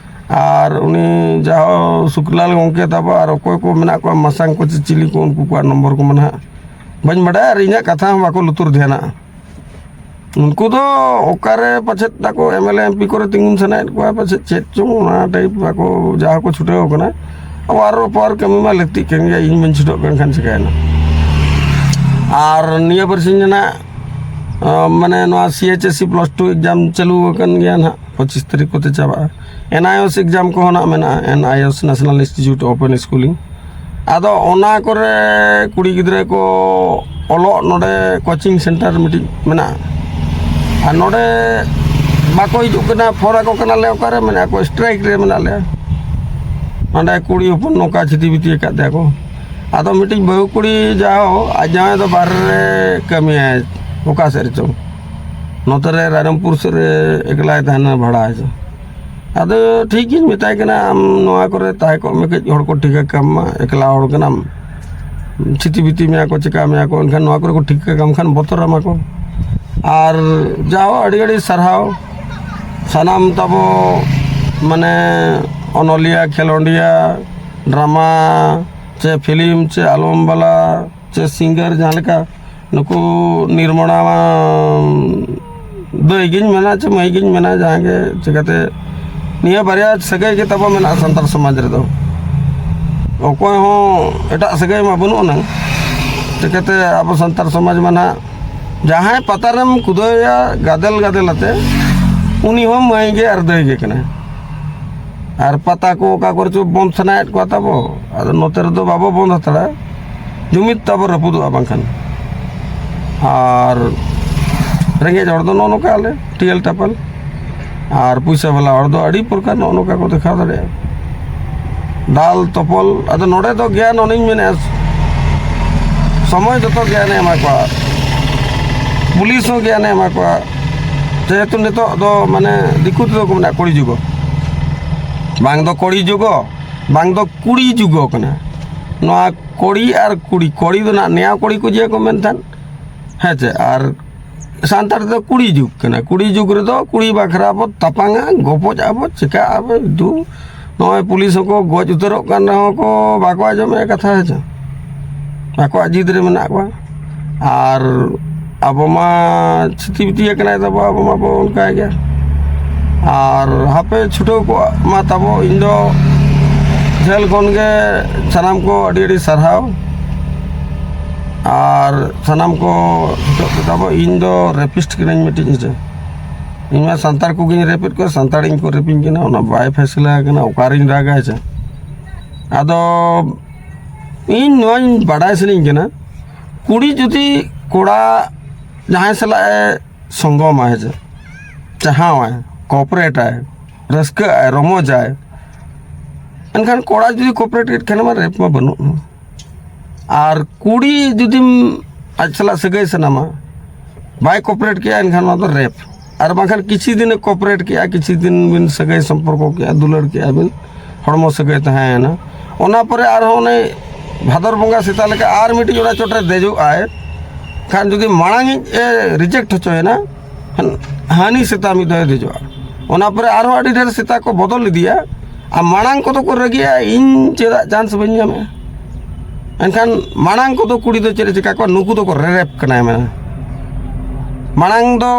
ᱟᱨ ᱩᱱᱤ ᱡᱟᱦᱟᱸ ᱥᱩᱠᱞᱟᱞ ᱜᱚᱢᱠᱮ ᱛᱟᱵᱚ ᱟᱨ ᱚᱠᱚᱭ ᱠᱚ ᱢᱮᱱᱟᱜ ᱠᱚᱣᱟ ᱢᱟᱥᱟᱝ ᱠᱚ ᱪᱮ ᱪᱤᱞᱤ ᱠᱚ, ᱩᱱᱠᱩ ᱠᱚᱣᱟᱜ ᱱᱚᱢᱵᱚᱨ ᱠᱚ ᱢᱮᱱᱟᱜᱼᱟ, ᱵᱟᱹᱧ ᱵᱟᱰᱟᱭᱟ᱾ ᱟᱨ ᱤᱧᱟᱹᱜ ᱠᱟᱛᱷᱟ ᱦᱚᱸ ᱵᱟᱠᱚ ᱞᱩᱛᱩᱨ ᱫᱷᱮᱭᱟᱱᱟᱜᱼᱟ᱾ ᱩᱱᱠᱩ ᱫᱚ ᱚᱠᱟᱨᱮ ᱯᱟᱪᱮᱫ ᱟᱠᱚ M L A M P ᱠᱚᱨᱮ ᱛᱤᱸᱜᱩᱱ ᱥᱟᱱᱟᱭᱮᱫ ᱠᱚᱣᱟ, ᱯᱟᱪᱮᱫ ᱪᱮᱫ ᱪᱚᱝ ᱚᱱᱟ ᱴᱟᱭᱤᱯ ᱟᱠᱚ ᱡᱟᱦᱟᱸ ᱠᱚ ᱪᱷᱩᱴᱟᱹᱣ ᱠᱟᱱᱟ᱾ ᱟᱵᱚ ᱟᱨᱚ ᱯᱟᱣᱟᱨ ᱠᱟᱹᱢᱤ ᱢᱟ ᱞᱟᱹᱠᱛᱤᱜ ᱠᱟᱱ ᱜᱮᱭᱟ, ᱤᱧ ᱵᱟᱹᱧ ᱪᱷᱩᱴᱟᱹᱜ ᱠᱟᱱ ᱠᱷᱟᱱ ᱪᱤᱠᱟᱹᱭᱮᱱᱟ? ᱟᱨ ᱱᱤᱭᱟᱹ ᱵᱟᱨᱥᱤᱧ ᱨᱮᱱᱟᱜ, ᱟᱸ, ᱢᱟᱱᱮ ᱱᱚᱣᱟ C H S C plus two exam ᱪᱟᱹᱞᱩ ᱟᱠᱟᱱ ᱜᱮᱭᱟ ᱱᱟᱦᱟᱜ, ᱯᱚᱸᱪᱤᱥ ᱛᱟᱹᱨᱤᱠᱷ ᱠᱚᱛᱮ ᱪᱟᱵᱟᱜᱼᱟ᱾ ᱮᱱ ᱟᱭ ᱮᱥ ᱮᱠᱡᱟᱢ ᱠᱚᱦᱚᱸ ᱱᱟᱜ ᱢᱮᱱᱟᱜᱼᱟ, ᱮᱱ I S, National Institute Open Schooling᱾ ᱟᱫᱚ ᱚᱱᱟ ᱠᱚᱨᱮ ᱠᱩᱲᱤ ᱜᱤᱫᱽᱨᱟᱹ ᱠᱚ ᱚᱞᱚᱜ ᱱᱚᱰᱮ ᱠᱳᱪᱤᱝ ᱥᱮᱱᱴᱟᱨ ᱢᱤᱫᱴᱤᱡ ᱢᱮᱱᱟᱜᱼᱟ᱾ ᱟᱨ ᱱᱚᱰᱮ ᱵᱟᱠᱚ ᱦᱤᱡᱩᱜ ᱠᱟᱱᱟ, ᱯᱷᱳᱱ ᱟᱠᱚ ᱠᱟᱱᱟᱞᱮ, "ᱚᱠᱟᱨᱮ ᱢᱮᱱᱟᱜ ᱠᱚᱣᱟ?" "ᱥᱴᱨᱟᱭᱤᱠ ᱨᱮ ᱢᱮᱱᱟᱜ ᱞᱮᱭᱟ, ᱱᱚᱰᱮ ᱠᱩᱲᱤ ᱦᱚᱯᱚᱱ ᱱᱚᱝᱠᱟ ᱪᱷᱤᱛᱤ ᱵᱤᱛᱤ ᱟᱠᱟᱫ ᱞᱮᱭᱟ ᱠᱚ᱾" ᱟᱫᱚ ᱢᱤᱫᱴᱤᱡ ᱵᱟᱹᱦᱩ ᱠᱩᱲᱤ ᱡᱟᱦᱟᱸ ᱟᱡ ᱡᱟᱶᱟᱭ ᱫᱚ ᱵᱟᱦᱨᱮ ᱨᱮ ᱠᱟᱹᱢᱤᱭᱟᱭ, ᱚᱠᱟ ᱥᱮᱫ ᱨᱮᱪᱚᱝ, ᱱᱚᱛᱮ ᱨᱮ ᱨᱟᱭᱨᱚᱝᱯᱩᱨ ᱥᱮᱫ ᱨᱮ ᱮᱠᱞᱟᱭ ᱛᱟᱦᱮᱱᱟ ᱵᱷᱟᱲᱟ ᱦᱮᱸ ᱥᱮ᱾ ᱟᱫᱚ ᱴᱷᱤᱠ ᱜᱤᱧ ᱢᱮᱛᱟᱭ ᱠᱟᱱᱟ, "ᱟᱢ ᱱᱚᱣᱟ ᱠᱚᱨᱮ ᱛᱟᱦᱮᱸ ᱠᱚᱜ ᱢᱮ, ᱠᱟᱹᱡ ᱦᱚᱲ ᱠᱚ ᱴᱷᱤᱠᱟ ᱠᱟᱢ ᱢᱟ, ᱮᱠᱞᱟ ᱦᱚᱲ ᱠᱟᱱᱟᱢ, ᱪᱷᱤᱛᱤ ᱵᱤᱛᱤ ᱢᱮᱭᱟ ᱠᱚ, ᱪᱤᱠᱟ ᱢᱮᱭᱟ ᱠᱚ, ᱮᱱᱠᱷᱟᱱ ᱱᱚᱣᱟ ᱠᱚᱨᱮ ᱠᱚ ᱴᱷᱤᱠᱟ ᱠᱟᱢ ᱠᱷᱟᱱ ᱵᱚᱛᱚᱨ ᱟᱢᱟ ᱠᱚ᱾" ᱟᱨ ᱡᱟᱣ ᱟᱹᱰᱤ ᱟᱹᱰᱤ ᱥᱟᱨᱦᱟᱣ ᱥᱟᱱᱟᱢ ᱛᱟᱵᱚ, ᱢᱟᱱᱮ, ᱚᱱᱚᱞᱤᱭᱟᱹ, ᱠᱷᱮᱞᱳᱸᱰᱤᱭᱟᱹ, ᱰᱨᱟᱢᱟ ᱪᱮ ᱯᱷᱤᱞᱢ ᱪᱮ ᱟᱞᱵᱚᱢ ᱵᱟᱞᱟ, ᱥᱮ ᱥᱤᱝᱜᱟᱨ, ᱡᱟᱦᱟᱸ ᱞᱮᱠᱟ ᱱᱩᱠᱩ ᱱᱤᱨᱢᱚᱞᱟ ᱫᱟᱹᱭ ᱜᱤᱧ ᱢᱮᱱᱟ ᱪᱮ ᱢᱟᱹᱭ ᱜᱤᱧ ᱢᱮᱱᱟ, ᱡᱟᱦᱟᱸ ᱜᱮ, ᱪᱤᱠᱟᱹᱛᱮ ᱱᱤᱭᱟᱹ ᱵᱟᱨᱭᱟ ᱥᱟᱹᱜᱟᱹᱭ ᱜᱮ ᱛᱟᱵᱚ ᱢᱮᱱᱟᱜᱼᱟ ᱥᱟᱱᱛᱟᱲ ᱥᱚᱢᱟᱡᱽ ᱨᱮᱫᱚ᱾ ᱚᱠᱚᱭ ᱦᱚᱸ ᱮᱴᱟᱜ ᱥᱟᱹᱜᱟᱹᱭ ᱢᱟ ᱵᱟᱹᱱᱩᱜ ᱟᱱᱟᱝ᱾ ᱪᱤᱠᱟᱹᱛᱮ ᱟᱵᱚ ᱥᱟᱱᱛᱟᱲ ᱥᱚᱢᱟᱡᱽ ᱢᱟ ᱱᱟᱦᱟᱜ ᱡᱟᱦᱟᱸᱭ ᱯᱟᱛᱟᱨᱮᱢ ᱠᱩᱫᱟᱹᱣᱮᱭᱟ ᱜᱟᱫᱮᱞ ᱜᱟᱫᱮᱞ ᱟᱛᱮ, ᱩᱱᱤ ᱦᱚᱸ ᱢᱟᱹᱭ ᱜᱮ ᱟᱨ ᱫᱟᱹᱭ ᱜᱮ ᱠᱟᱱᱟᱭ᱾ ᱟᱨ ᱯᱟᱛᱟ ᱠᱚ ᱚᱠᱟ ᱠᱚᱨᱮ ᱪᱚ ᱵᱚᱱᱫ ᱥᱟᱱᱟᱭᱮᱫ ᱠᱚᱣᱟ ᱛᱟᱵᱚ, ᱟᱫᱚ ᱱᱚᱛᱮ ᱨᱮᱫᱚ ᱵᱟᱵᱚ ᱵᱚᱱᱫ ᱦᱟᱛᱟᱲᱟ᱾ ᱡᱩᱢᱤᱫ ᱛᱟᱵᱚ ᱨᱟᱹᱯᱩᱫᱚᱜᱼᱟ ᱵᱟᱝᱠᱷᱟᱱ᱾ ᱟᱨ ᱨᱮᱸᱜᱮᱡ ᱦᱚᱲ ᱫᱚ ᱱᱚᱜᱼᱚ ᱱᱚᱝᱠᱟ ᱟᱞᱮ ᱴᱤᱭᱟᱞ ᱴᱟᱯᱟᱞ, ᱟᱨ ᱯᱩᱭᱥᱟᱹ ᱵᱟᱞᱟ ᱦᱚᱲ ᱫᱚ ᱟᱹᱰᱤ ᱯᱨᱚᱠᱟᱨ ᱱᱚᱜᱼᱚ ᱱᱚᱝᱠᱟ ᱠᱚ ᱫᱮᱠᱷᱟᱣ ᱫᱟᱲᱮᱭᱟᱜᱼᱟ᱾ ᱫᱟᱞ ᱛᱚᱯᱚᱞ, ᱟᱫᱚ ᱱᱚᱰᱮ ᱫᱚ ᱜᱮᱭᱟᱱ ᱚᱱᱮᱧ ᱢᱮᱱᱮᱫᱼᱟ, ᱥᱚᱢᱚᱭ ᱡᱚᱛᱚ ᱜᱮᱭᱟᱱᱮ ᱮᱢᱟ ᱠᱚᱣᱟ, ᱯᱩᱞᱤᱥ ᱦᱚᱸ ᱜᱮᱭᱟᱱᱮ ᱮᱢᱟ ᱠᱚᱣᱟ᱾ ᱡᱮᱦᱮᱛᱩ ᱱᱤᱛᱚᱜ ᱫᱚ ᱢᱟᱱᱮ ᱫᱤᱠᱩ ᱛᱮᱫᱚ ᱠᱚ ᱢᱮᱱᱟ ᱠᱚᱲᱤ ᱡᱩᱜᱚ, ᱵᱟᱝ ᱫᱚ ᱠᱚᱲᱤ ᱡᱩᱜᱚ, ᱵᱟᱝ ᱫᱚ ᱠᱩᱲᱤ ᱡᱩᱜᱚ ᱠᱟᱱᱟ᱾ ᱱᱚᱣᱟ ᱠᱚᱲᱤ ᱟᱨ ᱠᱩᱲᱤ, ᱠᱚᱲᱤ ᱫᱚ ᱱᱟᱜ ᱱᱮᱭᱟᱣ ᱠᱚᱲᱤ ᱠᱚ ᱡᱮ ᱠᱚ ᱢᱮᱱ ᱛᱟᱦᱮᱸᱫ, ᱦᱮᱸ ᱪᱮ? ᱟᱨ ᱥᱟᱱᱛᱟᱲ ᱫᱚ ᱠᱩᱲᱤ ᱡᱩᱜᱽ ᱠᱟᱱᱟ᱾ ᱠᱩᱲᱤ ᱡᱩᱜᱽ ᱨᱮᱫᱚ ᱠᱩᱲᱤ ᱵᱟᱠᱷᱨᱟ ᱵᱚ ᱛᱟᱯᱟᱝᱟ, ᱜᱚᱯᱚᱡ ᱟᱵᱚ, ᱪᱮᱠᱟᱜ ᱟᱵᱚ, ᱫᱩ ᱱᱚᱜᱼᱚᱭ ᱯᱩᱞᱤᱥ ᱦᱚᱸᱠᱚ ᱜᱚᱡ ᱩᱛᱟᱹᱨᱚᱜ ᱠᱟᱱ ᱨᱮᱦᱚᱸ ᱠᱚ ᱵᱟᱠᱚ ᱟᱸᱡᱚᱢᱮᱫᱼᱟ ᱠᱟᱛᱷᱟ, ᱦᱮᱸ ᱪᱮ? ᱟᱠᱚᱣᱟᱜ ᱡᱤᱫ ᱨᱮ ᱢᱮᱱᱟᱜ ᱠᱚᱣᱟ᱾ ᱟᱨ ᱟᱵᱚ ᱢᱟ ᱪᱷᱤᱛᱤ ᱵᱤᱛᱤ ᱟᱠᱟᱱᱟᱭ ᱛᱟᱵᱚ, ᱟᱵᱚ ᱢᱟᱵᱚ ᱚᱱᱠᱟ ᱜᱮ᱾ ᱟᱨ ᱦᱟᱯᱮ ᱪᱷᱩᱴᱟᱹᱣ ᱠᱚᱜ ᱢᱟ ᱛᱟᱵᱚ᱾ ᱤᱧ ᱫᱚ ᱡᱷᱟᱹᱞ ᱠᱷᱚᱱ ᱜᱮ ᱥᱟᱱᱟᱢ ᱠᱚ ᱟᱹᱰᱤ ᱟᱹᱰᱤ ᱥᱟᱨᱦᱟᱣ᱾ ᱟᱨ ᱥᱟᱱᱟᱢ ᱠᱚ ᱪᱷᱩᱴᱟᱹᱜ ᱯᱮ ᱛᱟᱵᱚ᱾ ᱤᱧ ᱫᱚ ᱨᱮᱯᱤᱥᱴ ᱠᱟᱹᱱᱟᱹᱧ ᱢᱤᱫᱴᱤᱡ, ᱦᱮᱸ ᱪᱮ? ᱤᱧ ᱢᱟ ᱥᱟᱱᱛᱟᱲ ᱠᱚᱜᱮᱧ ᱨᱮᱯᱮᱫ ᱠᱚᱣᱟ, ᱥᱟᱱᱛᱟᱲ ᱤᱧ ᱠᱚ ᱨᱮᱯᱤᱧ ᱠᱟᱱᱟ, ᱚᱱᱟ ᱵᱟᱭ ᱯᱷᱮᱥᱞᱟ ᱠᱟᱱᱟ ᱚᱠᱟᱨᱤᱧ ᱨᱟᱜᱟ, ᱦᱮᱸ ᱪᱮ? ᱟᱫᱚ ᱤᱧ ᱱᱚᱣᱟᱧ ᱵᱟᱰᱟᱭ ᱥᱟᱱᱟᱧ ᱠᱟᱱᱟ, ᱠᱩᱲᱤ ᱡᱩᱫᱤ ᱠᱚᱲᱟ ᱡᱟᱦᱟᱸᱭ ᱥᱟᱞᱟᱜ ᱮ ᱥᱚᱝᱜᱚᱢᱟ, ᱦᱮᱸ ᱪᱮ, ᱪᱟᱦᱟᱣᱟᱭ, ᱠᱚᱯᱨᱮᱴᱟᱭ, ᱨᱟᱹᱥᱠᱟᱹᱜ ᱟᱭ, ᱨᱚᱢᱚᱡᱟᱭ, ᱮᱱᱠᱷᱟᱱ ᱠᱚᱲᱟ ᱡᱩᱫᱤ ᱠᱚᱯᱨᱮᱴ ᱠᱮᱫ ᱠᱷᱟᱱ ᱢᱟ ᱨᱮᱯ ᱢᱟ ᱵᱟᱹᱱᱩᱜ᱾ ᱟᱨ ᱠᱩᱲᱤ ᱡᱩᱫᱤᱢ ᱟᱡ ᱥᱟᱞᱟᱜ ᱥᱟᱹᱜᱟᱹᱭ ᱥᱟᱱᱟᱢᱟ, ᱵᱟᱭ ᱠᱚᱯᱨᱮᱴ ᱠᱮᱜᱼᱟ, ᱮᱱᱠᱷᱟᱱ ᱱᱚᱣᱟ ᱫᱚ ᱨᱮᱯ᱾ ᱟᱨ ᱵᱟᱝᱠᱷᱟᱱ ᱠᱤᱪᱷᱩ ᱫᱤᱱᱮ ᱠᱚᱯᱨᱮᱴ ᱠᱮᱜᱼᱟ, ᱠᱤᱪᱷᱩ ᱫᱤᱱ ᱵᱤᱱ ᱥᱟᱹᱜᱟᱹᱭ ᱥᱚᱢᱯᱚᱨᱠᱚ ᱠᱮᱜᱼᱟ, ᱫᱩᱞᱟᱹᱲ ᱠᱮᱜᱼᱟ ᱵᱤᱱ, ᱦᱚᱲᱢᱚ ᱥᱟᱹᱜᱟᱹᱭ ᱛᱟᱦᱮᱸᱭᱮᱱᱟ, ᱚᱱᱟ ᱯᱚᱨᱮ ᱟᱨᱦᱚᱸ ᱚᱱᱮ ᱵᱷᱟᱫᱚᱨ ᱵᱚᱸᱜᱟ ᱥᱮᱛᱟ ᱞᱮᱠᱟ ᱟᱨ ᱢᱤᱫᱴᱤᱡ ᱚᱱᱟ ᱪᱚᱴᱨᱮ ᱫᱮᱡᱚᱜ ᱟᱭ ᱠᱷᱟᱱ, ᱡᱩᱫᱤ ᱢᱟᱲᱟᱝ ᱤᱡ ᱮ ᱨᱤᱡᱮᱠᱴ ᱦᱚᱪᱚᱭᱮᱱᱟ, ᱦᱟᱹᱱᱤ ᱥᱮᱛᱟ ᱢᱤᱫ ᱫᱷᱟᱣ ᱫᱮᱡᱚᱜᱼᱟ᱾ ᱚᱱᱟ ᱯᱚᱨᱮ ᱟᱨᱦᱚᱸ ᱟᱹᱰᱤ ᱰᱷᱮᱨ ᱥᱮᱛᱟ ᱠᱚ ᱵᱚᱫᱚᱞ ᱤᱫᱤᱭᱟ᱾ ᱟᱨ ᱢᱟᱲᱟᱝ ᱠᱚᱫᱚ ᱠᱚ ᱨᱟᱹᱜᱤᱜᱼᱟ, "ᱤᱧ ᱪᱮᱫᱟᱜ ᱪᱟᱱᱥ ᱵᱟᱹᱧ ᱧᱟᱢᱮᱜᱼᱟ?" ᱮᱱᱠᱷᱟᱱ ᱢᱟᱲᱟᱝ ᱠᱚᱫᱚ ᱠᱩᱲᱤ ᱫᱚ ᱪᱮᱫ ᱮ ᱪᱤᱠᱟ ᱠᱚᱣᱟ? ᱱᱩᱠᱩ ᱫᱚᱠᱚ ᱨᱮᱨᱮᱯ ᱠᱟᱱᱟᱭ ᱢᱮᱱᱟ᱾ ᱢᱟᱲᱟᱝ ᱫᱚ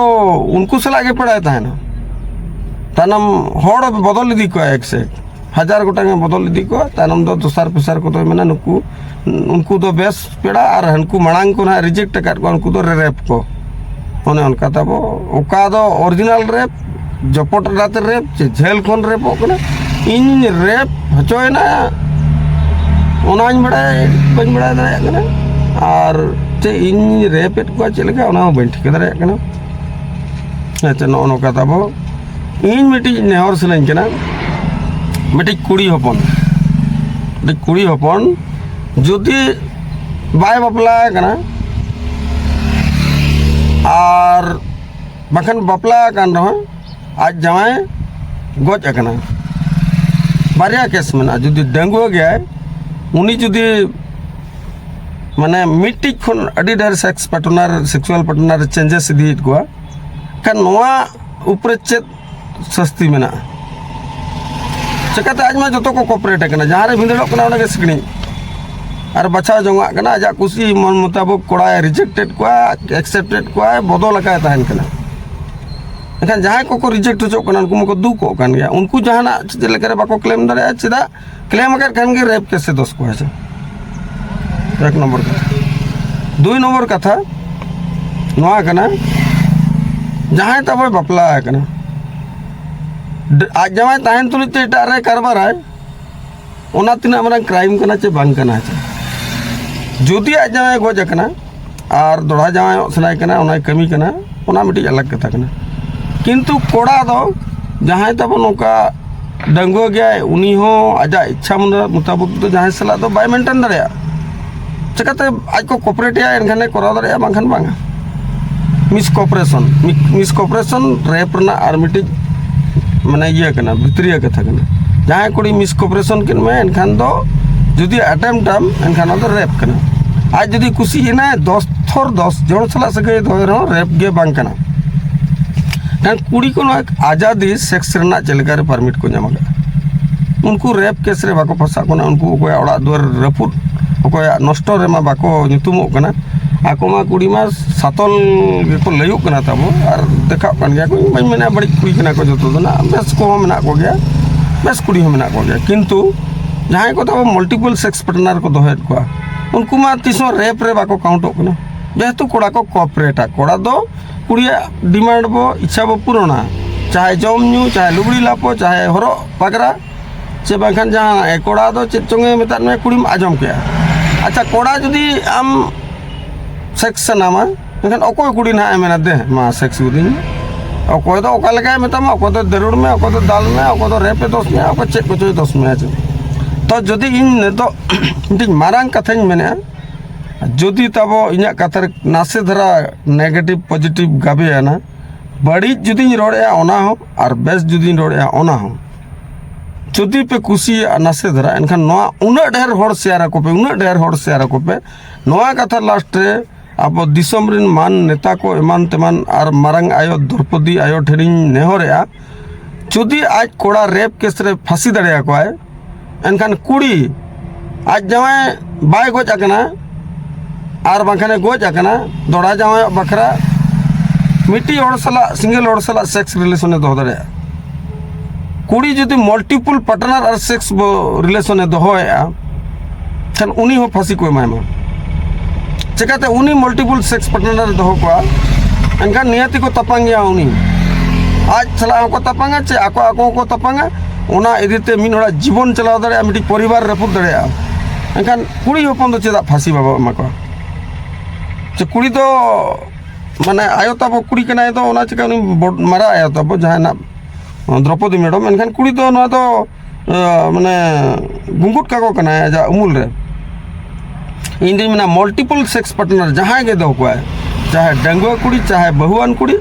ᱩᱱᱠᱩ ᱥᱟᱞᱟᱜ ᱜᱮ ᱯᱮᱲᱟᱭ ᱛᱟᱦᱮᱱᱟ, ᱛᱟᱭᱱᱚᱢ ᱦᱚᱲ ᱵᱚᱫᱚᱞ ᱤᱫᱤ ᱠᱚᱣᱟ, ᱮᱠ ᱥᱮ ᱮᱠ ᱦᱟᱡᱟᱨ ᱜᱚᱴᱟᱝ ᱮ ᱵᱚᱫᱚᱞ ᱤᱫᱤ ᱠᱚᱣᱟ᱾ ᱛᱟᱭᱱᱚᱢ ᱫᱚ ᱫᱚᱥᱟᱨ ᱯᱮᱥᱟᱨ ᱠᱚᱫᱚᱭ ᱢᱮᱱᱟ ᱱᱩᱠᱩ, ᱩᱱᱠᱩ ᱫᱚ ᱵᱮᱥ ᱯᱮᱲᱟ, ᱟᱨ ᱦᱟᱱᱠᱩ ᱢᱟᱲᱟᱝ ᱠᱚ ᱱᱟᱦᱟᱜ ᱨᱤᱡᱮᱠᱴ ᱟᱠᱟᱫ ᱠᱚᱣᱟ, ᱩᱱᱠᱩ ᱫᱚ ᱨᱮᱨᱮᱯ ᱠᱚ᱾ ᱚᱱᱮ ᱚᱱᱠᱟ ᱛᱟᱵᱚ, ᱚᱠᱟ ᱫᱚ ᱚᱨᱤᱡᱤᱱᱟᱞ ᱨᱮᱯ, ᱡᱚᱯᱚᱴ ᱨᱟᱛᱮ ᱨᱮᱯ, ᱪᱮ ᱡᱷᱟᱹᱞ ᱠᱷᱚᱱ ᱨᱮᱯᱚᱜ ᱠᱟᱱᱟ, ᱤᱧ ᱨᱮᱯ ᱦᱚᱪᱚᱭᱮᱱᱟ, ᱚᱱᱟᱧ ᱵᱟᱲᱟᱭ, ᱵᱟᱹᱧ ᱵᱟᱲᱟᱭ ᱫᱟᱲᱮᱭᱟᱜ ᱠᱟᱱᱟ᱾ ᱟᱨ ᱪᱮᱫ ᱤᱧ ᱨᱮᱯ ᱮᱫ ᱠᱚᱣᱟ ᱪᱮᱫ ᱞᱮᱠᱟ, ᱚᱱᱟ ᱦᱚᱸ ᱵᱟᱹᱧ ᱴᱷᱤᱠᱟᱹ ᱫᱟᱲᱮᱭᱟᱜ ᱠᱟᱱᱟ᱾ ᱟᱪᱪᱷᱟ, ᱱᱚᱜᱼᱚ ᱱᱚᱝᱠᱟ ᱛᱟᱵᱚ᱾ ᱤᱧ ᱢᱤᱫᱴᱤᱡ ᱱᱮᱦᱚᱨ ᱥᱟᱱᱟᱧ ᱠᱟᱱᱟ, ᱢᱤᱫᱴᱤᱡ ᱠᱩᱲᱤ ᱦᱚᱯᱚᱱ, ᱢᱤᱫᱴᱤᱡ ᱠᱩᱲᱤ ᱦᱚᱯᱚᱱ ᱡᱩᱫᱤ ᱵᱟᱭ ᱵᱟᱯᱞᱟ ᱟᱠᱟᱱᱟ ᱟᱨ ᱵᱟᱠᱷᱟᱱ ᱵᱟᱯᱞᱟ ᱟᱠᱟᱱ ᱨᱮᱦᱚᱸ ᱟᱡ ᱡᱟᱶᱟᱭ ᱜᱚᱡ ᱟᱠᱟᱱᱟ, ᱵᱟᱨᱭᱟ ᱠᱮᱥ ᱢᱮᱱᱟᱜᱼᱟ᱾ ᱡᱩᱫᱤ ᱰᱟᱺᱜᱩᱣᱟᱹ ᱜᱮᱭᱟᱭ, ᱩᱱᱤ ᱡᱩᱫᱤ ᱢᱟᱱᱮ ᱢᱤᱫᱴᱤᱡ ᱠᱷᱚᱱ ᱟᱹᱰᱤ ᱰᱷᱮᱨ ᱥᱮᱠᱥ ᱯᱟᱨᱴᱱᱟᱨ, ᱥᱮᱠᱥᱩᱣᱟᱞ ᱯᱟᱨᱴᱱᱟᱨ ᱪᱮᱧᱡᱮᱥ ᱤᱫᱤᱭᱮᱫ ᱠᱚᱣᱟ, ᱠᱷᱟᱱ ᱱᱚᱣᱟ ᱩᱯᱨᱮ ᱪᱮᱫ ᱥᱟᱹᱥᱛᱤ ᱢᱮᱱᱟᱜᱼᱟ? ᱪᱤᱠᱟᱹᱛᱮ ᱟᱡ ᱢᱟ ᱡᱚᱛᱚ ᱠᱚ ᱠᱚᱯᱟᱨᱮᱴ ᱟᱠᱟᱱᱟ, ᱡᱟᱦᱟᱸ ᱨᱮ ᱵᱷᱤᱸᱫᱟᱹᱲᱚᱜ ᱠᱟᱱᱟ ᱚᱸᱰᱮ ᱜᱮ ᱥᱤᱠᱲᱤᱡ᱾ ᱟᱨ ᱵᱟᱪᱷᱟᱣ ᱡᱚᱝᱟᱜ ᱠᱟᱱᱟ, ᱟᱡᱟᱜ ᱠᱩᱥᱤ ᱢᱚᱱ ᱢᱩᱛᱟᱵᱚᱠ ᱠᱚᱲᱟᱭ ᱨᱤᱡᱮᱠᱴᱮᱰ ᱠᱚᱣᱟ, ᱮᱠᱥᱮᱯᱴᱮᱰ ᱠᱚᱣᱟᱭ, ᱵᱚᱫᱚᱞ ᱟᱠᱟᱭ ᱛᱟᱦᱮᱱ ᱠᱟᱱᱟ᱾ ᱮᱱᱠᱷᱟᱱ ᱡᱟᱦᱟᱸᱭ ᱠᱚᱠᱚ ᱨᱤᱡᱮᱠᱴ ᱦᱚᱪᱚᱜ ᱠᱟᱱᱟ, ᱩᱱᱠᱩ ᱢᱟᱠᱚ ᱫᱩᱠᱚᱜ ᱠᱟᱱ ᱜᱮᱭᱟ᱾ ᱩᱱᱠᱩ ᱡᱟᱦᱟᱱᱟᱜ ᱪᱮᱫ ᱞᱮᱠᱟᱨᱮ ᱵᱟᱠᱚ ᱠᱞᱮᱢ ᱫᱟᱲᱮᱭᱟᱜᱼᱟ, ᱪᱮᱫᱟᱜ? ᱠᱞᱮᱢ ᱟᱠᱟᱫ ᱠᱷᱟᱱ ᱜᱮ ᱨᱮᱯ ᱠᱮᱥ ᱮ ᱫᱚᱥ ᱠᱚᱣᱟ ᱥᱮ᱾ ᱮᱠ ᱱᱚᱢᱵᱚᱨ ᱠᱟᱛᱷᱟ᱾ ᱫᱩᱭ ᱱᱚᱢᱵᱚᱨ ᱠᱟᱛᱷᱟ ᱱᱚᱣᱟ ᱠᱟᱱᱟ, ᱡᱟᱦᱟᱸᱭ ᱛᱟᱵᱚᱭ ᱵᱟᱯᱞᱟ ᱟᱠᱟᱱᱟ, ᱰ-, ᱟᱡ ᱡᱟᱶᱟᱭ ᱛᱟᱦᱮᱱ ᱛᱩᱞᱩᱡ ᱛᱮ ᱮᱴᱟᱜ ᱨᱮ ᱠᱟᱨᱵᱟᱨᱟᱭ, ᱚᱱᱟ ᱛᱤᱱᱟᱹᱜ ᱢᱟᱨᱟᱝ ᱠᱨᱟᱭᱤᱢ ᱠᱟᱱᱟ ᱪᱮ ᱵᱟᱝ ᱠᱟᱱᱟ? ᱪᱮ ᱡᱩᱫᱤ ᱟᱡ ᱡᱟᱶᱟᱭ ᱜᱚᱡ ᱟᱠᱟᱱᱟ ᱟᱨ ᱫᱚᱲᱦᱟ ᱡᱟᱶᱟᱭᱚᱜ ᱥᱟᱱᱟᱭᱮ ᱠᱟᱱᱟ, ᱚᱱᱟᱭ ᱠᱟᱹᱢᱤ ᱠᱟᱱᱟ, ᱚᱱᱟ ᱢᱤᱫᱴᱤᱡ ᱟᱞᱟᱜᱽ ᱠᱟᱛᱷᱟ ᱠᱟᱱᱟ᱾ ᱠᱤᱱᱛᱩ ᱠᱚᱲᱟ ᱫᱚ ᱡᱟᱦᱟᱸᱭ ᱛᱟᱵᱚ ᱱᱚᱝᱠᱟ ᱰᱟᱺᱜᱩᱣᱟᱹ ᱜᱮᱭᱟᱭ, ᱩᱱᱤ ᱦᱚᱸ ᱟᱡᱟᱜ ᱤᱪᱪᱷᱟ ᱢᱚᱱᱮ ᱢᱩᱛᱟᱵᱚᱠ ᱫᱚ ᱡᱟᱦᱟᱸᱭ ᱥᱟᱞᱟᱜ ᱫᱚ ᱵᱟᱭ ᱢᱮᱱᱴᱮᱱ ᱫᱟᱲᱮᱭᱟᱜᱼᱟ᱾ ᱪᱤᱠᱟᱹᱛᱮ ᱟᱡ ᱠᱚ ᱠᱚᱯᱟᱨᱮᱴ ᱮᱭᱟ, ᱮᱱᱠᱷᱟᱱᱮ ᱠᱚᱨᱟᱣ ᱫᱟᱲᱮᱭᱟᱜᱼᱟ, ᱵᱟᱝᱠᱷᱟᱱ ᱵᱟᱝᱟ᱾ ᱢᱤᱥ ᱠᱚᱯᱟᱨᱮᱥᱚᱱ, ᱢᱤᱥ ᱠᱚᱯᱟᱨᱮᱥᱚᱱ ᱨᱮᱯ ᱨᱮᱱᱟᱜ ᱟᱨ ᱢᱤᱫᱴᱤᱡ ᱢᱟᱱᱮ ᱤᱭᱟᱹ ᱠᱟᱱᱟ, ᱵᱷᱤᱛᱨᱤᱭᱟᱹ ᱠᱟᱛᱷᱟ ᱠᱟᱱᱟ᱾ ᱡᱟᱦᱟᱸᱭ ᱠᱩᱲᱤ ᱢᱤᱥ ᱠᱚᱯᱟᱨᱮᱥᱚᱱ ᱠᱮᱫ ᱢᱮ, ᱮᱱᱠᱷᱟᱱ ᱫᱚ ᱡᱩᱫᱤ ᱟᱴᱮᱢᱯᱴ ᱟᱢ, ᱮᱱᱠᱷᱟᱱ ᱚᱱᱟ ᱫᱚ ᱨᱮᱯ ᱠᱟᱱᱟ᱾ ᱟᱡ ᱡᱩᱫᱤ ᱠᱩᱥᱤ ᱮᱱᱟᱭ, ᱫᱚᱥ ᱛᱷᱚᱨ ᱫᱚᱥ ᱡᱚᱱ ᱥᱟᱞᱟᱜ ᱥᱟᱹᱜᱟᱹᱭ ᱫᱚᱦᱚᱭ ᱨᱮᱦᱚᱸ ᱨᱮᱯ ᱜᱮ ᱵᱟᱝ ᱠᱟᱱᱟ᱾ ᱮᱱᱠᱷᱟᱱ ᱠᱩᱲᱤ ᱠᱚ ᱱᱚᱣᱟ ᱟᱡᱟᱫᱤ ᱥᱮᱠᱥ ᱨᱮᱱᱟᱜ ᱪᱮᱫ ᱞᱮᱠᱟᱨᱮ ᱯᱟᱨᱢᱤᱴ ᱠᱚ ᱧᱟᱢ ᱟᱠᱟᱫᱟ? ᱩᱱᱠᱩ ᱨᱮᱯ ᱠᱮᱥ ᱨᱮ ᱵᱟᱠᱚ ᱯᱷᱟᱸᱥᱟᱜ ᱠᱟᱱᱟ, ᱩᱱᱠᱩ ᱚᱠᱚᱭᱟᱜ ᱚᱲᱟᱜ ᱫᱩᱣᱟᱹᱨ ᱨᱟᱹᱯᱩᱫ, ᱚᱠᱚᱭᱟᱜ ᱱᱚᱥᱴᱚ ᱨᱮᱢᱟ ᱵᱟᱠᱚ ᱧᱩᱛᱩᱢᱚᱜ ᱠᱟᱱᱟ᱾ ᱟᱠᱚ ᱢᱟ ᱠᱩᱲᱤ ᱢᱟ ᱥᱟᱛᱚᱞ ᱜᱮᱠᱚ ᱞᱟᱹᱭᱚᱜ ᱠᱟᱱᱟ ᱛᱟᱵᱚ, ᱟᱨ ᱫᱮᱠᱷᱟᱜ ᱠᱟᱱ ᱜᱮᱭᱟ ᱠᱚ᱾ ᱤᱧ ᱵᱟᱹᱧ ᱢᱮᱱᱟ ᱵᱟᱹᱲᱤᱡ ᱠᱩᱲᱤ ᱠᱟᱱᱟ ᱠᱚ, ᱡᱚᱛᱚ ᱫᱚ ᱱᱟᱜ ᱵᱮᱥ ᱠᱚᱦᱚᱸ ᱢᱮᱱᱟᱜ ᱠᱚᱜᱮᱭᱟ, ᱵᱮᱥ ᱠᱩᱲᱤ ᱦᱚᱸ ᱢᱮᱱᱟᱜ ᱠᱚᱜᱮᱭᱟ᱾ ᱠᱤᱱᱛᱩ ᱡᱟᱦᱟᱸᱭ ᱠᱚ ᱛᱟᱵᱚ multiple sex partner ᱠᱚ ᱫᱚᱦᱚᱭᱮᱫ ᱠᱚᱣᱟ, ᱩᱱᱠᱩ ᱢᱟ ᱛᱤᱥ ᱦᱚᱸ ᱨᱮᱯ ᱨᱮ ᱵᱟᱠᱚ ᱠᱟᱣᱩᱱᱴᱚᱜ ᱠᱟᱱᱟ, ᱡᱮᱦᱮᱛᱩ ᱠᱚᱲᱟ ᱠᱚ ᱠᱚᱯᱟᱨᱮᱴᱟ᱾ ᱠᱚᱲᱟ ᱫᱚ ᱠᱩᱲᱤᱭᱟᱜ ᱰᱤᱢᱟᱱᱰ ᱵᱚ, ᱤᱪᱪᱷᱟ ᱵᱚ ᱯᱩᱨᱚᱱᱟ, ᱪᱟᱦᱮ ᱡᱚᱢ ᱧᱩ, ᱪᱟᱦᱮ ᱞᱩᱜᱽᱲᱤ ᱞᱟᱯᱚ, ᱪᱟᱦᱮ ᱦᱚᱨᱚᱜ ᱯᱟᱜᱽᱨᱟ, ᱪᱮ ᱵᱟᱝᱠᱷᱟᱱ ᱡᱟᱦᱟᱸ ᱠᱚᱲᱟ ᱫᱚ ᱪᱮᱫ ᱪᱚᱝᱮ ᱢᱮᱛᱟᱫ ᱢᱮᱭᱟ, ᱠᱩᱲᱤᱢ ᱟᱸᱡᱚᱢ ᱠᱮᱜᱼᱟ᱾ ᱟᱪᱪᱷᱟ, ᱠᱚᱲᱟ ᱡᱩᱫᱤ ᱟᱢ ᱥᱮᱠᱥ ᱥᱟᱱᱟᱢᱟ, ᱮᱱᱠᱷᱟᱱ ᱚᱠᱚᱭ ᱠᱩᱲᱤ ᱱᱟᱦᱟᱜ ᱮ ᱢᱮᱱᱟ, "ᱫᱮ ᱢᱟ ᱥᱮᱠᱥ ᱜᱚᱫᱤᱧ ᱢᱮ"? ᱚᱠᱚᱭ ᱫᱚ ᱚᱠᱟ ᱞᱮᱠᱟᱭ ᱢᱮᱛᱟᱢᱟ, ᱚᱠᱚᱭ ᱫᱚ ᱫᱟᱹᱨᱩᱲ ᱢᱮ, ᱚᱠᱚᱭ ᱫᱚ ᱫᱟᱞ ᱢᱮ, ᱚᱠᱚᱭ ᱫᱚ ᱨᱮᱯ ᱮ ᱫᱚᱥ ᱢᱮᱭᱟ, ᱚᱠᱚᱭ ᱪᱮᱫ ᱠᱚᱪᱚᱭ ᱫᱚᱥ ᱢᱮᱭᱟ ᱪᱮ᱾ ᱛᱚ ᱡᱩᱫᱤ ᱤᱧ ᱱᱤᱛᱚᱜ ᱢᱤᱫᱴᱤᱡ ᱢᱟᱨᱟᱝ ᱠᱟᱛᱷᱟᱧ ᱢᱮᱱᱮᱫᱼᱟ, ᱡᱩᱫᱤ ᱛᱟᱵᱚ ᱤᱧᱟᱹᱜ ᱠᱟᱛᱷᱟ ᱨᱮ ᱱᱟᱥᱮ ᱫᱷᱟᱨᱟ ᱱᱮᱜᱮᱴᱤᱵᱷ ᱯᱚᱡᱤᱴᱤᱵᱷ ᱜᱟᱵᱮᱭᱟᱱᱟ, ᱵᱟᱹᱲᱤᱡ ᱡᱩᱫᱤᱧ ᱨᱚᱲᱮᱫᱼᱟ ᱚᱱᱟ ᱦᱚᱸ, ᱟᱨ ᱵᱮᱥ ᱡᱩᱫᱤᱧ ᱨᱚᱲᱮᱫᱼᱟ ᱚᱱᱟ ᱦᱚᱸ, ᱡᱩᱫᱤ ᱯᱮ ᱠᱩᱥᱤᱭᱟᱜᱼᱟ ᱱᱟᱥᱮ ᱫᱷᱟᱨᱟ, ᱮᱱᱠᱷᱟᱱ ᱱᱚᱣᱟ ᱩᱱᱟᱹᱜ ᱰᱷᱮᱨ ᱦᱚᱲ ᱥᱮᱭᱟᱨ ᱟᱠᱚ ᱯᱮ, ᱩᱱᱟᱹᱜ ᱰᱷᱮᱨ ᱦᱚᱲ ᱥᱮᱭᱟᱨ ᱟᱠᱚ ᱯᱮ᱾ ᱱᱚᱣᱟ ᱠᱟᱛᱷᱟ ᱞᱟᱥᱴ ᱨᱮ ᱟᱵᱚ ᱫᱤᱥᱚᱢ ᱨᱮᱱ ᱢᱟᱱ ᱱᱮᱛᱟ ᱠᱚ ᱮᱢᱟᱱ ᱛᱮᱢᱟᱱ ᱟᱨ ᱢᱟᱨᱟᱝ ᱟᱭᱳ ᱫᱨᱚᱯᱚᱫᱤ ᱟᱭᱳ ᱴᱷᱮᱱᱤᱧ ᱱᱮᱦᱚᱨᱮᱜᱼᱟ, ᱡᱩᱫᱤ ᱟᱡ ᱠᱚᱲᱟ ᱨᱮᱯ ᱠᱮᱥ ᱨᱮ ᱯᱷᱟᱸᱥᱤ ᱫᱟᱲᱮᱭᱟᱠᱚᱣᱟᱭ, ᱮᱱᱠᱷᱟᱱ ᱠᱩᱲᱤ ᱟᱡ ᱡᱟᱶᱟᱭ ᱵᱟᱭ ᱜᱚᱡ ᱟᱠᱟᱱᱟ ᱟᱨ ᱵᱟᱝᱠᱷᱟᱱᱮ ᱜᱚᱡ ᱟᱠᱟᱱᱟ, ᱫᱚᱲᱦᱟ ᱡᱟᱶᱟᱭᱚᱜ ᱵᱟᱠᱷᱨᱟ ᱢᱤᱫᱴᱤᱡ ᱦᱚᱲ ᱥᱟᱞᱟᱜ, ᱥᱤᱝᱜᱮᱞ ᱦᱚᱲ ᱥᱟᱞᱟᱜ ᱥᱮᱠᱥ ᱨᱤᱞᱮᱥᱚᱱᱮ ᱫᱚᱦᱚ ᱫᱟᱲᱮᱭᱟᱜᱼᱟ᱾ ᱠᱩᱲᱤ ᱡᱩᱫᱤ ᱢᱟᱞᱴᱤᱯᱩᱞ ᱯᱟᱨᱴᱱᱟᱨ ᱟᱨ ᱥᱮᱠᱥ ᱨᱤᱞᱮᱥᱚᱱᱮ ᱫᱚᱦᱚᱭᱮᱫᱼᱟ, ᱠᱷᱟᱱ ᱩᱱᱤ ᱦᱚᱸ ᱯᱷᱟᱸᱥᱤ ᱠᱚ ᱮᱢᱟᱭ ᱢᱟ᱾ ᱪᱮᱠᱟᱛᱮ ᱩᱱᱤ ᱢᱟᱞᱴᱤᱯᱩᱞ ᱥᱮᱠᱥ ᱯᱟᱨᱴᱱᱟᱨ ᱮ ᱫᱚᱦᱚ ᱠᱚᱣᱟ, ᱮᱱᱠᱷᱟᱱ ᱱᱤᱦᱟᱹᱛᱤ ᱠᱚ ᱛᱟᱯᱟᱝ ᱜᱮᱭᱟ᱾ ᱩᱱᱤ ᱟᱡ ᱥᱟᱞᱟᱜ ᱦᱚᱸᱠᱚ ᱛᱟᱯᱟᱝᱟ, ᱪᱮ ᱟᱠᱚ ᱟᱠᱚ ᱦᱚᱸᱠᱚ ᱛᱟᱯᱟᱝᱟ᱾ ᱚᱱᱟ ᱤᱫᱤ ᱛᱮ ᱢᱤᱫ ᱦᱚᱲᱟᱜ ᱡᱤᱵᱚᱱ ᱪᱟᱞᱟᱣ ᱫᱟᱲᱮᱭᱟᱜᱼᱟ, ᱢᱤᱫᱴᱤᱡ ᱯᱚᱨᱤᱵᱟᱨ ᱨᱟᱹᱯᱩᱫ ᱫᱟᱲᱮᱭᱟᱜᱼᱟ᱾ ᱮᱱᱠᱷᱟᱱ ᱠᱩᱲᱤ ᱦᱚᱯᱚᱱ ᱫᱚ ᱪᱮᱫᱟᱜ ᱯᱷᱟᱸᱥᱤ ᱵᱟᱵᱚ ᱮᱢᱟ ᱠᱚᱣᱟ? ᱪᱮ ᱠᱩᱲᱤ ᱫᱚ, ᱢᱟᱱᱮ, ᱟᱭᱳ ᱛᱟᱵᱚ ᱠᱩᱲᱤ ᱠᱟᱱᱟᱭ ᱫᱚ, ᱚᱱᱟ ᱪᱤᱠᱟ ᱩᱱᱤ ᱵᱚᱰ-, ᱢᱟᱨᱟᱝ ᱟᱭᱳ ᱛᱟᱵᱚ ᱡᱟᱦᱟᱸᱭ ᱱᱟᱜ ᱫᱨᱚᱯᱚᱫᱤ ᱢᱮᱰᱚᱢ, ᱮᱱᱠᱷᱟᱱ ᱠᱩᱲᱤ ᱫᱚ ᱱᱚᱣᱟ ᱫᱚ, ᱟᱸ, ᱢᱟᱱᱮ, ᱜᱩᱸᱜᱩᱴ ᱠᱟᱠᱚ ᱠᱟᱱᱟᱭ ᱟᱡᱟᱜ ᱩᱢᱩᱞ ᱨᱮ᱾ ᱤᱧ ᱫᱩᱧ ᱢᱮᱱᱟ, ᱢᱟᱞᱴᱤᱯᱚᱞ ᱥᱮᱠᱥ ᱯᱟᱨᱴᱱᱟᱨ ᱡᱟᱦᱟᱸᱭ ᱜᱮ ᱫᱚᱦᱚ ᱠᱚᱣᱟᱭ, ᱪᱟᱦᱮ ᱰᱟᱺᱜᱩᱣᱟᱹ ᱠᱩᱲᱤ, ᱪᱟᱦᱮ ᱵᱟᱹᱦᱩᱣᱟᱱ ᱠᱩᱲᱤ,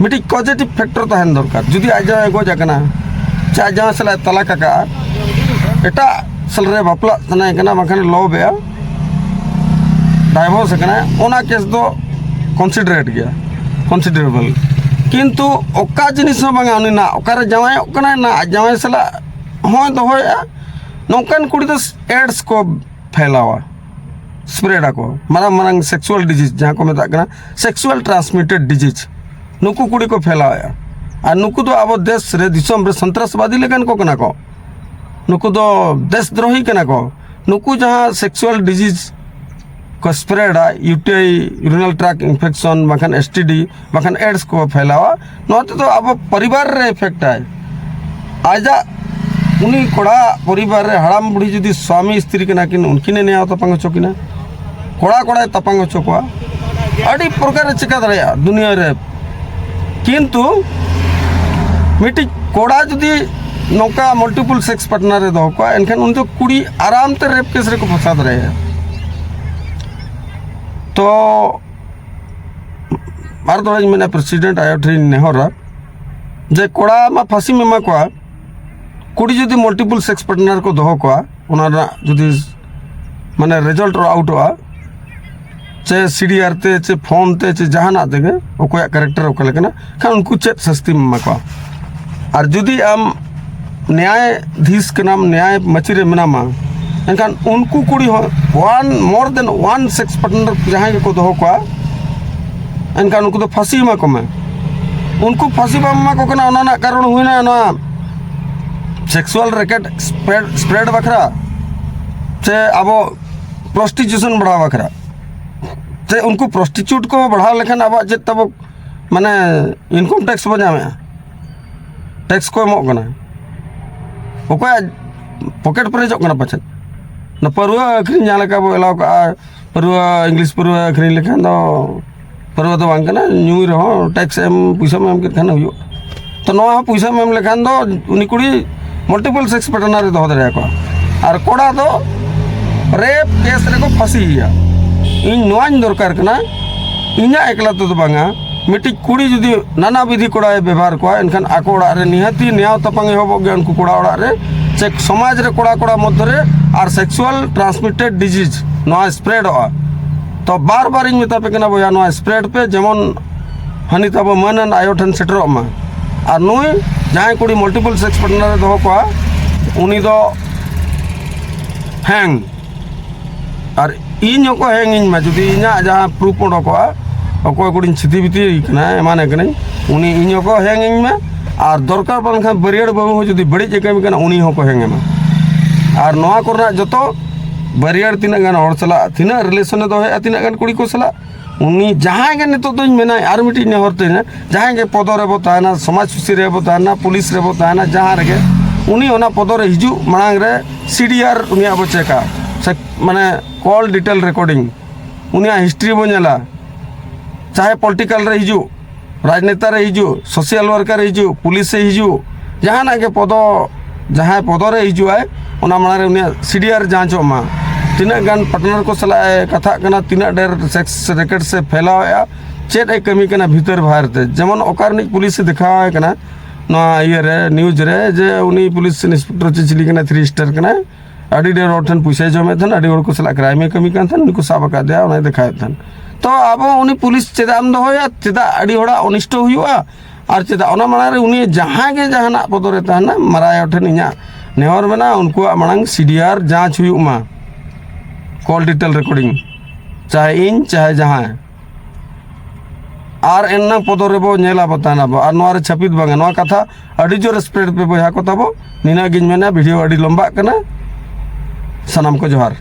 ᱢᱤᱫᱴᱤᱡ ᱯᱚᱡᱤᱴᱤᱵᱷ ᱯᱷᱮᱠᱴᱚᱨ ᱛᱟᱦᱮᱱ ᱫᱚᱨᱠᱟᱨ᱾ ᱡᱩᱫᱤ ᱟᱡ ᱡᱟᱶᱟᱭ ᱜᱚᱡ ᱟᱠᱟᱱᱟ, ᱪᱮ ᱟᱡ ᱡᱟᱶᱟᱭ ᱥᱟᱞᱟᱜ ᱮ ᱛᱟᱞᱟᱠ ᱟᱠᱟᱜᱼᱟ, ᱮᱴᱟᱜ ᱥᱟᱞ ᱨᱮ ᱵᱟᱯᱞᱟᱜ ᱥᱟᱱᱟᱭᱮ ᱠᱟᱱᱟ, ᱵᱟᱝᱠᱷᱟᱱ ᱞᱚᱵᱷ ᱮᱜᱼᱟ, ᱰᱟᱭᱵᱷᱳᱨᱥ ᱟᱠᱟᱱᱟᱭ, ᱚᱱᱟ ᱠᱮᱥ ᱫᱚ ᱠᱚᱱᱥᱤᱰᱟᱨᱮᱰ ᱜᱮᱭᱟ, ᱠᱚᱱᱥᱤᱰᱟᱨᱮᱵᱚᱞ᱾ ᱠᱤᱱᱛᱩ ᱚᱠᱟ ᱡᱤᱱᱤᱥ ᱦᱚᱸ ᱵᱟᱝᱟ, ᱩᱱᱤ ᱱᱟ ᱚᱠᱟᱨᱮ ᱡᱟᱶᱟᱭᱚᱜ ᱠᱟᱱᱟᱭ, ᱱᱟ ᱟᱡ ᱡᱟᱶᱟᱭ ᱥᱟᱞᱟᱜ ᱦᱚᱸᱭ ᱫᱚᱦᱚᱭᱮᱜᱼᱟ, ᱱᱚᱝᱠᱟᱱ ᱠᱩᱲᱤ ᱫᱚ ᱮᱰᱥ ᱠᱚ ᱯᱷᱮᱞᱟᱣᱟ, ᱥᱯᱨᱮᱰ ᱟᱠᱚ, ᱢᱟᱨᱟᱝ ᱢᱟᱨᱟᱝ ᱥᱮᱠᱥᱩᱣᱟᱞ ᱰᱤᱡᱤᱡᱽ ᱡᱟᱦᱟᱸ ᱠᱚ ᱢᱮᱛᱟᱜ ᱠᱟᱱᱟ, ᱥᱮᱠᱥᱩᱣᱟᱞ ᱴᱨᱟᱱᱥᱢᱤᱴᱮᱰ ᱰᱤᱡᱤᱡᱽ, ᱱᱩᱠᱩ ᱠᱩᱲᱤ ᱠᱚ ᱯᱷᱮᱞᱟᱣᱮᱫᱼᱟ᱾ ᱟᱨ ᱱᱩᱠᱩ ᱫᱚ ᱟᱵᱚ ᱫᱮᱥ ᱨᱮ, ᱫᱤᱥᱚᱢ ᱨᱮ ᱥᱚᱱᱛᱨᱟᱥᱵᱟᱫᱤ ᱞᱮᱠᱟᱱ ᱠᱚ ᱠᱟᱱᱟ ᱠᱚ᱾ ᱱᱩᱠᱩ ᱫᱚ ᱫᱮᱥ ᱫᱨᱳᱦᱤ ᱠᱟᱱᱟ ᱠᱚ᱾ ᱱᱩᱠᱩ ᱡᱟᱦᱟᱸ ᱥᱮᱠᱥᱩᱣᱟᱞ ᱰᱤᱡᱤᱡᱽ ᱠᱚ ᱥᱯᱨᱮᱰᱟ, ᱤᱭᱩᱴᱤᱟᱭ, ᱤᱭᱩᱨᱤᱱᱟᱞ ᱴᱨᱟᱠ ᱤᱱᱯᱷᱮᱠᱥᱚᱱ, ᱵᱟᱝᱠᱷᱟᱱ ᱮᱥᱴᱤᱰᱤ, ᱵᱟᱝᱠᱷᱟᱱ ᱮᱰᱥ ᱠᱚ ᱯᱷᱮᱞᱟᱣᱟ, ᱱᱚᱣᱟ ᱛᱮᱫᱚ ᱟᱵᱚ ᱯᱚᱨᱤᱵᱟᱨ ᱨᱮ ᱮᱯᱷᱮᱠᱴ ᱟᱭ᱾ ᱟᱡᱟᱜ, ᱩᱱᱤ ᱠᱚᱲᱟ ᱯᱚᱨᱤᱵᱟᱨ ᱨᱮ ᱦᱟᱲᱟᱢ ᱵᱩᱲᱦᱤ ᱡᱩᱫᱤ ᱥᱣᱟᱢᱤ ᱥᱛᱨᱤ ᱠᱟᱱᱟ ᱠᱤᱱ, ᱩᱱᱠᱤᱱᱮ ᱱᱮᱭᱟᱣ ᱛᱟᱯᱟᱝ ᱦᱚᱪᱚ ᱠᱤᱱᱟ, ᱠᱚᱲᱟ ᱠᱚᱲᱟᱭ ᱛᱟᱯᱟᱝ ᱦᱚᱪᱚ ᱠᱚᱣᱟ, ᱟᱹᱰᱤ ᱯᱨᱚᱠᱟᱨᱮ ᱪᱤᱠᱟ ᱫᱟᱲᱮᱭᱟᱜᱼᱟ ᱫᱩᱱᱤᱭᱟᱹ ᱨᱮ᱾ ᱠᱤᱱᱛᱩ ᱢᱤᱫᱴᱤᱡ ᱠᱚᱲᱟ ᱡᱩᱫᱤ ᱱᱚᱝᱠᱟ ᱢᱟᱞᱴᱤᱯᱩᱞ ᱥᱮᱠᱥ ᱯᱟᱨᱴᱱᱟᱨ ᱨᱮ ᱫᱚᱦᱚ ᱠᱚᱣᱟ, ᱮᱱᱠᱷᱟᱱ ᱩᱱᱤ ᱫᱚ ᱠᱩᱲᱤ ᱟᱨᱟᱢ ᱛᱮ ᱨᱮᱯ ᱠᱮᱥ ᱨᱮᱠᱚ ᱯᱷᱟᱸᱥᱟᱣ ᱫᱟᱲᱮᱭᱟᱭᱟ᱾ ᱛᱚ ᱟᱨ ᱫᱚᱲᱟᱧ ᱢᱮᱱᱟ, ᱯᱨᱮᱥᱤᱰᱮᱱᱴ ᱟᱭᱳ ᱴᱷᱮᱱ ᱤᱧ ᱱᱮᱦᱚᱨᱟ ᱡᱮ ᱠᱚᱲᱟ ᱢᱟ ᱯᱷᱟᱸᱥᱤᱢ ᱮᱢᱟ ᱠᱚᱣᱟ, ᱠᱩᱲᱤ ᱡᱩᱫᱤ ᱢᱟᱞᱴᱤᱯᱩᱞ ᱥᱮᱠᱥ ᱯᱟᱨᱴᱱᱟᱨ ᱠᱚ ᱫᱚᱦᱚ ᱠᱚᱣᱟ, ᱚᱱᱟ ᱨᱮᱱᱟᱜ ᱡᱩᱫᱤ ᱢᱟᱱᱮ ᱨᱮᱡᱟᱞᱴ ᱟᱣᱩᱴᱚᱜᱼᱟ, ᱪᱮ ᱥᱤᱰᱤᱟᱨ ᱛᱮ, ᱪᱮ ᱯᱷᱳᱱ ᱛᱮ, ᱪᱮ ᱡᱟᱦᱟᱱᱟᱜ ᱛᱮᱜᱮ, ᱚᱠᱚᱭᱟᱜ ᱠᱮᱨᱮᱠᱴᱟᱨ ᱚᱠᱟ ᱞᱮᱠᱟᱱᱟ, ᱠᱷᱟᱱ ᱩᱱᱠᱩ ᱪᱮᱫ ᱥᱟᱹᱥᱛᱤᱢ ᱮᱢᱟ ᱠᱚᱣᱟ? ᱟᱨ ᱡᱩᱫᱤ ᱟᱢ ᱱᱮᱭᱟᱭᱟᱫᱷᱤᱥ ᱠᱟᱱᱟᱢ, ᱱᱮᱭᱟᱭ ᱢᱟᱹᱪᱤ ᱨᱮ ᱢᱮᱱᱟᱢᱟ, ᱮᱱᱠᱷᱟᱱ ᱩᱱᱠᱩ ᱠᱩᱲᱤ ᱦᱚᱸ ᱳᱣᱟᱱ, ᱢᱳᱨ ᱫᱮᱱ ᱳᱣᱟᱱ ᱥᱮᱠᱥ ᱯᱟᱨᱴᱱᱟᱨ ᱡᱟᱦᱟᱸᱭ ᱜᱮᱠᱚ ᱫᱚᱦᱚ ᱠᱚᱣᱟ, ᱮᱱᱠᱷᱟᱱ ᱩᱱᱠᱩ ᱫᱚ ᱯᱷᱟᱸᱥᱤ ᱮᱢᱟ ᱠᱚᱢᱮ᱾ ᱩᱱᱠᱩ ᱯᱷᱟᱸᱥᱤ ᱵᱟᱢ ᱮᱢᱟ ᱠᱚ ᱠᱟᱱᱟ, ᱚᱱᱟ ᱨᱮᱱᱟᱜ ᱠᱟᱨᱚᱱ ᱦᱩᱭᱱᱟ ᱱᱚᱣᱟ ᱥᱮᱠᱥᱩᱣᱟᱞ ᱨᱮᱠᱮᱴ ᱥᱯᱨᱮᱰ, ᱥᱯᱨᱮᱰ ᱵᱟᱠᱷᱨᱟ, ᱥᱮ ᱟᱵᱚ ᱯᱨᱚᱥᱴᱤᱪᱩᱥᱚᱱ ᱵᱟᱲᱦᱟᱣ ᱵᱟᱠᱷᱨᱟ᱾ ᱥᱮ ᱩᱱᱠᱩ ᱯᱨᱚᱥᱴᱤᱪᱩᱴ ᱠᱚ ᱵᱟᱲᱦᱟᱣ ᱞᱮᱠᱷᱟᱱ ᱟᱵᱚᱣᱟᱜ ᱪᱮᱫ ᱛᱟᱵᱚ, ᱢᱟᱱᱮ, ᱤᱱᱠᱟᱢ ᱴᱮᱠᱥ ᱵᱚ ᱧᱟᱢᱮᱫᱼᱟ, ᱴᱮᱠᱥ ᱠᱚ ᱮᱢᱚᱜ ᱠᱟᱱᱟ, ᱚᱠᱚᱭᱟᱜ ᱯᱚᱠᱮᱴ ᱯᱮᱨᱮᱡᱚᱜ ᱠᱟᱱᱟ ᱯᱟᱪᱮᱫ? ᱚᱱᱟ ᱯᱟᱹᱨᱣᱟᱹ ᱟᱹᱠᱷᱨᱤᱧ ᱡᱟᱦᱟᱸ ᱞᱮᱠᱟ ᱵᱚ ᱮᱞᱟᱣ ᱠᱟᱜᱼᱟ, ᱯᱟᱹᱨᱣᱟᱹ, ᱤᱝᱞᱤᱥ ᱯᱟᱹᱨᱣᱟᱹ ᱟᱹᱠᱷᱨᱤᱧ ᱞᱮᱠᱷᱟᱱ ᱫᱚ ᱯᱟᱹᱨᱣᱟᱹ ᱫᱚ ᱵᱟᱝ ᱠᱟᱱᱟ, ᱧᱩᱭ ᱨᱮᱦᱚᱸ ᱴᱮᱠᱥ ᱮᱢ, ᱯᱩᱭᱥᱟᱹᱢ ᱮᱢ ᱠᱮᱫ ᱠᱷᱟᱱ ᱦᱩᱭᱩᱜᱼᱟ᱾ ᱛᱚ ᱱᱚᱣᱟ ᱦᱚᱸ ᱯᱩᱭᱥᱟᱹᱢ ᱮᱢ ᱞᱮᱠᱷᱟᱱ ᱫᱚ ᱩᱱᱤ ᱠᱩᱲᱤ ᱢᱟᱞᱴᱤᱯᱚᱞ ᱥᱮᱠᱥ ᱯᱟᱨᱴᱱᱟᱨ ᱨᱮ ᱫᱚᱦᱚ ᱫᱟᱲᱮᱭᱟᱠᱚᱣᱟ᱾ ᱟᱨ ᱠᱚᱲᱟ ᱫᱚ ᱨᱮᱯ ᱠᱮᱥ ᱨᱮᱠᱚ ᱯᱷᱟᱸᱥᱤᱭᱮᱭᱟ᱾ ᱤᱧ ᱱᱚᱣᱟᱧ ᱫᱚᱨᱠᱟᱨ ᱠᱟᱱᱟ, ᱤᱧᱟᱹᱜ ᱮᱠᱞᱟ ᱛᱮᱫᱚ ᱵᱟᱝᱟ, ᱢᱤᱫᱴᱤᱡ ᱠᱩᱲᱤ ᱡᱩᱫᱤ ᱱᱟᱱᱟ ᱵᱤᱫᱷᱤ ᱠᱚᱲᱟᱭ ᱵᱮᱵᱷᱟᱨ ᱠᱚᱣᱟ, ᱮᱱᱠᱷᱟᱱ ᱟᱠᱚ ᱚᱲᱟᱜ ᱨᱮ ᱱᱤᱦᱟᱹᱛᱤ ᱱᱮᱭᱟᱣ ᱛᱟᱯᱟᱝ ᱮᱦᱚᱵᱚᱜ ᱜᱮᱭᱟ ᱩᱱᱠᱩ ᱠᱚᱲᱟ ᱚᱲᱟᱜ ᱨᱮ, ᱪᱮ ᱥᱚᱢᱟᱡᱽ ᱨᱮ ᱠᱚᱲᱟ ᱠᱚᱲᱟ ᱢᱚᱫᱽᱫᱷᱮ ᱨᱮ, ᱟᱨ ᱥᱮᱠᱥᱩᱣᱟᱞ ᱴᱨᱟᱱᱥᱢᱤᱴᱮᱰ ᱰᱤᱡᱤᱡᱽ ᱱᱚᱣᱟ ᱥᱯᱨᱮᱰᱚᱜᱼᱟ᱾ ᱛᱚ ᱵᱟᱨ ᱵᱟᱨᱤᱧ ᱢᱮᱛᱟ ᱯᱮ ᱠᱟᱱᱟ ᱵᱚᱭᱦᱟ, ᱱᱚᱣᱟ ᱥᱯᱨᱮᱰ ᱯᱮ, ᱡᱮᱢᱚᱱ ᱦᱟᱹᱱᱤ ᱛᱟᱵᱚ ᱢᱟᱹᱱᱟᱱ ᱟᱭᱳ ᱴᱷᱮᱱ ᱥᱮᱴᱮᱨᱚᱜ ᱢᱟ᱾ ᱟᱨ ᱱᱩᱭ ᱡᱟᱦᱟᱸᱭ ᱠᱩᱲᱤ ᱢᱟᱞᱴᱤᱯᱚᱞ ᱥᱮᱠᱥ ᱯᱟᱨᱴᱱᱟᱨ ᱮ ᱫᱚᱦᱚ ᱠᱚᱣᱟ, ᱩᱱᱤ ᱫᱚ ᱦᱮᱸ, ᱟᱨ ᱤᱧ ᱦᱚᱸᱠᱚ ᱦᱮᱸ ᱤᱧ ᱢᱟ, ᱡᱩᱫᱤ ᱤᱧᱟᱹᱜ ᱡᱟᱦᱟᱸ ᱯᱨᱩᱯᱷ ᱚᱰᱚᱠᱚᱜᱼᱟ, ᱚᱠᱚᱭ ᱠᱩᱲᱤᱧ ᱪᱷᱤᱛᱤ ᱵᱤᱛᱤ ᱠᱟᱱᱟ, ᱮᱢᱟᱱᱮ ᱠᱟᱹᱱᱟᱹᱧ, ᱩᱱᱤ ᱤᱧ ᱦᱚᱸᱠᱚ ᱦᱮᱸ ᱤᱧ ᱢᱟ᱾ ᱟᱨ ᱫᱚᱨᱠᱟᱨ ᱵᱟᱝᱠᱷᱟᱱ ᱵᱟᱹᱨᱭᱟᱹᱲ ᱵᱟᱹᱦᱩ ᱦᱚᱸ ᱡᱩᱫᱤ ᱵᱟᱹᱲᱤᱡ ᱮ ᱠᱟᱹᱢᱤ ᱠᱟᱱᱟ, ᱩᱱᱤ ᱦᱚᱸᱠᱚ ᱦᱮᱸ ᱮᱢᱟ᱾ ᱟᱨ ᱱᱚᱣᱟ ᱠᱚᱨᱮᱱᱟᱜ ᱡᱚᱛᱚ ᱵᱟᱹᱨᱭᱟᱹᱲ ᱛᱤᱱᱟᱹᱜ ᱜᱟᱱ ᱦᱚᱲ ᱥᱟᱞᱟᱜ, ᱛᱤᱱᱟᱹᱜ ᱨᱤᱞᱮᱥᱚᱱᱮ ᱫᱚᱦᱚᱭᱮᱫᱼᱟ, ᱛᱤᱱᱟᱹᱜ ᱜᱟᱱ ᱠᱩᱲᱤ ᱠᱚ ᱥᱟᱞᱟᱜ, ᱩᱱᱤ ᱡᱟᱦᱟᱸᱭ ᱜᱮ, ᱱᱤᱛᱚᱜ ᱫᱚᱧ ᱢᱮᱱᱟ, ᱟᱨ ᱢᱤᱫᱴᱤᱡ ᱱᱮᱦᱚᱨ ᱛᱮ, ᱡᱟᱦᱟᱸᱭ ᱜᱮ ᱯᱚᱫᱚ ᱨᱮᱵᱚ ᱛᱟᱦᱮᱱᱟ, ᱥᱚᱢᱟᱡᱽ ᱥᱩᱥᱟᱹᱨᱤᱭᱟᱹ ᱵᱚ ᱛᱟᱦᱮᱱᱟ, ᱯᱩᱞᱤᱥ ᱨᱮᱵᱚ ᱛᱟᱦᱮᱱᱟ, ᱡᱟᱦᱟᱸ ᱨᱮᱜᱮ, ᱩᱱᱤ ᱚᱱᱟ ᱯᱚᱫᱚ ᱨᱮ ᱦᱤᱡᱩᱜ ᱢᱟᱲᱟᱝ ᱨᱮ ᱥᱤᱰᱤᱟᱨ ᱩᱱᱤᱭᱟᱜ ᱵᱚ ᱪᱮᱠᱟ, ᱥᱮ ᱢᱟᱱᱮ ᱠᱚᱞ ᱰᱤᱴᱮᱞ ᱨᱮᱠᱚᱨᱰᱤᱝ, ᱩᱱᱤᱭᱟᱜ ᱦᱤᱥᱴᱨᱤ ᱵᱚ ᱧᱮᱞᱟ᱾ ᱪᱟᱦᱮ ᱯᱚᱞᱤᱴᱤᱠᱟᱞ ᱨᱮ ᱦᱤᱡᱩᱜ, ᱨᱟᱡᱽᱱᱮᱛᱟ ᱨᱮ ᱦᱤᱡᱩᱜ, ᱥᱳᱥᱟᱞ ᱣᱟᱨᱠᱟᱨ ᱨᱮ ᱦᱤᱡᱩᱜ, ᱯᱩᱞᱤᱥ ᱨᱮ ᱦᱤᱡᱩᱜ, ᱡᱟᱦᱟᱱᱟᱜ ᱜᱮ ᱯᱚᱫᱚ, ᱡᱟᱦᱟᱸᱭ ᱯᱚᱫᱚ ᱨᱮ ᱦᱤᱡᱩᱜ ᱟᱭ, ᱚᱱᱟ ᱢᱟᱲᱟᱝ ᱨᱮ ᱩᱱᱤᱭᱟᱜ ᱥᱤᱰᱤᱟᱨ ᱡᱟᱸᱪᱚᱜ ᱢᱟ᱾ ᱛᱤᱱᱟᱹᱜ ᱜᱟᱱ ᱯᱟᱨᱴᱱᱟᱨ ᱠᱚ ᱥᱟᱞᱟᱜ ᱮ ᱠᱟᱛᱷᱟᱜ ᱠᱟᱱᱟ, ᱛᱤᱱᱟᱹᱜ ᱰᱷᱮᱨ ᱥᱮᱠᱥ ᱨᱮᱠᱮᱴ ᱥᱮ ᱯᱷᱮᱞᱟᱣᱮᱫᱼᱟ, ᱪᱮᱫ ᱮ ᱠᱟᱹᱢᱤ ᱠᱟᱱᱟ ᱵᱷᱤᱛᱟᱹᱨ ᱵᱟᱦᱮᱨ ᱛᱮ᱾ ᱡᱮᱢᱚᱱ ᱚᱠᱟ ᱨᱤᱱᱤᱡ ᱯᱩᱞᱤᱥ ᱮ ᱫᱮᱠᱷᱟᱣ ᱟᱭ ᱠᱟᱱᱟ ᱱᱚᱣᱟ ᱤᱭᱟᱹ ᱨᱮ, ᱱᱤᱭᱩᱡᱽ ᱨᱮ, ᱡᱮ ᱩᱱᱤ ᱯᱩᱞᱤᱥ ᱤᱱᱥᱯᱮᱠᱴᱚᱨ ᱪᱮ ᱪᱤᱞᱤ ᱠᱟᱱᱟᱭ, ᱛᱷᱨᱤ ᱥᱴᱟᱨ ᱠᱟᱱᱟᱭ, ᱟᱹᱰᱤ ᱰᱷᱮᱨ ᱦᱚᱲ ᱴᱷᱮᱱ ᱯᱚᱭᱥᱟᱭ ᱡᱚᱢᱮᱫ ᱛᱟᱦᱮᱱ, ᱟᱹᱰᱤ ᱦᱚᱲ ᱠᱚ ᱥᱟᱞᱟᱜ ᱠᱨᱟᱭᱤᱢ ᱮ ᱠᱟᱹᱢᱤ ᱠᱟᱱ ᱛᱟᱦᱮᱱ, ᱩᱱᱤ ᱠᱚ ᱥᱟᱵ ᱟᱠᱟᱫᱮᱭᱟ, ᱚᱱᱟᱭ ᱫᱮᱠᱷᱟᱣᱮᱫ ᱛᱟᱦᱮᱱ᱾ ᱛᱚ ᱟᱵᱚ ᱩᱱᱤ ᱯᱩᱞᱤᱥ ᱪᱮᱫᱟᱜ ᱮᱢ ᱫᱚᱦᱚᱭᱟ? ᱪᱮᱫᱟᱜ ᱟᱹᱰᱤ ᱦᱚᱲᱟᱜ ᱚᱱᱤᱥᱴᱚ ᱦᱩᱭᱩᱜᱼᱟ? ᱟᱨ ᱪᱮᱫᱟᱜ ᱚᱱᱟ ᱢᱟᱲᱟᱝ ᱨᱮ ᱩᱱᱤ ᱡᱟᱦᱟᱸᱭ ᱜᱮ ᱡᱟᱦᱟᱱᱟᱜ ᱯᱚᱫᱚ ᱨᱮ ᱛᱟᱦᱮᱱᱟ, ᱢᱟᱨᱟᱭ ᱦᱚᱲ ᱴᱷᱮᱱ ᱤᱧᱟᱹᱜ ᱱᱮᱦᱚᱨ ᱢᱮᱱᱟᱜᱼᱟ, ᱩᱱᱠᱩᱣᱟᱜ ᱢᱟᱲᱟᱝ ᱥᱤᱰᱤᱟᱨ ᱡᱟᱸᱪ ᱦᱩᱭᱩᱜ ᱢᱟ, ᱠᱚᱞ ᱰᱤᱴᱮᱞ ᱨᱮᱠᱚᱨᱰᱤᱝ, ᱪᱟᱦᱮ ᱤᱧ ᱪᱟᱦᱮ ᱡᱟᱦᱟᱸᱭ᱾ ᱟᱨ ᱮᱱᱟᱝ ᱯᱚᱫᱚ ᱨᱮᱵᱚ ᱧᱮᱞᱟ ᱵᱚ ᱛᱟᱦᱮᱱᱟ ᱵᱚ, ᱟᱨ ᱱᱚᱣᱟ ᱨᱮ ᱪᱷᱟᱹᱯᱤᱛ ᱵᱟᱝᱟ᱾ ᱱᱚᱣᱟ ᱠᱟᱛᱷᱟ ᱟᱹᱰᱤ ᱡᱳᱨ ᱥᱯᱨᱮᱰ ᱯᱮ ᱵᱚᱭᱦᱟ ᱠᱚ ᱛᱟᱵᱚ᱾ ᱱᱤᱱᱟᱹᱜ ᱜᱤᱧ ᱢᱮᱱᱟ, ᱵᱷᱤᱰᱤᱭᱳ ᱟᱹᱰᱤ ᱞᱚᱢᱵᱟᱜ ᱠᱟᱱᱟ, ᱥᱟᱱᱟᱢ ᱠᱚ ᱡᱚᱦᱟᱨ᱾